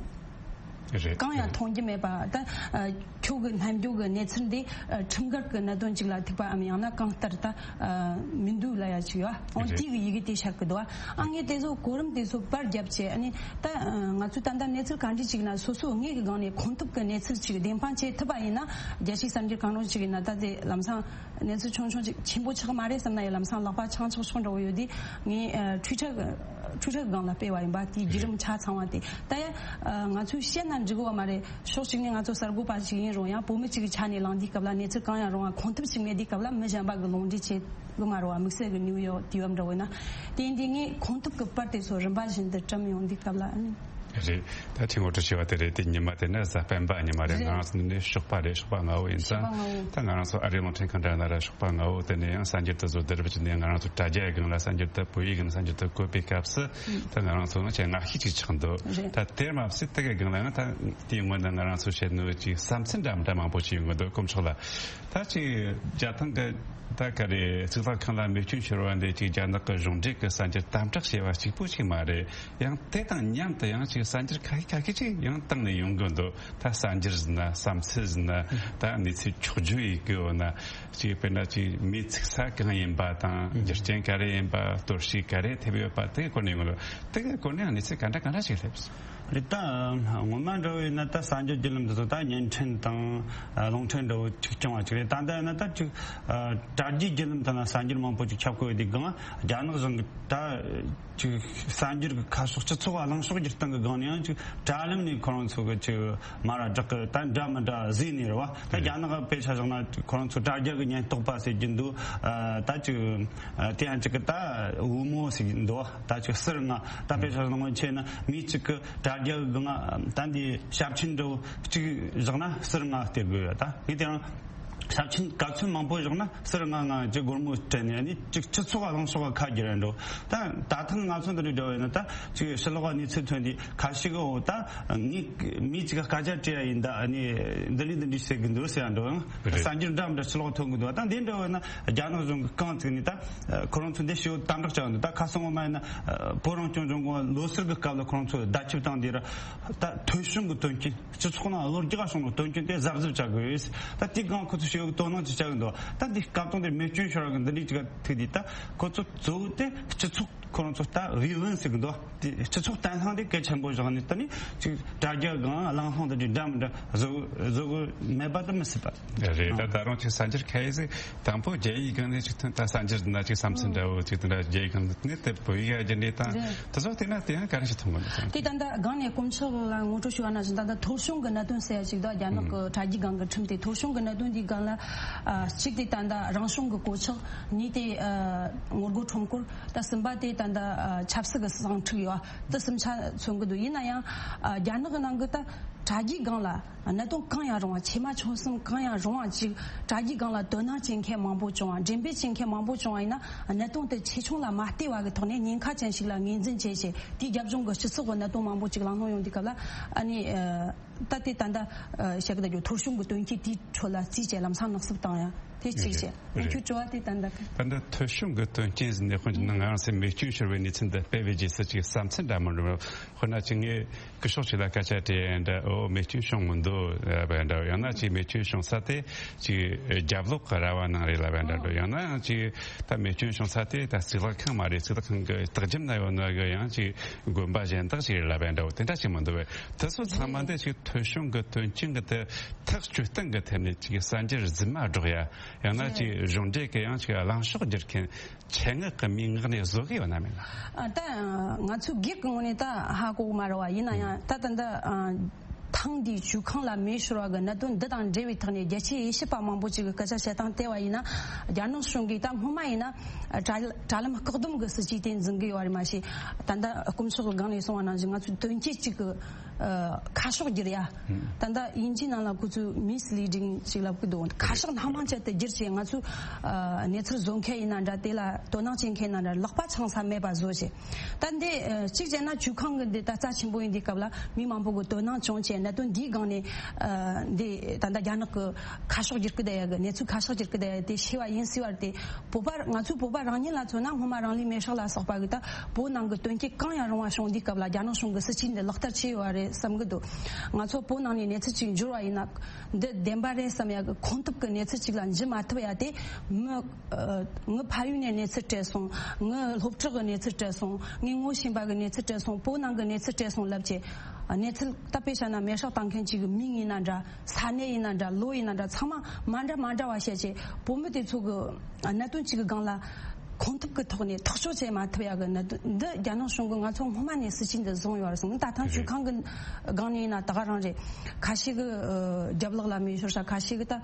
རེད། གང་ཡང་མཐོང་རྒྱུ་མེད་པ། ད་ཨ་ཁྱོད་ཀྱི་སྨྲ་བརྗོད་ཀྱི་གནས་ཚུལ་འདི་ཨ་ཁྲིམས་འགལ་གྱི་གནད་དོན་ཅིག་ལ་ཐུག་པའམ་ཡང་ན་གང་ལྟར་ད་ཨ་མི་འདུག་ལབ་ཡ་ཅིག་ཡོད། འོ་རེད། དེ་གི་ཡི་གེ་དེ་ཤར་གི་འདུག། ཨ་ངས་དེ་ཚོ་གོ་རིམ་དེ་ཚོ་པར་བརྒྱབ་བྱས། ཨ་ནི་ད་ཨ་ང་ཚོས་ད་ལྟ་གནས་ཚུལ་ག་འདྲ་ཅིག་ན་སོ་སོ་ངེད་ཀྱི་སྒང་ནས་གང་ཐུབ་ཀྱི་གནས་ཚུལ་ཅིག་བདེན་དཔང་བྱེད་ཐུབ་པ་ཡིན་ན། རྒྱལ་སྤྱིའི་གསར་འགྱུར་གང་རུང་ཅིག་ཡིན་ན་ད་དེ་ལམ་སང་གནས་ཚུལ་ཆུང་ཆུང་ཅིག་ཆེན་པོ་ཆགས་མ་རེད་བསམ་ན་ཡང་ལམ་སང་ལག་པ་འཆང་ཆོག་ཆོག་འདྲ་བོ་ཡོད་དུས་ངས་ཨ་ཊི་ཝི་ཊར་ཊི་ཝི་ཊར་སྒང་ལ་སྤེལ་བ་ཡིན་པ། དེའི་བརྒྱུད་རིམ་ཆ་ཚང་བ་དེ་ད་ཡ་ཨ་ང་ཚོས་བཤད་ན་འགྲིག་གི་ཡོད་མ་རེད། ཕྱོགས་གཅིག་ནས་ང་ཚོ་གསར་འགོད་པ་ཞིག་ཡིན་རུང་ཡང་བོད་མི་གཅིག་གི་ཆ་ནས་ལངས་དུས་སྐབས་ལ་གནས་ཚུལ་གང་ཡང་རུང་བ་གང་ཐུབ་ཅིག་མེད་དུས་སྐབས་ལ་མི་གཞན་པ་གི་ལུང་འདྲེན་བྱེད་གི་མ་རུང་བ། དམིགས་བསལ་གི་ནིའུ་ཡོག་དུས་བབ་འདྲ་བོ་ཡིན་ན། དེ་ཡིན་དུས་ངས་གང་ཐུབ་གི་པར་དེ་ཚོ་རིམ་པ་བཞིན་དུ་བཀྲམ་ཡོང་དུས་སྐབས་ལ་ཨ་ནི། རེད། ད་ཁྱེད་ངོ་སྤྲོད་བྱས་པ་དེ་རེད། དེ་ཉི་མ་དེ་ནི་གཟའ་སྤེན་པ་ཉི་མ་རེད། རེད། ང་རང་ཚོ་འདི་ནས་ཞོགས་པ་རེད། ཞོགས་པ་སྔ་བོ་ཡིན་ཙང་། ཞོགས་པ་སྔ་བོ། ད་ང་རང་ཚོ་ཨ་རིའི་རླུང་འཕྲིན་ཁང་འདྲ་ན་ར་ཞོགས་པ་སྔ་བོ་དེ་ནས་ཡང་གསར་འགྱུར་དེ་ཚོ་བསྡུར་བྱས་ནས་ང་རང་ཚོ་དྲ་རྒྱའི་སྒང་ལ་གསར་འགྱུར་དེ་བོད་ཡིག་གི་གསར་འགྱུར་དེ་བཀོད་པའི་སྐབས་སུ། ད་ང་རང་ཚོ་ནི་ཆེས་ངར་ཤུགས་ཅིག་ཆགས་འདུག་རེད། ད་དེར་མ་ཟད་དེ་གའི་སྒང་ལ་ཡང་ད་དེའི་སྔོན་ན་ང་རང་ཚོ་བཤད་ནོ་ཅིག་བསམ་ཚུལ་འདྲ་མི་འདྲ་མང་པོ་ཞིག་ཡོང་གི་འདུག་སྐོམ་ཆག་ལ། ད་ཅིག་རྒྱ་ཐང་གི་ད་ག་རེ་གཙུག་ལག་ཁང་ལ་མེ་སྐྱོན་ཤོར་བ་འདི་ཅིག་རྒྱ་ནག་གི་གཞུང་འབྲེལ་གྱི་གསར་འགྱུར་དམ་དྲག་བྱས་པ་གཅིག་པུ་ཞིག་མ་རེད། ཡང་དེ་དང་མཉམ་དུ་ཡང་ཅིག་གསར་འགྱུར་ཁ་ཤས་ཁ་ཤས་ཅིག་ཡང་བཏང་ནས་ཡོང་གི་འདུག་ད་གསར་འགྱུར་ཟེར་ན་བསམ་ཚུལ་ཟེར་ན། ད་གནས་ཚུལ་འཁྱོག་བརྗོད་ཡིན་གི་འོ་ན། ཅིག་དཔེར་ན་ཅིག་མེ་ཚིག་ས་གང་ཡིན་པ་དང་། རྒྱུ་རྐྱེན་ག་རེ་ཡིན་པ། གཏོར་བཤིག་ག་རེ་ཐེབས་ཡོད་པ། དེ་སྐོར་ནས་ཡོང་གི་འདུག་དེ་གི་སྐོར་ནས་ཡང་གནས་ཚུལ་ག་འདྲ་ག་འདྲ་ཞིག་སླེབས་སོང་། རེད། ད་སྔོན་མ་འདྲ་བོ་ཡིན་ན་ད་གསར་འགྱུར་བརྒྱུད་ལམ་འདི་ཚོ་ད་བརྙན་འཕྲིན་དང་རླུང་འཕྲིན་འདྲ་བོ་ཅིག་བྱུང་བ་ཅིག་རེད། ད་ལྟ་ཡིན་ན་ད་ཅིག་དྲ་རྒྱའི་བརྒྱུད་ལམ་དེ་ན་གསར་འགྱུར་མང་པོ་ཅིག་ཁྱབ་གོ་ཡོད་དུས་སྒང་། རྒྱ་ནག་གཞུང་གི་ད་ཅིག་གསར་འགྱུར་གྱི་ཁ་ཕྱོགས། སྤྱི་ཚོགས་གླེང་ཕྱོགས་བསྒྱུར་སྟངས་ཀྱི་སྒང་ནས་ཡང་ཅིག་དྲ་ལམ་ནས་ཁོ་རང་ཚོ་གི་ཅིག་མ་ར་བསྒྲགས་གི་ད་འདྲ་མི་འདྲ་བཟོས་ནས་རེད་བ། ད་རྒྱ་ནག་དཔེ་ཆ་བཞག་ན་ཁོ་རང་ཚོ་དྲ་རྒྱ་གི་ཉེན་རྟོག་པ་ཟེར་གྱི་འདུག་ད་ཅིག་དེ་ཡང་ཅིག་གི་ད་བུ་མོ་ཟེར་གྱི་འདུག་ད་ཅིག་ཟུར་ལྔ། ད་དཔེ་ཆ་བཞག་ན་སྔོན་ཆད་ན་མི་གཅིག་གི་དྲ་རྒྱ་གི་སྒང་ད་འདི་ཞབས་ཕྱི་འདྲ་བོ་གཅིག་བཞག་ན་ཟུར་ལྔ་སྟེར་དགོས་ཡོད། ད་ངས་དེ་རིང་ཞབས་ཕྱི་ག་ཚོད་མང་པོ་བཞག་ན་ཟུར་ལྔ་ལྔ་ཅིག་སྒོར་མོ་སྤྲད་ནས། ཨ་ནི་ཅིག་སྤྱི་ཚོགས་གླེང་ཕྱོགས་ཁ་བསྒྱུར་ཡ་འགྲོ། ད་ད་ཐེངས་ང་ཚོ་འདི་འདྲ་འདྲ་བོ་ཡིན་ན་ད་ཅིག་ཕྱི་ལོགས་གནས་ཚུལ་ཐོན་དུས་ཁ་ཤས་ཀྱིས། འོ་ད་ངས་མི་གཅིག་ག་སྐད་ཆ་དྲིས་ཡ་ཡིན། ད་ཨ་ནི་འདི་འདྲ་འདི་འདྲ་ཟེར་གི་འདུག་ཟེར་ཡ་འགྲོ། ཡང་གསར་འགྱུར་འདྲ་མི་འདྲ་ཕྱི་ལོགས་ཐོན་གི་འདུག་ད་འདི་འདྲ་བོ་ཡིན་ན་རྒྱ་ནག་གཞུང་གི་རྐང་བཙུགས་ནས་ད་ཁོ་རང་ཚོ་འདི་ཞེ་པོ་དམ་དྲག་བྱ་གི་འདུག་ད་ཁ་སང་འོ་མ་ཡིན་ན་བོད་རང་སྐྱོང་ལྗོངས་གི་ལོ་གསར་གི་སྐབས་ལ་ཁོ་རང་ཚོ་བརྡ་ཁྱབ་བཏང་དུས་ར། ད་ཐོལ་བྱུང་གི་དོན་རྐྱེན། སྤྱི་ཚོགས་ནང་གློ་རྒྱག་བྱུང་བའི་དོན་རྐྱེན་དེ་གཟབ་གཟབ་བྱ་དགོས། ད་དེའི་སྒང་ཁོ་ཚོ་ཞེ་པོ་དོ་སྣང་ཅིག་བྱ་གི་འདུག་ད་འདི་སྐབས་དང་དེར་མེ་སྐྱོན་ཤོར་བ་གི་འདི་འདྲའི་ཅིག་ཐུག་དུས། ད་ཁོ་ཚོ་གཙོ་བོ་དེ་སྤྱི་ཚོགས་ཁོ་རང་ཚོ་ད་བེ་ཝན་ཟེར་གི་འདུག་དེ་སྤྱི་ཚོགས་བརྟན་ལྷིང་དེ་གལ་ཆེན་པོ་བཞག་ནས། ད་ནི་ཅིག་དྲ་རྒྱ་སྒང་གླེང་སློང་དེ་འདྲ་འདྲ་མི་འདྲ་བཟོ་བཟོ་དགོས་མེད་པ་དེ་མི་སྲིད་པ་རེད། ད་ད་རུང་ཅིག་གསར་འགྱུར་ཁ་ཤས་ཟིག་དང་པོ་རྒྱ་ཡིག་སྒང་ནས་ཅིག་ཐོན། ད་གསར་འགྱུར་ན་ཅིག་བསམ་ཚུལ་འདྲ་བོ་ཅིག་དེ་འདྲ་རྒྱ་ཡིག་སྒང་ནས་དེ་བོད་ཡིག་རྒྱུ་འབྲས་དང་། རེད། དེ་ཚོ་བལྟས་ན་དེ་ཡང་ག་རེ་ཞིག་མཐོང་གི་འདུག་དེ་ད་ལྟ་སྒང་ནས་དཀོན་མཆོག་ལ་ངོ་སྤྲོད་ཞུ་བ་ནང་བཞིན། ད་ལྟ་ཐོལ་བྱུང་གི་གནད་དོན་ཟེར་ཡ་ཅིག་འདུག་རྒྱ་ནག་གི་དྲ་རྒྱའི་སྒང་གི་ཁྲིམས་དེ། ཐོལ་བྱུང་གི་གནད་དོན་འདིའི་སྒང་ལ་ཨ་གཅིག་དེ་ད་ལྟ་རང་བྱུང་གི་གོད་ཆག་གཉིས་དེ་ཨ་ངོ་རྒོལ་ཁྲོམ་སྐོར། ད་གསུམ་པ་དེ་ད་ལྟ་ཨ་ཆབ་སྲིད་ཀྱི་ཟིང་འཁྲུག་ཡོད་པ། དེ་གསུམ་ཆ་མཚོན་གི་འདུག་ཡིན་ན་ཡང་ཨ་རྒྱ་ནག་གི་ནང་གི་ད་དྲ་རྒྱའི་སྒང་ལ་གནད་དོན་གང་ཡང་རུང་བ། ཆེ་མ་ཆུང་གསུམ་གང་ཡང་རུང་བ་ཅིག་དྲ་རྒྱའི་སྒང་ལ་དོ་སྣང་བྱེད་མཁན་མང་པོ་བྱུང་བ། འགྲེམས་སྤེལ་བྱེད་མཁན་མང་པོ་བྱུང་བ་ཡིན་ན། གནད་དོན་དེ་ཆེ་ཆུང་ལ་མ་ལྟོས་པ་གི་ཐོག་ནས་ཉེན་ཁ་ཅན་ཞིག་ལ་ངོས་འཛིན་བྱས་བྱས། དེའི་རྒྱབ་ལྗོངས་ཀྱི་སྤྱི་ཚོགས་ཀྱི་གནད་དོན་མང་པོ་ཅིག་གླེང་སློང་ཡོང་དུས་སྐབས་ལ། ཨ་ནི་ཨ་ད་དེ་ད་ལྟ་ཨ་བཤད་གི་ད་རྒྱུ་ཐོལ་བྱུང་གི་དོན་རྐྱེན་དེའི་ཁྲོད་ལ་བརྩིས་བྱས་ལམ་སང་ནག་བསུབ་བཏང་ཡ་དེ་གཅིག་བྱས། རེད། ཁྱོད་དྲི་བ་དེ་ད་ལྟ་གི། ད་ལྟ་ཐོལ་བྱུང་གི་དོན་རྐྱེན་ཟེར་ནས་དཔེར་ན་ང་རང་ཚོས་མེ་སྐྱོན་ཤོར་བའི་གནས་ཚུལ་འདི་སྤེལ་བའི་རྗེས་སུ་ཅིག་བསམ་ཚུལ་འདྲ་མི་འདྲ་བ། དཔེར་ན་ཅིག་ངས་སྐུ་ཞབས་ཅིག་ལ་སྐད་ཆ་དྲིས་ཡིན་འདྲ། འོ་མེ་སྐྱོན་བྱུང་མི་འདུག་ལབ་ཡིན་འདྲ། ཡང་ན་ཅིག་མེ་སྐྱོན་བྱུང་ས་དེ་ཅིག་རྒྱབ་ལོགས་ཀྱི་ར་བ་ནང་རེད་ལབ་ཡིན་འདྲ་འདྲ། ཡང་ན་ཡང་ཅིག་ད་མེ་སྐྱོན་བྱུང་ས་དེ་ད་གཙུག་ལག་ཁང་མ་རེད། གཙུག་ལག་ཁང་གི་ལྟག་རྒྱབ་ན་ཡོད་ནོ་གི་ཡང་ཅིག་དགོན་པ་གཞན་དག་ཅིག་རེད་ལབ་ཡིན་འདྲ། དེ་འདྲ་ཅིག་མི་འདུག་བས། དེ་ཚོ་ཚང་མ་འདི་ཅིག་ཐོལ་བྱུང་གི་དོན་རྐྱེན་གི་དེ་ཐག་གཅོད་སྟངས་གི་ཐད་ནས་ཅིག་གསར་འགྱུར་རྫུན་མ་སྒྲོག་ཡ། ཡང་ན་ཅིག་གཞུང་འབྲེལ་གི་ཡང་ཅིག་གླེང་ཕྱོགས་སྒྱུར་མཁན་ཆེད་མངགས་ཀྱི་མིའི་ངག་ནས་བཟོ་གི་ཡོད་ན་མེད་ན། ཨ་ད་ང་ཚོའི་སྒེར་གྱི་ངོས་ནས་ད་ཧ་གོ་གི་མ་རེད་བ། ཡིན་ན་ཡང་ད་ད་ལྟ་ཨ་ཐེངས་འདིའི་ཇུས་ཁང་ལ་མེ་ཤོར་བ་གི་གནད་དོན་འདི་དང་འབྲེལ་བའི་ཐོག་ནས་རྒྱལ་སྤྱིའི་དབྱེ་ཞིབ་པ་མང་པོ་ཅིག་གི་སྐད་ཆ་བཤད་སྟངས་བལྟས་པ་ཡིན་ན། རྒྱ་ནག་གཞུང་གིས་ད་སྔོན་མ་ཡིན་ན་ཨ་དྲ་དྲ་ལམ་བཀག་སྡོམ་གི་སྲིད་ཇུས་དེ་འཛིན་གི་ཡོད་པ་རེད། མ་གཞི་ད་ལྟ་དཀོན་མཆོག་གི་སྒང་ནས་གསུངས་པ་ནང་བཞིན་ང་ཚོའི་དོན་རྐྱེན་གཅིག་གི་ཨ་ཁ་ཕྱོགས་བསྒྱུར་ཡ། ད་ལྟ་དབྱིན་ཇིའི་ནང་ལ་ཁོ་ཚོས་མི་སི་ལི་ཌིང་ཞིག་ལབ་གི་འདུག་ཁ་ཕྱོགས་སྣ་མང་ཅན་དུ་བསྒྱུར་བྱས། ང་ཚོས་ཨ་གནས་ཚུལ་བཟོ་མཁན་ཡིན་ན་འདྲ། དེ་ལ་དོ་སྣང་བྱེད་མཁན་ཡིན་ན་འདྲ། ལག་པ་འཆང་ས་མེད་པ་བཟོ་བྱས། ད་འདི་ཨ་གཅིག་བྱས་ན་ཇུས་ཁང་གི་འདི་ད་རྩ་ཆེན་པོ་ཡིན་དུས་སྐབས་ལ་མི་མང་པོ་གི་དོ་སྣང་བྱུང་བྱས། གནད་དོན་འདིའི་སྒང་ནས་ཨ་འདི་ད་ལྟ་རྒྱ་ནག་གི་ཁ་ཕྱོགས་བསྒྱུར་གི་བསྡད་ཡ་གི། གནས་ཚུལ་ཁ་ཕྱོགས་བསྒྱུར་གི་བསྡད་ཡ་དེ་ཤེས་པ་ཡིན་སྲིད་པ་དེ། བོད་པ། ང་ཚོའི་བོད་པ་རང་ཉིད་ལ་མཚོན་ན་སྔོན་མ་རང་ལུས་མེ་སྲེག་ལ་སོགས་པ་གི་ད་བོད་ནང་གི་དོན་རྐྱེན་གང་ཡང་རུང་བ་བྱུང་དུས་སྐབས་ལ་རྒྱ་ནག་གཞུང་གི་སྲིད་ཇུས་འདི་ལག་བསྟར་བྱས་ཡོད་པ་རེད་བསམ་གི་འདུག་ང་ཚོ་བོད་ནང་ནས་གནས་ཚུལ་ཅིག་འབྱོར་བ་ཡིན་ན་འདི་བདེན་པ་རེད་བསམ་ཡ་གི་ཁུངས་ཐུབ་གི་གནས་ཚུལ་ཅིག་ལ་འཇུ་མ་ཐུབ་ཡ་དེ། མི་ཨ་ངའི་ཕ་ཡུལ་ནས་གནས་ཚུལ་སྤྲད་སོང་། ངའི་སློབ་གྲོགས་གི་གནས་ཚུལ་སྤྲད་སོང་། ངའི་ངོ་ཤེས་པ་གི་གནས་ཚུལ་སྤྲད་སོང་། བོད་ནང་གི་གནས་ཚུལ་སྤྲད་སོང་ལབ་བྱས། གནས་ཚུལ་ད་དཔེ་བཞག་ན་མེ་སྲེག་བཏང་མཁན་གཅིག་གི་མིང་ཡིན་ན་འདྲ། ས་གནས་ཡིན་ན་འདྲ། ལོ་ཡིན་ན་འདྲ། ཚང་མ་མ་འདྲ་མ་འདྲ་བ་བཤད་བྱས། བོད་མི་དེ་ཚོ་གི་གནད་དོན་གཅིག་གི་སྒང་ལ་ གང་ཐུབ་ཀྱི་ཐོག་ནས་ཐག་གཅོད་བྱེད་མ་ཐུབ་ཡ་གི་གནད་དོན་འདི་རྒྱ་ནག་གཞུང་གིས་ང་ཚོ་སྔོན་མ་ནས་སྲིད་ཇུས་འདི་བཟུང་ཡོད་རེད་ཟེར། ད་ཐེངས་ཇུས་ཁང་གི་སྒང་ནས་ཡིན་ན་ད་ག་རང་རེད། ཁ་ཤས་ཀྱིས་ཨ་རྒྱབ་ལོགས་ལ་མེ་ཤོར་ཤག་ཁ་ཤས་ཀྱིས་ད་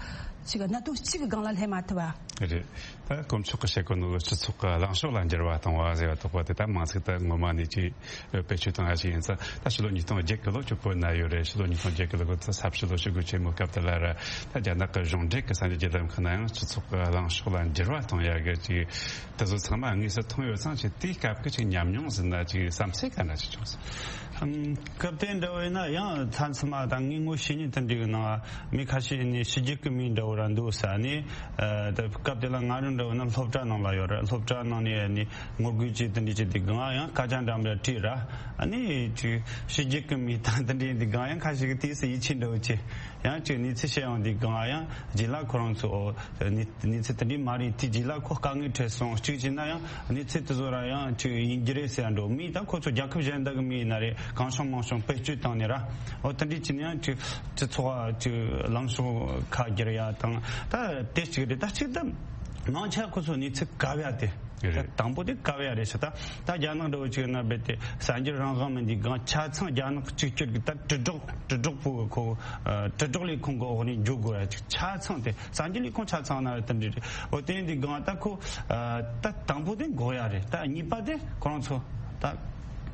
ཅིག་གནད་དོན་གཅིག་གི་སྒང་ལ་སླེབས་མ་ཐུབ་པ། རེད། ད་དཀོན་མཆོག་གིས་བཤད་གོ་ནོ་གི་སྤྱི་ཚོགས་ཀྱི་ལངས་ཕྱོགས་ལ་འགྱུར་བ་གཏོང་བ་ཟེར་བ་དོགས་པ་དེ་ད་མིང་ཚིག་ད་ངོ་མ་ནས་ཅིག་བེད་སྤྱོད་བཏང་ཡ་ཞིག་ཡིན་ཙང་། ད་ཕྱི་ལོ་ཉིས་སྟོང་བརྒྱད་གི་ལོ་ཅིག་བོད་ན་ཡོད་རེད། ཕྱི་ལོ་ཉིས་སྟོང་བརྒྱད་གི་ལོ་གི་ས་ཕྱི་ལོ་ཤོག་གུ་ཆེན་མོ་སྐབས་དེ་ལ་ར། ད་རྒྱ་ནག་གི་གཞུང་འབྲེལ་གི་གསར་འགྱུར་བརྒྱུད་ལམ་ཁག་ན་ཡང་སྤྱི་ཚོགས་ཀྱི་ལངས་ཕྱོགས་ལ་འགྱུར་བ་གཏོང་ཡ་གི་ཅིག་དེ་ཚོ་ཚང་མ་དངོས་སུ་མཐོང་ཡོད་ཙང་། ཅིག་དེའི་སྐབས་ཀྱི་ཅིག་ཉམས་མྱོང་ཟེར་ན་ཅིག་བསམ་ཚུལ་ག་འདྲ་ཅིག་བྱུང་སོང་། ཨམ། སྐབས་དེ་འདྲ་བོ་ཡིན་ན་ཡང་མཚམས་མཚམས་མ་ད་ངའི་ངོ་ཤེས་མཁན་དེ་འདྲའི་གི་ནང་མི་ཁ་ཤས་ནས་ཕྱི་རྒྱལ་གི་མི་འདྲ་བོ་ར་འདུག་ས་ནས། ཨ། ད་སྐབས་དེ་ལ་ང་རང་འདྲ་བོ་ན་སློབ་གྲྭ་ནང་ལ་ཡོད་རེད། སློབ་གྲྭ་ནང་ནས་ནི་ངོ་རྒོལ་བྱས་དེ་འདྲ་བྱས་དེ་གང་ཡང་སྐད་ཆ་འདྲ་མི་འདྲ་དྲིས་ར། ཨ་ནི་ཅིག་ཕྱི་རྒྱལ་གི་མི་དང་དེ་འདྲ་དེ་གང་ཡང་ཁ་ཤས་ཀྱིས་དེ་སུ་ཡིད་ཆེས་འདྲ་བོ་བྱས། ཡང་ཅིག་གནས་ཚུལ་བཤད་ཡོང་དུས་གང་ཡང་རྗེས་ལ་ཁོ་རང་ཚོ་ཨོ་གནས་གནས་ཚུལ་དེ་འདྲའི་མ་རེད། དེ་རྗེས་ལ་ཁོ་དཀའ་ངལ་འཕྲད་སོང་། གཅིག་བྱས་ན་ཡང་གནས་ཚུལ་དེ་ཚོ་ར་ཡང་ཅིག་ཡིན་རྒྱུ་རེད་ཟེར་ཡ་འགྲོ། མི་ད་ཁོ་ཚོ་རྒྱལ་ཁབ་གཞན་དག་གི་མི་ཡིན་ན་རེད། གང་བྱུང་མང་བྱུང་བེད་སྤྱོད་བཏང་ནས་ར། ཨོ་དེ་འདྲའི་བྱས་ན་ཡང་ཅིག་སྤྱི་ཚོགས་ཅིག་ལངས་ཕྱོགས་ཁ་བསྒྱུར་ཡ་དང་། ད་དེ་གཅིག་རེད། ད་གཅིག་ད་མང་ཆེ་ཁོ་ཚོ་གནས་ཚུལ་གབ་ཡ་དེ། རེད། ད་དང་པོ་དེ་གབ་ཡ་རེད་ཤག་ད་ད་རྒྱ་ནག་འདྲ་བོ་ཅིག་ན་རྦད་དེ་གསར་འགྱུར་རང་དབང་མིན་དུས་གང་ཆ་ཚང་རྒྱ་ནག་གཅིག་གྱུར་གྱི་ད་དྲིལ་སྒྲོག་དྲིལ་སྒྲོག་པོ་ཁོ། ཨ། དྲིལ་སྒྲོག་ལས་ཁུངས་ཀྱི་འོག་ནས་འཇུག་དགོས་ཡ་ཅིག་ཆ་ཚང་དེ་གསར་འགྱུར་ལས་ཁུངས་ཆ་ཚང་ན་དེ་འདྲ་རེད། འོ་དེ་ཡིན་དུས་གང་ད་ཁོ། ཨ། ད་དང་པོ་དེ་འགོག་ཡ་རེད། ད་གཉིས་པ་དེ་ཁོ་རང་ཚོ་ད་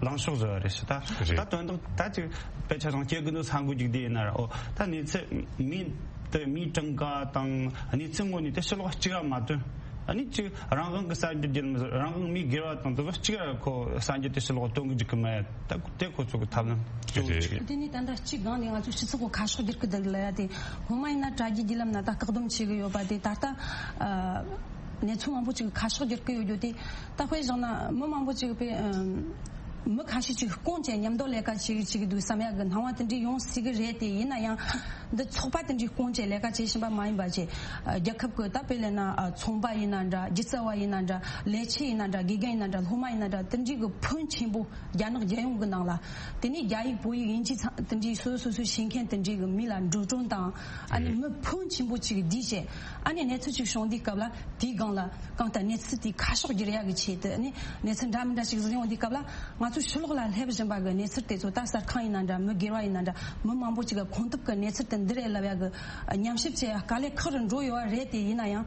ལངས་ཕྱོགས་བཟོ་ཡ་རེད་ཤག་ད་རེད། ད་དོན་དག་ད་ཅིག་དཔེ་ཆ་ཚང་སྐྱེ་དགོས་འདུག་ས་འགོ་རྒྱུག་དེ་ཡིན་ན་ར། འོ་ད་གནས་ཚུལ་མི་དེ་མིའི་གྲངས་ཀ་དང་གནས་ཚུལ་དངོས་གནས་དེ་ཕྱི་ལོགས་གཅིག་ར་མ་སྟོན། ཨ་ནི་ཅིག་རང་དབང་གི་གསར་འགྱུར་བརྒྱུད་ལམ། རང་དབང་མི་སྒེར་བ་དང་དེ་ཚོ་གཅིག་ར་ཁོ་གསར་འགྱུར་དེ་ཕྱི་ལོགས་སྟོན་གི་འཇུག་གི་མེད། ད་དེ་ཁོ་ཚོ་གི་ཐབས་ལམ་གཙོ་བོ་གཅིག་རེད། དེ་ནས་ད་ལྟ་གཅིག་སྒང་ནས་ང་ཚོ་སྤྱི་ཚོགས་ཀྱི་ཁ་ཕྱོགས་བསྒྱུར་གི་འདུག་ལ་ཡ་དེ་སྔོན་མ་ཡིན་ན་དྲ་རྒྱའི་བརྒྱུད་ལམ་ན་ད་བཀག་སྡོམ་བྱེད་གི་ཡོད་པ་དེ་ད་ལྟ་ཨ་གནས་ཚུལ་མང་པོ་ཅིག་ཁ་ཕྱོགས་བསྒྱུར་གི་ཡོད་རྒྱུ་དེ། ད་དཔེ་བཞག་ན་མི་མང་པོ་ཅིག་དཔེ་ཨ་མི་ཁ་ཤས་ཅིག་སྐུང་བྱས་མཉམ་དུ་ལས་ཀ་བྱེད་བྱེད་ཀྱི་འདུག་བསམ་ཡ་གི་སྣང་བ་དེ་འདྲའི་ཡོང་སྲིད་གི་རེད་དེ། ཡིན་ན་ཡང་འདི་ཚོགས་པ་དེ་འདྲའི་སྐུང་བྱས་ལས་ཀ་བྱེད་བཞིན་པ་མ་ཡིན་པ་བྱས། ཨ་རྒྱལ་ཁབ་ཀྱི་ད་དཔེ་ལབ་ན་ཨ་ཚོང་པ་ཡིན་ན་འདྲ། སྒྱུ་རྩལ་བ་ཡིན་ན་འདྲ། ལས་བྱེད་ཡིན་ན་འདྲ། དགེ་རྒན་ཡིན་ན་འདྲ། སློབ་མ་ཡིན་ན་འདྲ། དེ་འདྲའི་གི་ཕོན་ཆེན་པོ་རྒྱ་ནག་རྒྱལ་ཡོངས་ཀྱི་ནང་ལ། དེ་ནས་རྒྱ་ཡིག་བོད་ཡིག་དབྱིན་ཇི་ཚང་དེ་འདྲའི་སོ་སོ་སོ་ཤེས་མཁན་དེ་འདྲའི་གི་མི་ལ་འགྲོ་གྲོན་དང་། ཨ་ནི་མི་ཕོན་ཆེན་པོ་ཅིག་བསྡུས་བྱས། ཨ་ནི་གནས་ཚུལ་ཅིག་བྱུང་དུས་སྐབས་ལ་དེའི་སྒང་ལ་གང་ལྟར་གནས་ཚུལ་དེ་ཁ་ཕྱོགས་བསྒྱུར་ཡག་གི་ཆེད་དུ། ཨ་ནི་གནས་ཚུལ་འདྲ་མི་འདྲ་ཞིག་བཟོ་ཡོང་དུས་སྐབས་ལ་ང་ཚོ་ཕྱི་ལོགས་ལ་སླེབས་བཞིན་པ་གི་གནས་ཚུལ་དེ་ཚོ་ད་གསར་ཁང་ཡིན་ན་འདྲ། མི་སྒེར་བ་ཡིན་ན་འདྲ། མི་མང་པོ་ཅིག་གི་ཁོང་ཐུབ་གི་གནས་ཚུལ་དེ་འདི་རེད་ལབ་ཡག་གི་ཉམས་ཞིབ་བྱེད་ཡག་དཀའ་ལས་ཁག་རུ་འགྲོ་ཡོད་པ་རེད་དེ། ཡིན་ན་ཡང་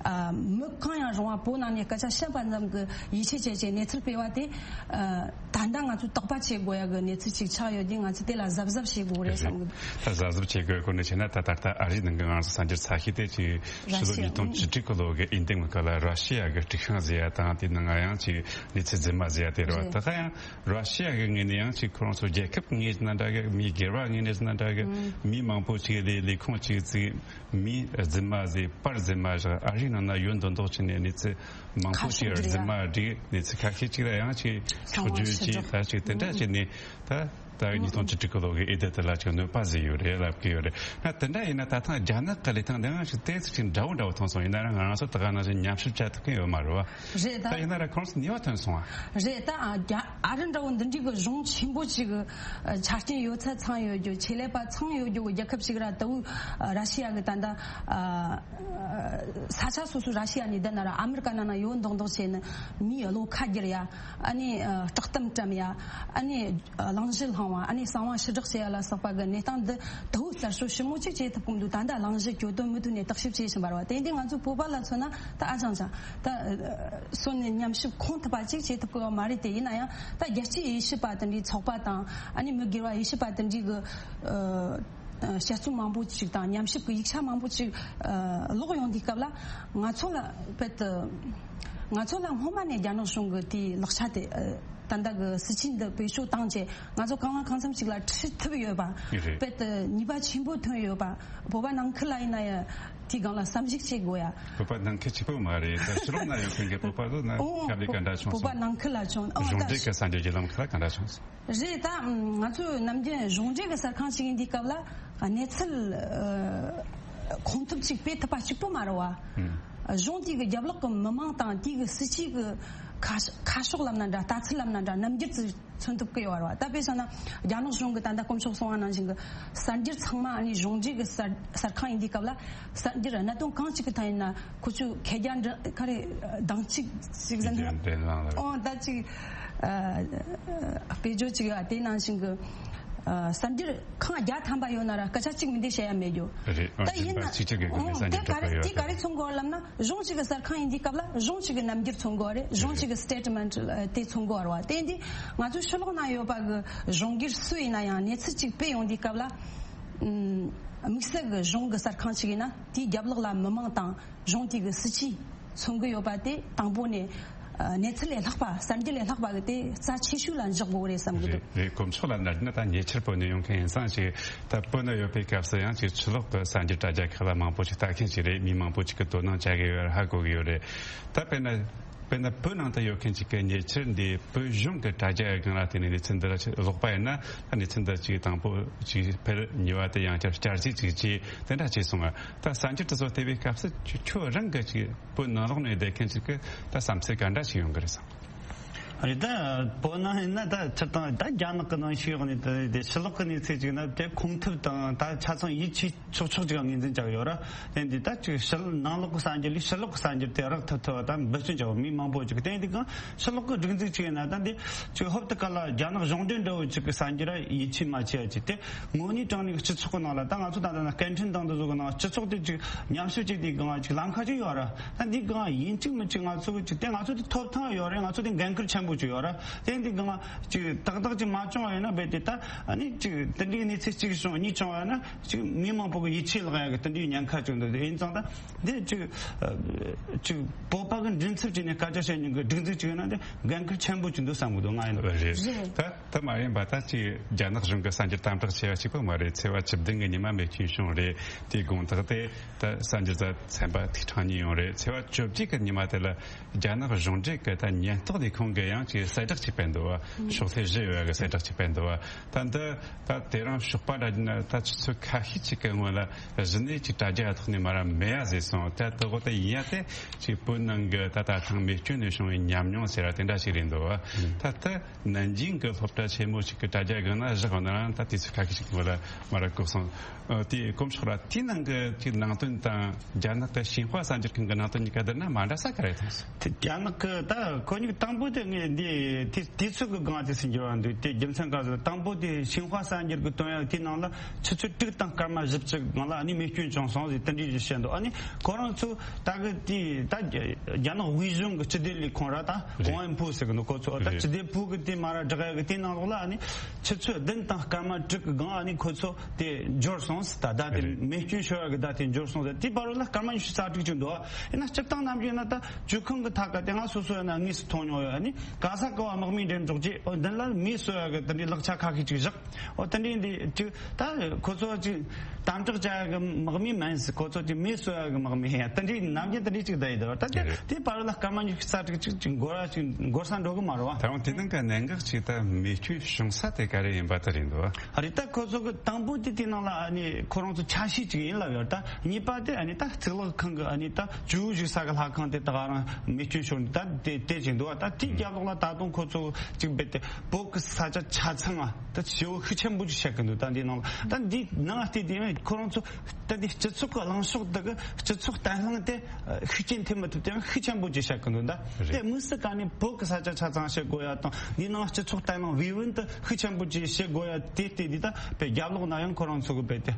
ཨ་མི་གང་ཡང་རུང་བ་བོད་ནང་ནས་སྐད་ཆ་བཤད་པ་ཙམ་གི་ཡིད་ཆེས་བྱས་བྱས་གནས་ཚུལ་སྤེལ་བ་དེ། ཨ་ད་ལྟ་ང་ཚོས་དོགས་པ་བྱེད་དགོས་ཡག་གི་གནས་ཚུལ་ཅིག་ཆགས་ཡོད་དུས་ང་ཚོས་དེ་ལ་གཟབ་གཟབ་བྱེད་དགོས་རེད་བསམ་གི། ད་གཟབ་གཟབ་བྱེད་དགོས་སྐོར་ནས་བྱས་ན། ད་ད་ལྟ་ཨ་རིའི་ནང་གི་ང་ཚོ་གསར་འགྱུར་ཚགས་ཤིག་དེ་ཅིག་ཕྱི་ལོ་ཉིས་སྟོང་བཅུ་དྲུག་གི་ལོ་གི་འོས་འདེམས་གི་སྐབས་ལ་ར་ཤི་ཡ་གི་དཀྲུག་ཤིང་བཟོས་ཡ་དང་། དེ་ནང་ང་ཡང་ཅིག་གནས་ཚུལ་རྫུན་མ་བཟོས་ཡ་དེ་རེད་བ། རེད། ད་ག་ཡང་ར་ཤི་ཡ་གི་ངོས་ནས་ཡང་ཅིག་ཁོ་རང་ཚོ་རྒྱལ་ཁབ་ངོས་ནས་འདྲ་གི། མི་སྒེར་བ་ངོས་ནས་འདྲ་གི། ཨང་། མི་མང་པོ་ཅིག་ལས་ལས་ཁུངས་ཅིག་བཙུགས། མི་རྫུན་མ་བཟོས། པར་རྫུན་མ་བཞག་ཨ་རིའི་ནང་ན་ཡོད་མདོག་མདོག་བྱས་ནས་གནས་ཚུལ་མང་པོ་ཅིག་རྫུན་མ་བསྒྲིགས། གནས་ཚུལ་ཁ་ཤས་ཅིག་ལ་ཡང་ཅིག་ཕྱོགས་བསྒྱུར་བྱས། ད་ཅིག་དེ་འདྲ་བྱས་ནས། ད་ད་ཉིས་སྟོང་བཅུ་དྲུག་གི་ལོ་གི་འོས་བསྡུ་དེ་ལ་ཅིག་གནོད་པ་བཟོས་ཡོད་རེད་ལབ་ཀྱི་ཡོད་རེད། ང་དེ་འདྲ་ཡིན་ན་ད་ཐེངས་རྒྱ་ནག་གི་ལས་སྟངས་དེའང་ཅིག་ཏོག་ཙམ་ཅིག་འདྲ་བོ་འདྲ་བོ་མཐོང་སོང་། ཡིན་ན་ར་ང་རང་ཚོ་ད་ག་ནང་བཞིན་ཉམས་ཞིབ་བྱ་ཐུབ་མཁན་ཡོད་མ་རེད་བ། རེད་ད། ད་ཡིན་ན་ར་ཁོང་ཚོ་ནུས་པ་ཐོན་སོང་བ། རེད་ད། ཨ་རྒྱ་ཨ་རི་འདྲ་བོ་འདི་འདྲའི་གི་གཞུང་ཆེན་པོ་ཅིག་གི་ཆ་རྐྱེན་ཡོད་ཚད་ཚང་ཡོད་རྒྱུ། ཆེད་ལས་པ་ཚང་ཡོད་རྒྱུ་གི་རྒྱལ་ཁབ་ཅིག་ར། ད་བོད་ར་ཤི་ཡ་གི་ད་ལྟ་ས་ཆ་སོ་སོ་ར་ཤི་ཡ་ནས་བསྡད་ན་ར། ཨ་མི་རི་ཀ་ནང་ན་ཡོད་མདོག་མདོག་བྱས་ནས་མིའི་བློ་ཁ་བསྒྱུར་ཡ། ཨ་ནི་ཨ་བསྒྲགས་གཏམ་བཀྲམ་ཡ། ཨ་ནི་ཨ་གླེང་གཞི་བསླངས་པ། ཨ་ནི་གསང་བ་ཕྱིར་བསྒྲགས་བྱེད་ཡ་ལ་སོགས་པ་གི་གནས་སྟངས་འདི་ད་བོད་གསར་ཤོག་ཞིབ་མོ་གཅིག་བྱེད་ཐུབ་ཀྱི་མི་འདུག་ད་ལྟ་གླེང་གཞི་གྱོད་དོན་མུ་མཐུད་ནས་བརྟག་ཞིབ་བྱེད་བཞིན་པ་རེད་བ། དེ་འདི་ང་ཚོ་བོད་པ་ལ་མཚོན་ན་ད་ཨ་ཅང་ཅང་ད་སོན་ནས་ཉམས་ཞིབ་ཁོང་ཐུབ་པ་གཅིག་བྱེད་ཐུབ་ཀྱི་ཡོད་མ་རེད་དེ། ཡིན་ན་ཡང་ད་རྒྱལ་སྤྱིའི་དབྱེ་ཞིབ་པ་དེ་འདྲའི་ཚོགས་པ་དང་། ཨ་ནི་མི་སྒེར་བ་དབྱེ་ཞིབ་པ་དེ་འདྲའི་གི་ཨ་དཔྱད་རྩོམ་མང་པོ་ཅིག་དང་ཉམས་ཞིབ་ཀྱི་ཡིག་ཆ་མང་པོ་ཅིག་ཨ་ཀློག་ཡོང་དུས་སྐབས་ལ། ང་ཚོ་ལ་དཔེ་དེ་ང་ཚོ་ལ་སྔོན་མ་ནས་རྒྱ་ནག་གཞུང་གི་དེའི་ལག་ཆ་དེ་ཨ་ད་ལྟ་གི་སྲིད་ཇུས་འདི་བེད་སྤྱོད་བཏང་བྱས་ང་ཚོ་གང་ལ་གང་འཚམ་ཞིག་ལ་ཁྲིད་ཐུབ་ཡོད་པ། རེད། དཔེ་དེ་ནུས་པ་ཆེན་པོ་ཐོན་ཡོད་པ། བོད་པ་ནང་ཁུལ་ལ་ཡིན་ན་ཡང་དེའི་སྒང་ལ་བསམ་གཞིག་བྱེད་དགོས་ཡ། བོད་པ་ནང་ཁུལ་གཅིག་པོ་མ་རེད། ད་ཕྱི་ལོགས་ན་ཡོད་མཁན་གྱི་བོད་པ་ཚོ་ན་ཨོ་སྐབས་ལ་ག་འདྲ་བྱུང་བོད་པ་སོང་། ནང་ཁུལ་ལ་བྱུང་། ཨོ་གཞུང་ད་འབྲེལ་གྱི་གསར་འགྱུར་བརྒྱུད་ལམ་ཁག་ལ་ག་འདྲ་བྱུང་སོང་། རེད། ད་ང་ཚོས་ནམ་རྒྱུན་གཞུང་འབྲེལ་གྱི་གསར་ཁང་ཞིག་ཡིན་དུས་སྐབས་ལ་གནས་ཚུལ་ཨ་ཁོང་ཐུབ་ཅིག་སྤེལ་ཐུབ་པ་གཅིག་པོ་མ་རེད་བ། ཨང་། གཞུང་དེ་གི་རྒྱབ་ལོགས་ཀྱི་མི་མང་དང་དེ་གི་སྲིད་ཇུས་ཀྱི་ ཁ་ཤ- ཁ་ཕྱོགས་ལབ་ན་འདྲ། ལྟ་ཚུལ་ལབ་ན་འདྲ། རྣམ་འགྱུར་ཅིག་མཚོན་ཐུབ་ཀྱི་ཡོད་རེད་བ། ད་དཔེ་བཞག་ན་རྒྱ་ནག་གཞུང་གི་ད་ལྟ་དཀོན་མཆོག་གསུངས་པ་ནང་བཞིན་གྱི་གསར་འགྱུར་ཚང་མ་ཨ་ནི་གཞུང་འབྲེལ་གྱི་གསར- གསར་ཁང་ཡིན་དུས་སྐབས་ལ། གསར་འགྱུར་གནད་དོན་གང་ཞིག་གི་ཐད་ཡིན་ན་ཁོ་ཚོས་མཁས་བརྒྱ་འདྲ་ག་རེ་གདེང་ཚོད་ཅིག་ཟེར་ན། འདྲེན་ལང་ལ། ཨོ་ད་ཅིག་ཨ། དཔེ་བརྗོད་ཅིག་ཡོད། དེ་ནང་བཞིན་གྱི་ཨ། གསར་འགྱུར་ཁང་བརྒྱ་ཐམ་པ་ཡོད་ན་ར་སྐད་ཆ་གཅིག་མིན་དེ་བཤད་ཡ་མེད་རྒྱུ། རེད། ད་ཡིན་ན་ཨོ་དེ་ག་རེ་གཅིག་གཅིག་གི་གི་མི་གསར་འགྱུར་དེ་ག་རེ་སྒྲོག་གི་ཡོད་དེ་ག་རེ་མཚོན་གོ་ལབ་ན། གཞུང་གཅིག་གི་གསར་ཁང་ཡིན་དུས་སྐབས་ལ་གཞུང་གཅིག་གི་རྣམ་འགྱུར་མཚོན་གོ་རེད། གཞུང་གཅིག་གི་སི་ཊེ་ཊི་མེན་ཊི་དེ་མཚོན་གོ་རེད་བ། དེ་འདི་ང་ཚོའི་ཕྱི་ལོགས་ན་ཡོད་པ་གི་གཞུང་སྒེར་སུ་ཡིན་ན་ཡང་གནས་ཚུལ་གཅིག་སྤེལ་ཡོང་དུས་སྐབས་ལ། ཨམ། དམིགས་བསལ་གི་གཞུང་གི་གསར་ཁང་ཞིག་ཡིན་ན་དེའི་རྒྱབ་ལོགས་ལ་མི་མང་དང་གཞུང་དེ་གི་སྲིད་ཇུས་མཚོན་གི་ཡོད་པ་དེ་དང་པོ་ནས་ཨ། གནས་ཚུལ་ལས་ལྷག་པ། གསར་འགྱུར་ལས་ལྷག་པ་གི་དེ་རྩ་ཆེ་ཤོས་ལ་འཇོག་དགོས་རེད་བསམ་གི་འདུག་རེད་རེད། དཀོན་མཆོག་ལ་ན་ན་ད་ཉེ་ཆར་བོད་ནས་ཡོང་མཁན་ཡིན་ཙང་ཅིག་ད་བོད་ན་ཡོད་པའི་སྐབས་སུ་ཡང་ཅིག་ཕྱི་ལོགས་ཀྱི་གསར་འགྱུར་དྲ་རྒྱ་ཁག་ལ་མང་པོ་ཅིག་ལྟ་མཁན་ཅིག་རེད། མི་མང་པོ་ཅིག་གི་དོ་སྣང་བྱ་གི་ཡོད་ཧ་གོ་གི་ཡོད་རེད། ད་དཔེར་ན། དཔེར་ན་བོད་ནང་དུ་ཡོད་མཁན་ཅིག་གིས་ཉེ་ཆར་འདི་བོད་གཞུང་གི་དྲ་རྒྱ་སྒང་ལ་བལྟས་ནས་གནས་ཚུལ་འདི་ལ་ཀློག་པ་ཡིན་ན། ད་གནས་ཚུལ་འདི་ཅིག་དང་པོ་ཅིག་ཕེར་གཉིས་པ་དེ་ཡང་བསྐྱར་བསྐྱར་ཞིབ་ཅིག་བྱས་དེ་འདྲ་བྱས་སོང་ང་། ད་གསར་འགྱུར་དེ་ཚོ་བལྟས་པའི་སྐབས་སུ་ཁྱོད་རང་གི་ཅིག་བོད་ནང་ལོགས་ནས་བསྡད་མཁན་ཅིག་གི་ད་བསམ་ཚུལ་ག་འདྲ་ཞིག་ཡོང་གི་རེད་བསམ། རེད། ད་བོད་ནང་ཡིན་ན་ད་སྤྱིར་བཏང་ད་རྒྱ་ནག་གི་ནང་ཞུགས་ནས་དེ་ཕྱི་ལོགས་ཀྱི་གནས་ཚུལ་ཅིག་ན་དེ་ཁུངས་ཐུབ་དང་ད་ཆ་ཚང་ཡིད་ཆེས་ཆོག་ཆོག་ཅིག་ངོས་འཛིན་བྱ་གི་ཡོད་ར། དེ་འདི་ད་ཅིག་ཕྱི་ནང་ལོགས་ཀྱི་གསར་འགྱུར་ལས་ཕྱི་ལོགས་ཀྱི་གསར་འགྱུར་དེ་རག་ཐུབ་ཐུབ་བ་ད་འབད་བརྩོན་བྱ་བ་མི་མང་པོ་ཅིག་དེ་འདི་གང་ཕྱི་ལོགས་ཀྱི་སྒྲིག་འཛུགས་ཅིག་ཡིན་ན་ད་འདི་ཅིག་ཧོབ་ཏེ་ག་ལ་རྒྱ་ནག་གཞུང་འབྲེལ་འདྲ་བོ་ཅིག་གི་གསར་འགྱུར་ར་ཡིད་ཆེས་མ་བྱེད་ཡ་ཅིག་དེ་དངོས་གནས་དྲང་གནས་ཀྱི་སྤྱི་ཚོགས་ཀྱི་ནང་ལ་ད་ང་ཚོ་ད་ལྟ་ན་སྐད་འཕྲིན་དང་འདི་ཚོ་གི་ནང་སྤྱི་ཚོགས་དེ་ཅིག་ཉམས་ཞིབ་ཅིག་དེ་གང་ཅིག་ལམ་ཁ་ཅིག་ཡོད་ར། ད་འདི་གང་ཡིན་གཅིག་མིན་གཅིག་ང་ཚོ་གི་ཅིག་དེ་ང་ཚོ་དེ་ཐོབ་ཐང་ཡོད་རེད། ང་ཚོ་དེ་འགན་ཁུར་ཆེན་པོ་ཅིག་ཡོད་ར། དེ་འདི་གང་ཅིག་ཏག་ཏག་ཅིག་མ་བྱུང་བ་ཡིན་ན་རྦད་དེ་ད་ཨ་ནི་ཅིག་དེ་འདྲའི་གནས་ཚུལ་གཅིག་བྱུང་གཉིས་བྱུང་བ་ན་ཅིག་མི་མང་པོ་གི་ཡིད་ཆེས་བརླག་ཡ་གི་དེ་འདྲའི་ཉེན་ཁ་ཅིག་འདུག་དེ་ཡིན་ཙང་ད་འདི་ཅིག་ཅིག་བོད་པ་གི་མགྲིན་ཚབ་བྱས་ནས་སྐད་ཆ་བཤད་མྱོང་གི་སྒྲིག་འཛུགས་ཅིག་ཡིན་ན་དེ་འགན་ཁུར་ཆེན་པོ་ཅིག་འདུག་བསམ་གི་འདུག་ང་ཡིན་ན། རེད། ད་ད་མ་ཡིན་པ་ད་ཅིག་རྒྱ་ནག་གཞུང་གི་གསར་འགྱུར་དམ་དྲག་ཆེ་བ་གཅིག་པོ་མ་རེད། ཚེས་པ་བཅུ་བདུན་གི་ཉི་མ་རྨས་སྐྱོན་བྱུང་རེད། དེའི་དགོང་དག་དེ་ད་གསར་འགྱུར་ཚན་པ་ཐིག་ཕྲེང་གཉིས་ཡོང་རེད། ཚེས་པ་བཅོ་བརྒྱད་གི་ཉི་མ་དེ་ལ་རྒྱ་ནག་གཞུང་འབྲེལ་གྱི་ད་ཉེན་རྟོག་ལས་ཁུངས་ཀྱིས་ཡང་ཅིག་གསལ་བསྒྲགས་ཅིག་སྤེལ་འདུག་བ། ཕྱོགས་ལྷུང་བཞི་ཡོད་པ་གི་གསལ་བསྒྲགས་ཅིག་སྤེལ་འདུག་བ། ད་འདི་ད་དེ་རིང་ཞོགས་པ་འདྲ་ན་ད་ཆུ་ཚོད་ཁ་ཤས་ཅིག་གི་སྔོན་ལ་གཞི་ནས་ཅིག་དྲ་རྒྱ་ཐོག་ནས་མར་མེད་ཡ་བཟོས་སོང་། ད་དེ་འོ་དེ་ཡིན་ཡ་དེ་ཅིག་བོད་ནང་གི་ད་ད་ཐེངས་རྨས་སྐྱོན་ནས་བྱུང་བའི་ཉམས་མྱོང་ཟེར་བ་དེ་འདྲ་ཞིག་རེད་འདུག་བ། ད་ལྟ་ནན་ཅིང་གི་སློབ་གྲྭ་ཆེན་མོ་ཞིག་གི་དྲ་རྒྱ་སྒང་ན་བཞག་ཡོད་ན་རང་ད་དུས་ཚོད་ཁ་ཤས་ཤིག་སྔོན་ལ་མར་བཀོད་སོང་། ཨ། དེའི་དཀོན་མཆོག་ར་དེའི་ནང་གི་ཅིག་ནང་དོན་དང་རྒྱ་ནག་གི་ཤིན་ཧྭ་གསར་འགྱུར་ཁང་གི་ནང་དོན་གཉིས་ཀ་བསྡུར་ན་མ་འདྲ་ས་ག་རེ་མཐོང་སོང་། དེ་རྒྱ་ནག་གི་ད་ཁོ་གཉིས་དང་པོ་དེ་ངས་འདི་དེ་དུས་ཚོད་ཀྱི་སྒང་དེ་ཟིན་གྱི་བ་འདུག་དེ་རྒྱུ་མཚན་ག་ཟེར་དང་པོ་དེ་ཤིན་ཧྭ་གསར་འགྱུར་གྱི་བཏོན་ཡག་དེའི་ནང་ལ་ཆུ་ཚོད་དྲུག་དང་སྐར་མ་བཞི་བཅུ་སྒང་ལ་ཨ་ནི་རྨས་སྐྱོན་བྱུང་སོང་ཟེར་དེ་འདྲའི་བཤད་འདུག་ཨ་ནི་ཁོ་རང་ཚོ་ད་གི་དེ་ད་རྒྱ་ནག་དབུས་གཞུང་གི་སྤྱི་བདེ་ལས་ཁུངས་ར་ད་ཀོང་ཨན་པུའུ་ཟེར་གི་འདུག་ཁོ་ཚོ་ད་སྤྱི་བདེ་པུའུ་གི་དེ་མར་བསྒྲགས་ཡག་གི་དེའི་ནང་ལོགས་ལ་ཨ་ནི་ཆུ་ཚོད་བདུན་དང་སྐར་མ་དྲུག་གི་སྒང་ཨ་ནི་ཁོ་ཚོ་དེ་འབྱོར་སོང་ཟེར། ད་ད་དེ་རྨས་སྐྱོན་ཤོར་ཡག་གི་ད་དེ་འབྱོར་སོང་ཟེར། དེའི་བར་ལ་སྐར་མ་ཉི་ཤུ་རྩ་དྲུག་ཅིག་འདུག་ཡིན་ན་སྤྱིར་བཏང་ནམ་རྒྱུན་ན་ད་ཇུས་ཁང་གི་ཐད་ཀ་དེ་ང་སོ་སོ་ཡིན་ན་དངོས་སུ་མཐོང་མྱོང་ཡོད། ཨ་ནི་ག་ས་ག་བ་དམག་མི་འགྲེམས་འཇོག་རྗེས་ཨོ་མདུན་ལ་མེ་གསོ་ཡག་གི་དེ་འདྲའི་ལག་ཆ་ཁ་ཤས་ཅིག་བཞག་ཨོ་དེ་འདྲའི་འདི་ཅིག་ད་ཁོ་ཚོ་ཅིག་དམ་དྲག་བྱ་ཡག་གི་དམག་མི་མིན་ཟེར། ཁོ་ཚོ་ཅིག་མེ་གསོ་ཡག་གི་དམག་མི་ཡིན་ཡ་དེ་འདྲའི་ནམ་རྒྱུན་དེ་འདྲའི་ཅིག་བསྡད་ཡོད་དོ། ད་དེ་རེད། དེའི་བར་ལ་སྐར་མ་ཉི་ཤུ་རྩ་དྲུག་ཅིག་ཅིག་འགོར་བ་ཅིག་འགོར་ས་འགྲོ་གི་མ་རེད་བ། ད་རུང་དེ་ནང་གི་གནད་འགག་ཅིག་ད་རྨས་སྐྱོན་བྱུང་ས་དེ་ག་རེ་ཡིན་པ་དེ་རེད་འདུག་བ། རེད། ད་ཁོ་ཚོ་གི་དང་པོ་དེ་དེ་ནང་ལ་ཨ་ནི་ཁོ་རང་ཚོ་ཆ་ཤས་ཅིག་ཡིན་ལབ་ཡོད། ད་གཉིས་པ་དེ་ཨ་ནི་ད་གཙུག་ལག་ཁང་གི་ཨ་ནི་ད་ཇོ་བོ་བཞུགས་ས་གི་ལྷ་ཁང་དེ་ད་ག་རང་རྨས་སྐྱོན་ཤོར་ནས་ད་དེ་དེ་ཅིག་འདུག་བ། ད་དེའི་རྒྱབ་ལོགས་ལ་ད་དུང་ཁོ་ཚོ་ཅིག་རྦད་དེ་བོད་གི་ས་ཆ་ཆ་ཚང་ཨ་ད་ཞེ་པོ་ཤུགས་ཆེན་པོ་ཅིག་བཤད་གི་འདུག་ད་འདི་ནང་ལ་ད་འདི་ནང་བལྟས་དེ་ཁོ་རང་ཚོ་ད་འདི་སྤྱི་ཚོགས་གི་གླེང་ཕྱོགས་དེ་གི་སྤྱི་ཚོགས་བརྟན་ལྷིང་དེ་ཤུགས་རྐྱེན་ཐེབས་མི་ཐུབ་དེ་ཤུགས་ཆེན་པོ་ཅིག་བཤད་གི་འདུག་ད་རེད། དེ་དམིགས་སུ་བཀར་ནས་བོད་གི་ས་ཆ་ཆ་ཚང་བྱེད་དགོས་ཡ་དང་འདི་ནང་སྤྱི་ཚོགས་བརྟན་ལྷིང་བེད་དཔོན་དུ་ཤུགས་ཆེན་པོ་ཅིག་བྱེད་དགོས་ཡ་དེ་ལྟས་འདི་ད་བོད་རྒྱབ་ལོགས་ན་ཡང་ཁོ་རང་ཚོ་གི་བོད་དེ་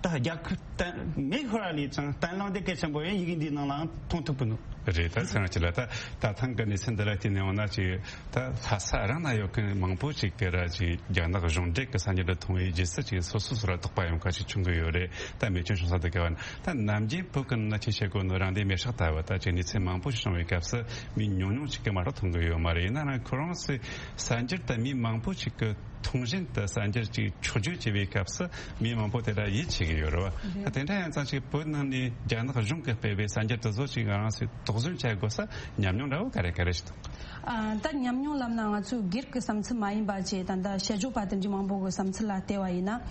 ད་རྒྱལ་ཁབ་བརྟན་མེ་ཤོར་བ་ལས་ཀྱང་བརྟན་ལྷིང་དེ་གལ་ཆེན་པོ་ཡིན་ཡིག་འདིའི་ནང་ལའང་མཐོང་ཐུབ་གི་འདུག་རེད། ད་ཚང་ཅི་ལ་ད་ད་ཐེངས་ཀྱི་གནས་ཚུལ་འདི་ལ་བལྟས་ནས་འོང་ན་ཅིག་ད་ལྷ་ས་རང་ན་ཡོད་མཁན་མང་པོ་ཅིག་གི་ར་ཅིག་རྒྱ་ནག་གཞུང་འབྲེལ་གྱི་གསར་འགྱུར་འདི་མཐོང་བའི་རྗེས་སུ་ཅིག་སོ་སོ་སོ་ར་དོགས་པ་ཡོང་ཁ་ཅིག་བྱུང་གི་ཡོད་རེད། ད་རྨས་སྐྱོན་བྱུང་ས་འདི་ག་བ་ན་ད་ནམ་རྒྱུན་བོད་ཀྱི་ནང་ན་ཅིག་བཤད་དགོས་ནོ་རང་བདེན་མེད་ཤག་ལྟ་བུ་ད་ཅིག་གནས་ཚུལ་མང་པོ་ཞིག་བྱུང་བའི་སྐབས་སུ་མི་ཉུང་ཉུང་ཅིག་གི་མ་གཏོགས་མཐོང་གི་ཡོད་མ་རེད། ཡིན་ན་རང་ཁོ་རང་སི་གསར་འགྱུར་ད་མི་མང་པོ་ཅིག་གི་ཐུང་ཞིང་དུ་གསར་འགྱུར་ཅིག་ཕྱོགས་བསྒྱུར་བྱེད་པའི་སྐབས་སུ་མི་མང་པོ་དེ་ལ་ཡིད་ཆེས་ཀྱི་ཡོད་རེད་བ། རེད། དེ་འདྲ་ཡིན་ཙང་ཅིག་བོད་ནང་ནས་རྒྱ་ནག་གཞུང་གིས་སྤེལ་བའི་གསར་འགྱུར་དེ་ཚོ་ཅིག་ང་རང་ཚོས་དོགས་ཟོན་བྱ་དགོས་ས་ཉམས་མྱོང་འདྲ་བོ་ག་རེ་ག་རེ་ཞིག་འདུག་ཨ། ད་ཉམས་མྱོང་ལབ་ན་ང་ཚོའི་སྒེར་གྱི་བསམ་ཚུལ་མ་ཡིན་པ་བྱས་ད་ལྟ་དཔྱད་བརྗོད་པ་དེ་འདྲའི་མང་པོ་གི་བསམ་ཚུལ་ལ་བལྟས་པ་ཡིན་ན།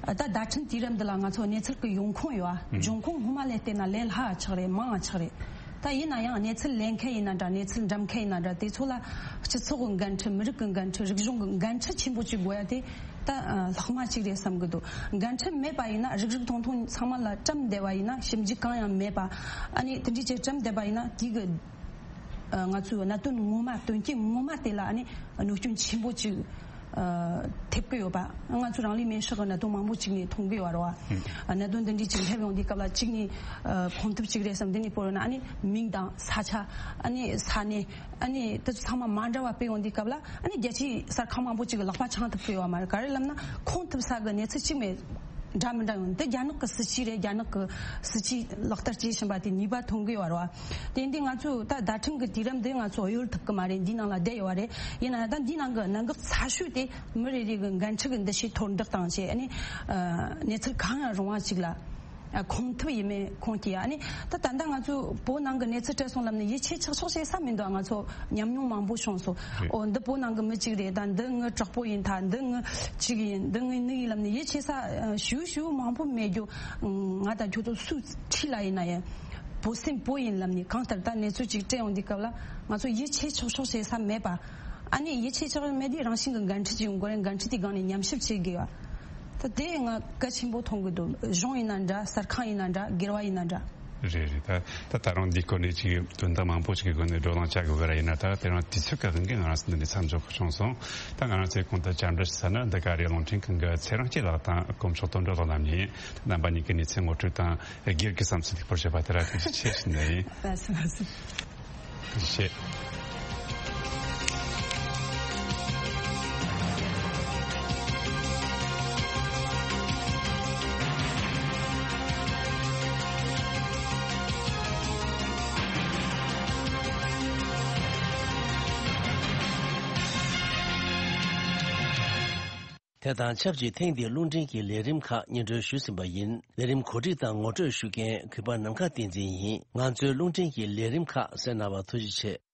ད་བརྡ་འཕྲིན་དུས་རབས་འདི་ལ་ང་ཚོ་གནས་ཚུལ་གྱི་ཡོང་ཁུངས་ཡོད་ཨ། འབྱུང་ཁུངས་སྔོན་མ་ལས་བལྟས་ན་ལས་སླ་བ་ཆགས་རེད། མང་བ་ཆགས་རེད། ད་ ད་ཡིན་ན་ཡང་གནས་ཚུལ་ལེན་མཁན་ཡིན་ན་འདྲ། གནས་ཚུལ་འགྲེམས་མཁན་ཡིན་ན་འདྲ། དེ་ཚོ་ལ་སྤྱི་ཚོགས་ཀྱི་འགན་འཁྲི། མི་རིགས་ཀྱི་འགན་འཁྲི། རིག་གཞུང་གི་འགན་འཁྲི་ཆེན་པོ་ཅིག་དགོས་ཡ་དེ་ད་ལྷག་མ་ཅིག་རེད་བསམ་གི་འདུག་འགན་འཁྲི་མེད་པ་ཡིན་ན། རིག་རིག་མཐོང་མཐོང་ཚང་མ་ལ་བཀྲམ་བསྡད་པ་ཡིན་ན། ཞིབ་འཇུག་གང་ཡང་མེད་པ། ཨ་ནི་དེ་འདྲའི་ཅིག་བཀྲམ་བསྡད་པ་ཡིན་ན། དེ་གི་ང་ཚོའི་གནད་དོན་ངོ་མ། དོན་རྐྱེན་ངོ་མ་དེ་ལ་ཨ་ནི་གནོད་སྐྱོན་ཆེན་པོ་ཅིག་ཐེབས་ཀྱི་ཡོད་པ། ང་ཚོ་རང་ལུས་མེར་བསྲེགས་ཀྱི་གནད་དོན་མང་པོ་ཅིག་ནས་མཐོང་གི་ཡོད་རེད་བ། གནད་དོན་འདི་འདྲའི་ཅིག་སླེབས་ཡོང་དུས་སྐབས་ལ། གཅིག་ནས་ཁོང་ཐུབ་ཅིག་རེད་བསམ། དེ་ནས་བོར་ཡོང་ན་ཨ་ནི་མིང་དང་ས་ཆ། ཨ་ནི་ས་གནས། ཨ་ནི་དེ་ཚོ་ཚང་མ་མ་འདྲ་བ་སྤེལ་ཡོང་དུས་སྐབས་ལ། ཨ་ནི་རྒྱལ་སྤྱིའི་གསར་ཁང་མང་པོ་ཅིག་གི་ལག་པ་འཆང་ཐུབ་ཀྱི་ཡོད་མ་རེད། ག་རེ་ལབ་ན་ཁོང་ཐུབ་ས་གི་གནས་ཚུལ་གཅིག་མེད། འདྲ་མི་འདྲ་ཡོང་། འདི་རྒྱ་ནག་གི་སྲིད་ཇུས་རེད། རྒྱ་ནག་གི་སྲིད་ཇུས་ལག་བསྟར་བྱེད་བཞིན་པ་དེ་ནུས་པ་ཐོན་གི་ཡོད་རེད་བ། དེ་འདི་ང་ཚོ་ད་བརྡ་འཕྲིན་གི་དུས་རབས་འདི་ང་ཚོ་གཡོལ་ཐུབ་གི་མ་རེད། འདི་ནང་ལ་བསྡད་ཡོད་རེད། ཡིན་ན་ད་འདི་ནང་གི་གནད་འགག་ཚ་ཤོས་དེ་མི་རེ་རེ་གི་འགན་འཁྲི་གི་འདུ་ཤེས་མཐོར་འདེགས་བཏང་བྱས། ཨ་ནི་གནས་ཚུལ་གང་ཡང་རུང་བ་ཅིག་ལ། ཨ། ཁོང་ཐུབ་ཡིན་མིན་ཁོང་གིས། ཨ་ནི་ད་ད་ལྟ་ང་ཚོ་བོད་ནང་གི་གནས་ཚུལ་སྤྲད་སོང་ལབ་ནས་ཡིད་ཆེས་ཆག་ཆོག་བྱེད་ས་མི་འདུག་ང་ཚོ་ཉམས་མྱོང་མང་པོ་བྱུང་སོང་། རེད། ཨོ། འདི་བོད་ནང་གི་མི་གཅིག་རེད། ད་འདི་ངའི་གྲོགས་པོ་ཡིན། ད་འདི་ངའི་གཅིག་ཡིན། འདི་ངའི་ནུ་ཡིན་ལབ་ནས་ཡིད་ཆེས་ས་ཞུ་ཞུ་མང་པོ་མེད་རྒྱུ། ང་དང་ཁྱོད་ཚོ་སུ་འཁྲིས་ལ་ཡིན་ན་ཡང་བོད་སེམས་བོད་ཡིན་ལབ་ནས། གང་ལྟར་ད་གནས་ཚུལ་ཅིག་སྤྲད་ཡོང་དུས་སྐབས་ལ་ང་ཚོ་ཡིད་ཆེས་ཆོག་ཆོག་བྱེད་ས་མེད་པ། ཨ་ནི་ཡིད་ཆེས་ཆོག་མེད་དུས་རང་བཞིན་གྱི་འགན་འཁྲི་ཅིག་ཡོང་དགོས་རེད། འགན་འཁྲི་དེའི་སྒང་ནས་ཉམས་ཞིབ་བྱེད་དགོས་པ། ད་དེ་ང་གལ་ཆེན་པོ་མཐོང་གི་འདུག་གཞུང་ཡིན་ན་འདྲ། གསར་ཁང་ཡིན་ན་འདྲ། སྒེར་བ་ཡིན་ན་འདྲ། རེད་རེད། ད་ད་ད་རུང་འདི་སྐོར་ནས་ཅིག་དོན་དག་མང་པོ་ཞིག་གི་སྒོ་ནས་བགྲོ་གླེང་བྱ་དགོས་ཀྱི་ར། ཡིན་ན་ད་དེ་རིང་དུས་ཚོད་ཀྱི་དབང་གིས་ང་རང་ཚོ་འདི་ནས་མཚམས་འཇོག་དགོས་བྱུང་སོང་། ད་ང་རང་ཚོའི་གོང་དུ་བཅར་འདྲི་ཞུ་ས་ནི་འདི་ག་རེ་རླུང་འཕྲིན་ཁང་གི་ཚེ་རིང་སྐྱིད་ལགས་དང་དཀོན་མཆོག་དོན་གྲུབ་ལགས་རྣམ་གཉིས། རྣམ་པ་གཉིས་ཀྱི་གནས་ཚུལ་ངོ་སྤྲོད་དང་སྒེར་གྱི་བསམ་ཚུལ་ལེགས་པར་བཤད་པ་དེ་ལ་ཐུགས་རྗེ་ཆེ་ཞུ་ནི་ཡིན། ལགས་སོ། ལགས་སོ། ཐུགས་རྗེ་ཆེ། དེ་དང་ཆབས་ཅིག་ཐེངས་འདིའི་རླུང་འཕྲིན་གྱི་ལས་རིམ་ཁག་སྙན་སྒྲོན་ཞུས་ཟིན་པ་ཡིན། ལས་རིམ་གོ་སྒྲིག་དང་ངོ་སྤྲོད་ཞུ་མཁན་གུས་པ་ནམ་མཁའ་བསྟན་འཛིན་ཡིན། ང་ཚོའི་རླུང་འཕྲིན་གྱི་ལས་རིམ་ཁག་གསན་གནང་བར་ཐུགས་རྗེ་ཆེ།